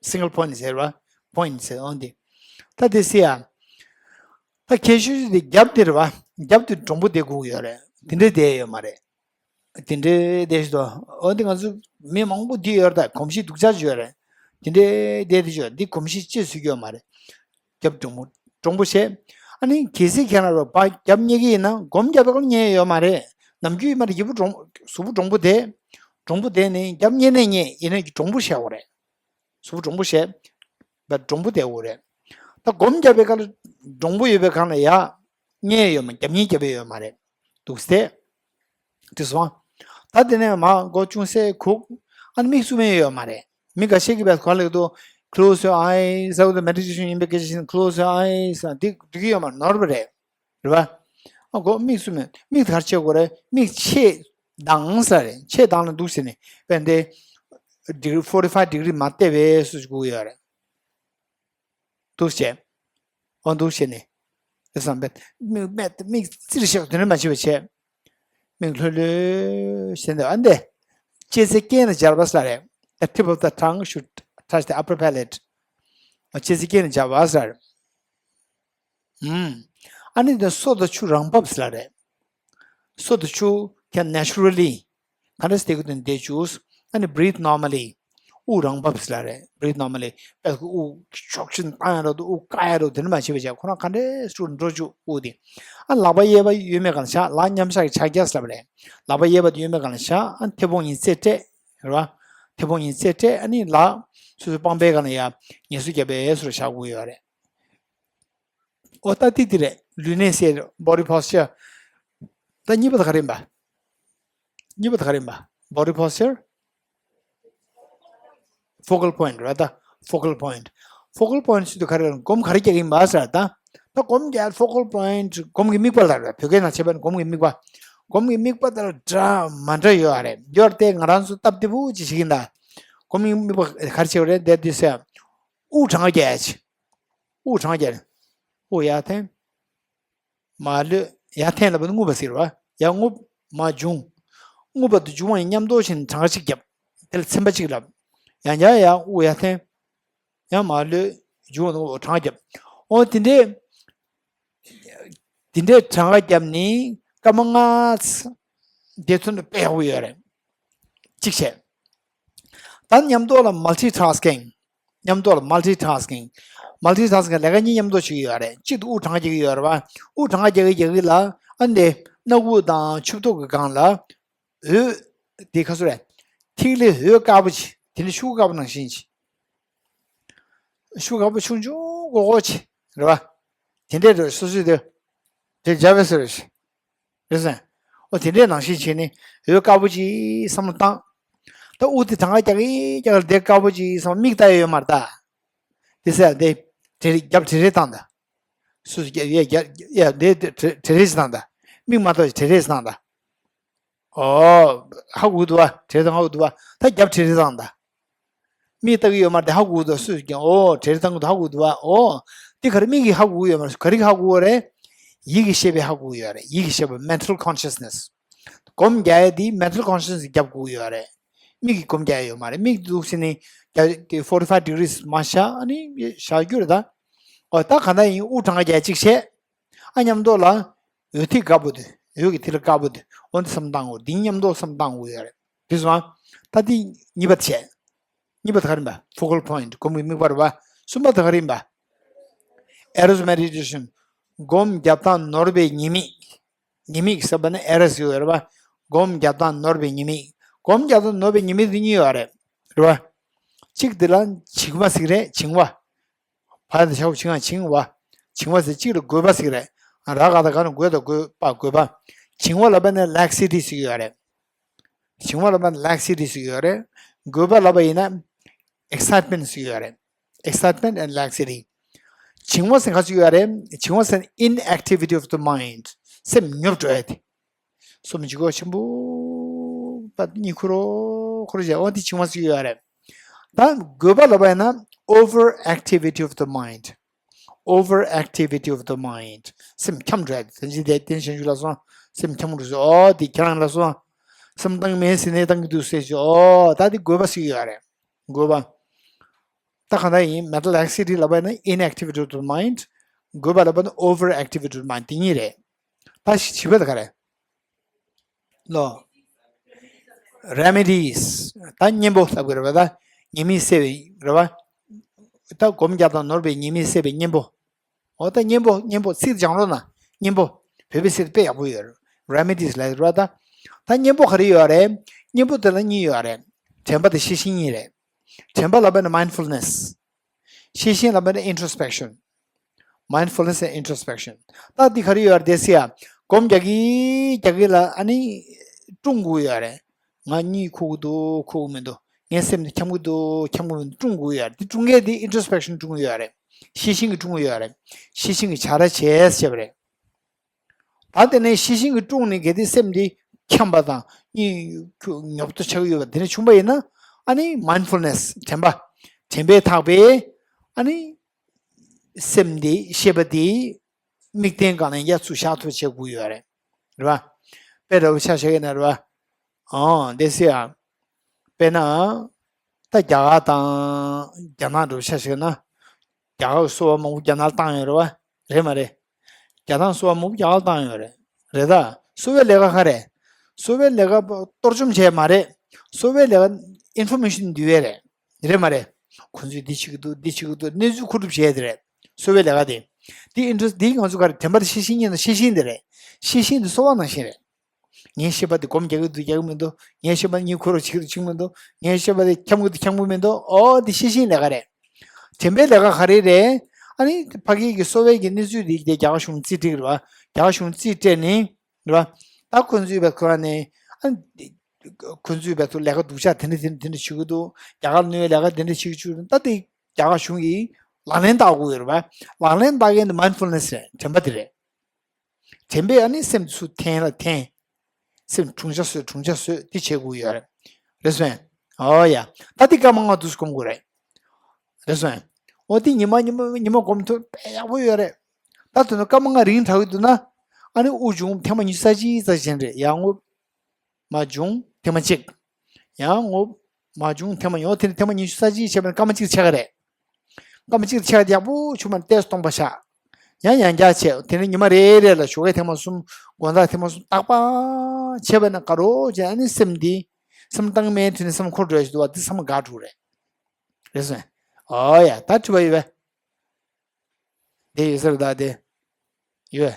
Single point ཟེར་བ། point ཟེར་འོང་དེ། ད་དེ་སི་ཡ། ད་ཁྱད་ཆོས་དེ་རྒྱབ་དེ་རེད་བ། རྒྱབ་དེ་འདྲོང་པོ་དེ་དགོས་ཡོད་རེད། དེ་འདྲའི་བསྡད་ཡོད་མ་རེད། དེ་འདྲའི་བསྡད་ཞིག་ཏུ། འོ་དེ་ང་ཚོ་མི་མང་པོ་འདི་ཡོད་རེད། ད་གོམས་གཤིས་སྡུག་ཅག་ཅིག་ཡོད་རེད། དེ་འདྲའི་བསྡད་དེ་ཅིག་ཡོད། འདི་གོམས་གཤིས་ཅིག་བཟོ་གི་ཡོད་མ་རེད། རྒྱབ་འདྲོང་པོ། འདྲོང་པོ་བྱས། ཨ་ནི་གལ་སྲིད་ཁྱེད་རང་རོ་བ་རྒྱབ་བསྙེག་གི་ཡིན་ན། སྒོམ་རྒྱབ་པའི་སྐབས་བསྙེག་ཡོད་མ་རེད། ནམ་རྒྱུན་ཡིན་མ་རེད། ཡིད་པོ་འདྲོང་། གཟུགས་པོ་འདྲོང་པོ་དེ། འདྲོང་པོ་དེ་ནི་རྒྱབ་བསྙེག་ནས་བསྙེག་ཡིན་ན་འདྲོང་པོ་བྱེད་དགོས་རེད། གཟུགས་པོ་འདྲོང་པོ་བྱས། བ་འདྲོང་པོ་བསྡད་དགོས་རེད། ད་སྒོམ་རྒྱབ་པའི་སྐབས་ལ་འདྲོང་པོ་ཡོད་པའི་སྒང་ལ་ཡ། བསྙེག་ཡོད་མ། རྒྱབ་བསྙེག་རྒྱབ་ཡོད་མ་རེད། འདུག་སྟེ། དེ་སོང་། ད་དེ་ནས་མ་མགོ་ཅུང་ཟད་གུག་ཨ་ནི་མིག་བཙུམ་ཡས་ཡོད་མ་རེད། མི་འགའ་ཤས་ཀྱིས་བས་ག་ལེགས་འདུག close your eyes ཟེར་བ་དེ་མེ་ཌི་ཊེ་ཤན་ཡིན་པའི་སྐད་ཆ་བྱས་ན་close your eyes ཟེར་འདི་འགྲིག་གི་ཡོད་མ་རེད། ནོར་བ་རེད། རེད་བ། ཨ་གོ་མིག་སུ་མེད་མིག་ག་རེ་བྱེད་དགོས་རེད། མིག་ཕྱེད་གདངས་ས་རེད། ཕྱེད་གདངས་ལ་འདུག་ཟེར་ནས་དཔེ་འདི་ཌི་གི་རི་ཕོར་ཊི་ཕའི་ཌི་གི་རི་མ་བལྟས་པའི་སུ་ཞིག་དགོས་ཡོད་རེད། འདུག་བྱས། འོ་འདུག་བྱས་ནས། དེ་བསམ་པས་མིག་མིག་མིག་ཙིར་བཞག་དེ་འདྲ་མ་བྱེད་པ་བྱས། མིག་ལྷོད་ལྷོད་བྱས་འདུག་ཨ་འདི། ལྕེ་རྩེ་རྐན་ལ་སྦྱར་བ་ཟེར་རེད། The tip of the tongue should touch the upper palate. ལྕེ་རྩེ་རྐན་ལ་སྦྱར་བ་ཟེར་རེད། ཨུམ། ཨ་ནི་འདི་སོ་དང་ཆུ་རང་བབས་ཟེར་རེད། སོ་དང་ཆུ་ཁྱེད་naturally ག་འདྲ་སྟེ་གི་དོན་དེ་བཅུག་ཨ་ནི་breathe normally དབུགས་རང་བབས་ཟེར་རེད། breathe normally དཔེ་ཁོ་དབུགས་ཤོག་ཆེན་བཏང་ཡ་རོ་དུ་དབུགས་བཀག་ཡ་རོ་དེ་འདྲ་མ་བྱེད་པ་བྱས་ཁོ་རང་ག་འདྲའི་སུ་འགྲོ་བཅུག་དབུགས་དེ། ཨ་ལག་པ་གཡས་པ་གཡོན་མའི་སྒང་ལ་བཞག་ལག་མཉམ་བཞག་གི་ཕྱག་རྒྱ་ཟེར་བ་རེད། ལག་པ་གཡས་པ་དེ་གཡོན་མའི་སྒང་ལ་བཞག་ཨ་མཐེ་བོང་གཉིས་རྩེ་སྤྲད། རེད་བ། མཐེ་བོང་གཉིས་རྩེ་སྤྲད་ཨ་ནི་ལག་སོ་སོའི་པང་པའི་སྒང་ལ་ཡ་ངལ་གསོ་རྒྱབ་པའི་སོར་བཞག་དགོས་ཡོད་རེད། ཨོ་ད་ཏི་ཏི་རེད། ལུས་གནས་སའི་body posture། ད་གཉིས་པ་ད་ག་རེ་ཡིན་པ། གཉིས་པ་ད་ག་རེ་ཡིན་པ། body posture། focal point རེད་ད། focal point། focal point ཟེར་དུས་ག་རེ་རེད། སྒོམ་ག་རེ་རྒྱག་གི་ཡིན་པ་ཟེར་ད། ད་སྒོམ་རྒྱག་focal point སྒོམ་གྱི་དམིགས་པ་ལ་རེད། བོད་སྐད་ནང་བྱས་པ་ན་སྒོམ་གྱི་དམིགས་པ། སྒོམ་གྱི་དམིགས་པ་དང་འདྲ་མ་འདྲ་ཡོད་རེད། ཡོད་དེ་ང་རང་ཚོ་སྟབས་བདེ་པོ་ཅིག་བྱེད་ཀྱི་ཡིན་ད། སྒོམ་གྱི་དམིགས་པ་ག་རེ་བྱེད་པ་རེད་དེ་དུས་ཟེར། དབུགས་གྲངས་ཀ་རྒྱག་ཡ་ཆེ། དབུགས་གྲངས་ཀ་རྒྱག་ནས། དབུགས་ཡར་འཐེན། མར་ལྷོད། ཡར་འཐེན་ལབ་པ་ནི་རྔུབ་པ་ཟེར་བ། ཡར་རྔུབ། མར་འབྱུང་། རྔུབ་པ་དང་འབྱུང་བ་ཡི་མཉམ་དུ་ཕྱིན་གྲངས་ཀ་གཅིག་བརྒྱབ། དེ་ལ་ཚིམ་པ་གཅིག་ལབ། ཡང་བསྐྱར་ཡར་དབུགས་ཡར་འཐེན། ཡང་མར་ལྷོད། འབྱུང་བ་དང་རྔུབ་པ་གྲངས་ཀ་བརྒྱབ། འོ་དེ་འདྲའི། དེ་འདྲའི་གྲངས་ཀ་བརྒྱབ་ནས་སྐར་མ་ལྔ་ཙམ་དེ་ཚོ་ནི་དཔེ་ཡག་པོ་ཡོད་རེད། གཅིག་བྱས། ད་མཉམ་དུ་ལ་multitasking མཉམ་དུ་ལ་multitasking multitasking ལས་ཀ་གཉིས་མཉམ་དུ་བྱེད་ཀྱི་ཡོད་རེད། གཅིག་ཏུ་དབུགས་གྲངས་ཀ་རྒྱག་གི་ཡོད་རེད་བ། དབུགས་གྲངས་ཀ་རྒྱག་གི་རྒྱག་གི་ལ་ཨ་འདི་སྣ་ཁུག་དང་ཆུ་ཐོག་གི་སྒང་ལ་འོད་དེ་ཁ་སོ་རེད། ཐིག་ལེ་འོད་དཀར་པོ་ཅིག་དེ་ནི་ཤུགས་དཀར་པོ་ནང་བཞིན་ཅིག་ཤུགས་དཀར་པོ་ཆུང་ཆུང་སྒོར་སྒོར་ཅིག་རེད་བ། དེ་འདྲས་རེད། སོ་སོའི་དེ་དེ་འཇའ་བས་ཟེར་རེད། རེད་ཟེར། ཨོ་དེ་འདྲས་ནང་བཞིན་བྱས་ནས་འོད་དཀར་པོ་ཅིག་བསམ་བློ་བཏང་། ད་དབུགས་དེ་གྲངས་ཀ་རྒྱག་གི་རྒྱག་གི་དེ་དཀར་པོ་ཅིག་བསམ་མིག་ལྟ་ཡ་ཡོད་མ་རེད་ད། དེ་ཟེར་དེ་བྲེ་རེ་རྒྱབ་བྲེ་རེ་བཏང་ད། སོ་སོ་རྒྱབ་ཡ་རྒྱབ་ཡ་དེ་བྲེ་རེ་ཞིག་བཏང་ད། མིག་མ་གཏོགས་བྲེ་རེ་ཞིག་བཏང་ད། ཨོ། ཧ་གོ་གི་འདུག་བ། བྲེལ་བ་ཧ་གོ་གི་འདུག་བ། ད་རྒྱབ་བྲེལ་བྲེལ་བཏང་ད། མིག་ལྟ་གི་ཡོད་མ་རེད་དེ་ཧ་གོ་གི་འདུག་སུས་ཀྱང་ཨོ་བྲེལ་བཏང་གི་འདུག་ཧ་གོ་གི་འདུག་བ། ཨོ། འདི་ག་རེ་མིག་གིས་ཧ་གོ་གི་ཡོད་མ་རེད། ག་རེ་གིས་ཧ་གོ་གི་རེད། ཡིད་ཀྱི་ཤེས་པས་ཧ་གོ་གི་ཡོད་རེད། ཡིད་ཀྱི་ཤེས་པ་mental consciousness། སྒོམ་རྒྱག་ཡ་དེ་mental consciousness་རྒྱབ་དགོས་ཀྱི་ཡོད་རེད། མིག་གིས་སྒོམ་རྒྱག་ཡ་ཡོད་མ་རེད། མིག་འདུག་ཟེར་ནས་རྒྱ་དེ་forty five degrees་མ་བཞག་ཨ་ནི་བཞག་རྒྱུ་རེད་ད། ཨོ་ད་ག་འདྲ་ཡིན་དབུགས་གྲངས་ཀ་རྒྱག་གཅིག་བྱས། ཨ་མཉམ་དུ་ལ། འོད་ཐིག་དཀར་པོ་དེ། འོད་ཀྱི་ཐིག་ལེ་དཀར་པོ་དེ། འོ་འདི་བསམ་བཏང་དགོས། འདི་མཉམ་དུ་བསམ་བཏང་དགོས་ཡོད་རེད། དེ་སོང་ཨ། ད་འདི་གཉིས་པ་བྱས། གཉིས་པ་ད་ག་རེ་ཡིན་པ། focal point སྒོམ་གྱི་དམིགས་པ་རེད་པ། གསུམ་པ་ད་ག་རེ་ཡིན་པ། Eros meditation སྒོམ་རྒྱབ་སྟངས་ནོར་བའི་ཉེས་དམིགས། ཉེས་དམིགས་ཟེར་བ་ནི་Eros ཡོད་རེད་པ། སྒོམ་རྒྱབ་སྟངས་ནོར་བའི་ཉེས་དམིགས། སྒོམ་རྒྱབ་སྟངས་ནོར་བའི་ཉེས་དམིགས་དེ་གཉིས་ཡོད་རེད། རེད་པ། གཅིག་དེ་ལ་བྱིང་བ་ཟེར་གྱི་རེད། བྱིང་བ། བ་དང་ཞབས་བྱིང་བ་བྱིང་བ། བྱིང་བ་ཟེར་གཅིག་ལ་རྒོད་པ་ཟེར་གྱི་རེད། ར་ག་ད་ག་ནི་རྒོད་དང་རྒོད་པ་རྒོད་པ། བྱིང་བ་ལབ་པ་ནི་laxity ཟེར་གྱི་ཡོད་རེད། བྱིང་བ་ལབ་པ་ནི་laxity ཟེར་གྱི་ཡོད་རེད། རྒོད་པ་ལབ་པ་ཡིན་ན་excitement ཟེར་གྱི་ཡོད་རེད། excitement and laxity། བྱིང་བ་ཟེར་ག་ཅིག་ཡོད་རེད། བྱིང་བ་ཟེར་inactivity of the mind སེམས་ཉོབ་འགྲོ་ཡ་དེ། སོམ་ཅིག་གོ་ཆེན་པོ་པ་གཉིད་ཁུག་རོ་ཁུག་རོ་བྱས་འོ་དེ་བྱིང་བ་ཟེར་གྱི་ཡོད་རེད། ད་རྒོད་པ་ལབ་པ་ཡིན་ན་over activity of the mind། over activity of the mind སེམས་འཁྱམས་འགྲོ་ཡ་དེ། དེ་འཇིག་རྟེན་གཞན་ཞུ་ལ་སོང་སེམས་འཁྱམས་འགྲོ་སོང་། ཨོ་དེ་ཁྱེད་རང་ལ་སོང་། སེམས་བཏང་མེད་ཟེར་ནས་བཏང་གི་འདུག་ཟེར་ཞུ། ཨོ་ད་དེ་རྒོད་པ་ཟེར་གྱི་ཡོད་རེད། རྒོད་པ། ད་གང་ལྟར་ཡིན། mental laxity ལབ་པ་ཡིན་ན་inactivity of the mind། རྒོད་པ་ལབ་པ་ཡིན་ན་over activity of the mind དེ་གཉིས་རེད། ད་བྱིས་པ་ད་ག་རེ། ལོ། remedies ད་གཉེན་པོ་ལབ་དགོས་རེད་པ། ད་ཉེས་དམིགས་སེལ་བའི་རེད་པ། ད་སྒོམ་རྒྱག་སྟངས་ནོར་བའི་ཉེས་དམིགས་སེལ་བའི་གཉེན་པོ། འོ་ད་གཉེན་པོ་གཉེན་པོ་ཚིག་སྦྱང་རོགས་གནང་། གཉེན་པོ། བོད་པའི་ཚིག་དཔེ་ཡག་པོ་ཡོད་རེད། remedies ལབ་རེད་པ། ད་ད་གཉེན་པོ་ག་རེ་ཡོད་རེད། གཉེན་པོ་དེ་ལ་གཉིས་ཡོད་རེད། དྲན་པ་དང་ཤེས་བཞིན་གཉིས་རེད། དྲན་པ་ལབ་པ་ཡིན་ན་mindfulness། ཤེས་བཞིན་ལབ་པ་ཡིན་ན་introspection། mindfulness and introspection ད་འདི་ག་རེ་ཡོད་རེད་དེ་ཟེར་ཡ། སྒོམ་རྒྱག་གི་རྒྱག་གི་ལ་ཨ་ནི་ཀྲུང་དགོས་ཡོད་རེད། ང་གཉིད་ཁུག་གི་འདུག་ཁུག་གི་མི་འདུག་ངའི་སེམས་འདི་འཁྱམ་གི་འདུག་འཁྱམ་གི་མི་འདུག་སྲུང་དགོས་ཡོད་རེད། འདི་སྲུང་མཁན་འདི་introspection སྲུང་གི་ཡོད་རེད། ཤེས་བཞིན་གྱིས་སྲུང་གི་ཡོད་རེད། ཤེས་བཞིན་གྱིས་བྱ་ར་བྱས་བྱས་པ་རེད། ད་དེ་ནས་ཤེས་བཞིན་གྱིས་སྲུང་ནས་གལ་ཏེ་སེམས་འདི་འཁྱམས་པ་དང་གཉིད་ཉོབ་ཏོ་ཆགས་ཀྱི་ཡོད་པ་དེ་འདྲ་བྱུང་པ་ཡིན་ན། ཨ་ནི་mindfulness དྲན་པ། དྲན་པས་ཐག་པས་ཨ་ནི་སེམས་འདི་ཤེས་པ་འདི་དམིགས་རྟེན་སྒང་ལ་ཡར་ཚུར་བཞག་ཐུབ་བྱེད་དགོས་ཡོད་རེད། རེད་པ། དཔེ་འདྲ་པོ་ཆ་བཞག་ཡིན་ན་རེད་པ། ཨང་དེ་སེ་ཡ། དཔེར་ན། ད་རྒྱ་གར་དང་རྒྱ་ནག་འདྲ་པོ་ཆ་བཞག་ན། རྒྱ་གར་གྱི་སོ་པ་མང་པོ་རྒྱ་ནག་ལ་བཏང་ཡོད་རེད་པ། རེད་མ་རེད། རྒྱ་ནག་སོ་པ་མང་པོ་རྒྱ་གར་ལ་བཏང་ཡོད་རེད། རེད་ད། སོ་པའི་ལས་ཀ་ག་རེ། སོ་པའི་ལས་ཀ་གཏོར་བཅོམ་བྱས་མ་རེད། སོ་པའི་ལས་ཀ་information འདུས་པ་རེད། རེད་མ་རེད། ཁོ་ཚོས་འདི་བྱེད་ཀྱི་འདུག་འདི་བྱེད་ཀྱི་འདུག་གནས་ཚུལ་མཁོ་སྒྲུབ་བྱས་དེ་རེད། སོ་པའི་ལས་ཀ་དེ། འདི་interest འདི་ང་ཚོ་ག་རེ་དྲན་པ་དེ་ཤེས་བཞིན་ཉིད་དང་ཤེས་བཞིན་དེ་རེད། ཤེས་བཞིན་དེ་སོ་པ་ནང་བཞིན་རེད། ངའི་ཤེས་པ་དེ་སྒོམ་རྒྱག་གི་འདུག་རྒྱག་གི་མི་འདུག་ངའི་ཤེས་པ་གཉིད་ཁུག་རོགས་བྱེད་ཀྱི་འདུག་བྱེད་ཀྱི་མི་འདུག་ངའི་ཤེས་པ་དེ་འཁྱམ་གྱི་འདུག་འཁྱམ་གྱི་མི་འདུག་འོ་འདི་ཤེས་བཞིན་ལས་ཀ་རེད། དྲན་པའི་ལས་ཀ་ག་རེ་རེད། ཨ་ནི་ཕ་གི་གི་སོ་པའི་གི་གནས་ཚུལ་དེ་དེ་རྒྱ་གར་གཞུང་རྩིས་སྤྲད་ཀྱི་རེད་པ། རྒྱ་གར་གཞུང་རྩིས་སྤྲད་ནི། རེད་པ། ད་ཁོ་ཚོའི་བས་ཁོ་རང་ནས་ཨ། ཁོ་ཚོའི་བས་ཐུ་ལས་ཀ་སྡུག་ཅག་དེ་འདྲ་དེ་འདྲ་དེ་འདྲ་བྱེད་ཀྱི་འདུག་རྒྱ་གར་ནས་ལས་ཀ་དེ་འདྲ་བྱེད་ཀྱི་བྱུང་ད་དེ་རྒྱ་གར་གཞུང་གིས་ལག་ལེན་བསྟར་དགོས་ཡོད་རེད་པ། ལག་ལེན་བསྟར་མཁན་དེ་mindfulness རེད། དྲན་པ་དེ་རེད། དྲན་པས་ཨ་ནི་སེམས་ཚུར་འཐེན་ལ་འཐེན། སེམས་དྲུང་ཆ་བཟོས་དྲུང་ཆ་བཟོས་དེ་བྱེད་དགོས་ཡོད་རེད། རེད་སོང་། ཨོ་ཡ། ད་དེ་སྐར་མ་ལྔ་དུས་སུ་སྒོམ་དགོས་རེད། རེད་སོང་། འོ་དེ་ཉི་མ་ཉི་མ་ཉི་མ་སྒོམ་ཐུབ་དཔེ་ཡག་པོ་ཡོད་རེད། ད་དེ་ནས་སྐར་མ་ལྔ་རིང་དྲགས་ཡོད་འདུག་ན། ཨ་ནི་དབུགས་འབྱུང་ཐེངས་མ་ཉི་ཤུ་རྩ་གཅིག་ཙམ་ཅན་རེད། ཡང་དབུགས་མར་འབྱུང་ཐེངས་མ་གཅིག་ཡང་དབུགས་མར་འབྱུང་ཐེངས་མ་ཉི་ཤུ་རྩ་གཅིག་བྱས་པ་ན་སྐར་མ་གཅིག་ཆགས་ཀྱི་རེད། སྐར་མ་གཅིག་ཆགས་ཡག་པོ་བྱུང་བ་ན་ཏོག་ཙམ་སྟོང་པ་བཞག་ཡང་ཡང་བསྐྱར་བྱས། དེ་ནས་ཉི་མ་རེ་རེ་ལ་ཞོགས་ཀས་ཐེངས་མ་གསུམ། དགོང་དག་ཐེངས་མ་གསུམ། རྟག་པར་བྱས་པ་ན་དགའ་རབ་བྱས། ཨ་ནི་སེམས་འདི་སེམས་བཏང་མའི་དུས་ནས་སེམས་འཁོར་འགྲོ་ཞིག་འདུག་པ། འདི་སེམས་དགའ་འགྲོ་རེད། རེད་སོང་། ཨོ་ཡ། ད་དྲི་བ་ཡོད་པས། དེ་ཡོད་ས་རེད། ད་དེ་ཡོད།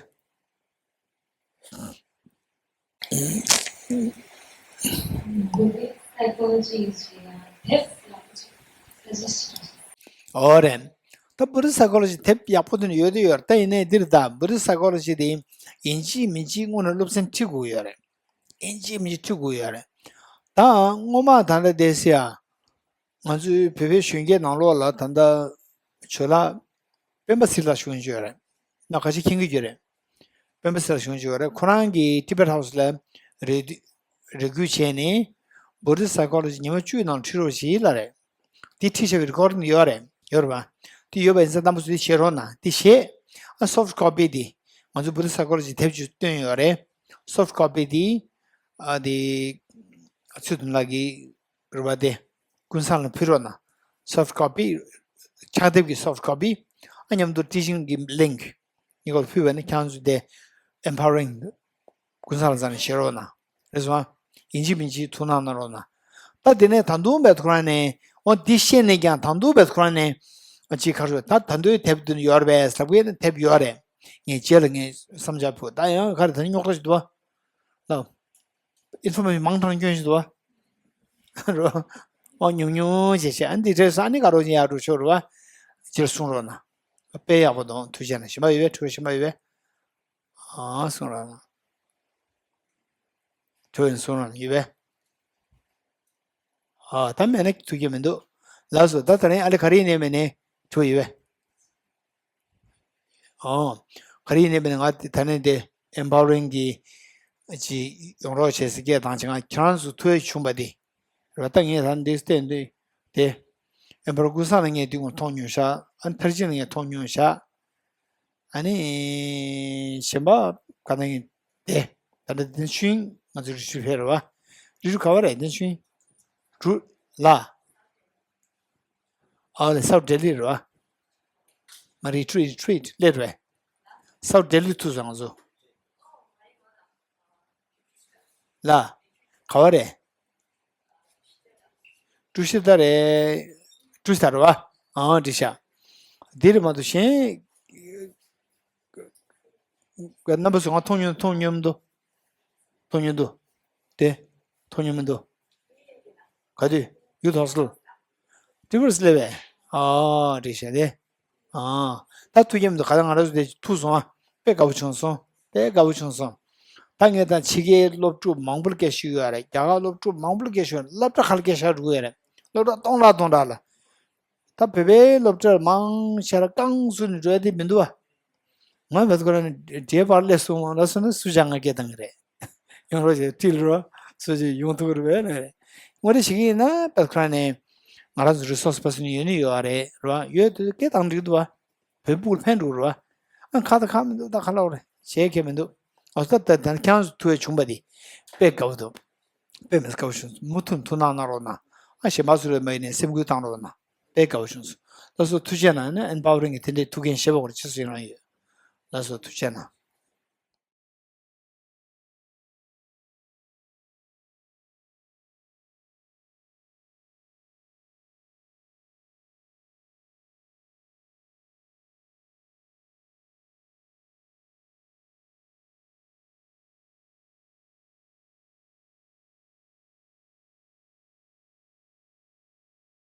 Buddhist psychology ཡི་དེབ་ལ་suggest ཨོ་རེད། ད་Buddhist psychology དེབ་ཡག་པོ་དེ་ནི་ཡོད་དེ་ཡོད་རེད། ད་ཡིན་ནའི་འདིར་ད་Buddhist psychology དེ་ཡིན་གཅིག་མིན་གཅིག་སྔོན་ལ་སློབ་ཚན་ཁྲིད་དགོས་ཡོད་རེད། ཡིན་གཅིག་མིན་གཅིག་ཁྲིད་དགོས་ཡོད་རེད། ད་སྔོན་མ་ད་ལྟ་དེ་སི་ཡ། ང་ཚོའི་བོད་པའི་གཞོན་སྐྱེས་ནང་ལོགས་ལ་ད་ལྟ་ཇོ་ལགས་སྤེན་པ་ཚེ་རིང་ལགས་གསུང་གི་ཡོད་རེད། ན་ཁ་ཤས་མཁྱེན་གྱི་ཡོད་རེད། སྤེན་པ་ཚེ་རིང་ལགས་གསུང་གི་ཡོད་རེད། ཁོ་རང་གིས་Tibet House ལ་རེ་རེ་སྐུལ་བྱས་ནས་Buddhist psychology ཉི་མ་བཅུའི་ནང་ཁྲིད་རོགས་ཞེས་ལབ་རེད། དེ་ཁྲིད་བྱ་བའི་recording ཡོད་རེད། ཡོད་རེད་པ། དེ་ཡོད་པ་ཡིན་ཙང་རྣམ་པ་ཚོས་དེ་བཞེས་རོགས་གནང་། དེ་བཞེས། ཨ་soft copy དེ་ང་ཚོ་Buddhist psychology དེབ་ཅིག་བཏོན་ཡོད་རེད། soft copy དེ་ཨ་དེ་ཚུལ་དོན་ལགས་ཀྱིས་རེད་པ། དེ་ཀུན་བཟང་ལ་ཕུལ་རོགས་གནང་། soft copy ཕྱག་དེབ་ཀྱི་soft copy ཨ་མཉམ་དུ་teaching གི་link གཉིས་ཀ་ཕུལ་བ་ནི་ཁྱེད་རང་ཚོ་དེ་empowering ཀུན་བཟང་ལ་རྩ་ནས་བཞེས་རོགས་གནང་། རེད་སོང་། ཡིན་གཅིག་མིན་གཅིག་ཐུགས་སྣང་གནང་རོགས་གནང་། ད་དེ་ནས་ད་དུང་བས་ཁོ་རང་ནས་འོ་འདི་བཤད་ནས་ཀྱང་ད་དུང་བས་ཁོ་རང་ནས་ཅིག་ཁ་རོ་ད་ད་དུང་དེབ་དུ་ཡོད་རེད་པས་ལབ་གི་ན། དེབ་ཡོད་རེད། ངས་རྗེས་ལ་ངས་བསམ་འཆར་ཕུལ། ད་ཡང་ག་རེ་ད་ནི་རྙོག་དྲ་ཞིག་འདུག་བ། ལ། information མང་དྲགས་སྐྱོན་ཞིག་འདུག་བ། རོ། ཨོ་ཉུང་ཉུང་བྱས་བྱས། ཨ་འདི་འདྲས་སོང་། ཨ་ནི་ག་རོ་ཅིག་ཡག་འགྲོ་ཆོག་རེད་བ། རྗེས་ལ་གསུང་རོགས་གནང་། དཔེ་ཡག་པོ་འདུག་ཐུགས་རྗེ་གནང་། གཞན་པ་ཡོད་པས། དྲི་བ་གཞན་པ་ཡོད་པས། ཨ་གསུང་རོགས་གནང་། དྲི་བ་གསུང་རོགས་གནང་། ཡོད་པས། ཨ་ད་མེད་ན་ཐུགས་རྗེ་མི་འདུག་ལགས་སོ། ད་ད་རིང་ཨ་ལེ་ག་རེ་ཡིན་ནའི་མེད་ནའི་དྲི་བ་ཡོད་པས། ཨོ། ག་རེ་ཡིན་ནའི་མིན་ང་ད་ནི་དེ་empowering གི་ཅིག་ཡོང་རོགས་བྱེད་ཟེར་སྐད་བཏང་བྱས། ང་ཁྱེད་རང་ཚོ་ཐུགས་ཡ་བྱུང་བ་དེ་རེད་པ། ད་ངས་ད་འདི་བལྟས་དུས་དེ་empowering ཀུན་བཟང་ལ་ངས་དེ་སྔོན་མཐོང་མྱོང་ཤག་ཨ་ནི་མཐར་ཕྱིན་ལ་ངས་མཐོང་མྱོང་ཤག་ཨ་ནི་གཞན་པ་ག་ན་ངས་དེ་ད་ལྟ་དེ་ཆུན་ང་ཚོ་རི་ཁྲོད་ཕེབས་རེད་པ། རི་ཁྲོད་ག་བ་རེད། དེ་ཆུན་གྲུ་ལ། ཨ་ལེ་South Delhi རེད་པ། མ་རི་ཁྲོད་རི་ཁྲོད་སླེབས་རེད་པས། South Delhi ཐུག་སོང་ང་ཚོ། ལ། ག་བ་རེད། ཀྲུ་ཤི་ད་རེད། ཀྲུ་ཤི་ད་རེད་པ། ཨང་འགྲིག་ཤག་འདི་རེད་མ་གཏོགས་གཞན། རྣམ་པ་ཚོ་ང་མཐོང་མྱོང་མཐོང་མྱོང་མི་འདུག་མཐོང་མྱོང་འདུག་དེ། མཐོང་མྱོང་མི་འདུག་ག་དུས། ཡུ་ཐོག་སལ། ཏི་བར་སི་ལེ་བས། ཨ་འགྲིག་ཤག་དེ། ཨ། ད་ཐུགས་རྗེ་མི་འདུག་ག་ད་ང་རང་ཚོ་དེ་ཐུག་སོང་ཨ། དཔེ་དགའ་པོ་བྱུང་སོང་། དཔེ་དགའ་པོ་བྱུང་སོང་། ད་ངས་ད་ཕྱི་རྒྱལ་སློབ་ཕྲུག་མང་པོར་སྐད་ཤོད་ཡོད་རེད། རྒྱ་གར་སློབ་ཕྲུག་མང་པོར་སྐད་ཤོད་ཡོད་རེད། སློབ་གྲྭ་ཁག་ལ་སྐད་ཤོད་འགྲོ་གི་ཡོད་རེད། སློབ་གྲྭ་སྟོང་ཕྲག་སྟོང་ཕྲག་ལ། ད་བོད་པའི་སློབ་གྲྭར་མང་ཆེ་ར་རྐང་བཙུགས་ནས་འགྲོ་ཡ་དེ་མི་འདུག་བ། ང་བས་ཁོ་རང་ནས་འདྲེས་པར་སླེབས་སོང་ལ་སོང་ན་སུ་ཅང་ང་སྐད་བཏང་གི་རེད། ཡོང་རོགས་བྱས་ཁྲིད་རོགས་སུ་ཅིག་ཡོང་ཐུབ་ཀྱི་རེད་པས་ལ་རེད། ངོ་རེ་ཞིག་ཡིན་ན་བས་ཁོ་རང་ནས་ང་རང་ཚོ་རི་སོ་སི་པར་སོན་ཡོད་ནི་ཡོད་རེད་རོ། ཡོད་དུས་སྐད་བཏང་འགྲིག་འདུག་བ། བོད་ཕྲུག་ཕན་འགྲོ་རོ། ཨ་ཁ་ད་ཁ་མི་འདུག་ད་ཁ་ལོག་རེད་བྱས་ཁྱད་མི་འདུག་ཨོ་ད་ད་ད་ཁྱང་ཐུ་བས་བྱུང་པ་དེ་དཔེ་དགའ་བོ་འདུག་དཔེ་མི་དགའ་བོ་བྱུང་། མུ་མཐུད་ཐུགས་སྣང་གནང་རོགས་གནང་། ཨ་གཞན་པ་ཚོ་ལ་མ་ཡིན་ནས་སེམས་འགུལ་བཏང་རོགས་གནང་། དཔེ་དགའ་བོ་བྱུང་སོང་། ལགས་སོ་ཐུགས་རྗེ་གནང་། ཨ་ནི་ཨེམ་པ་ཝ་རིང་གི་དེ་འདྲའི་ཐུགས་འགན་བཞེས་པ་སྐོར་ཅི་སུ་ཡིན་རང་ཡོད། ལགས་སོ་ཐུགས་རྗེ་གནང་།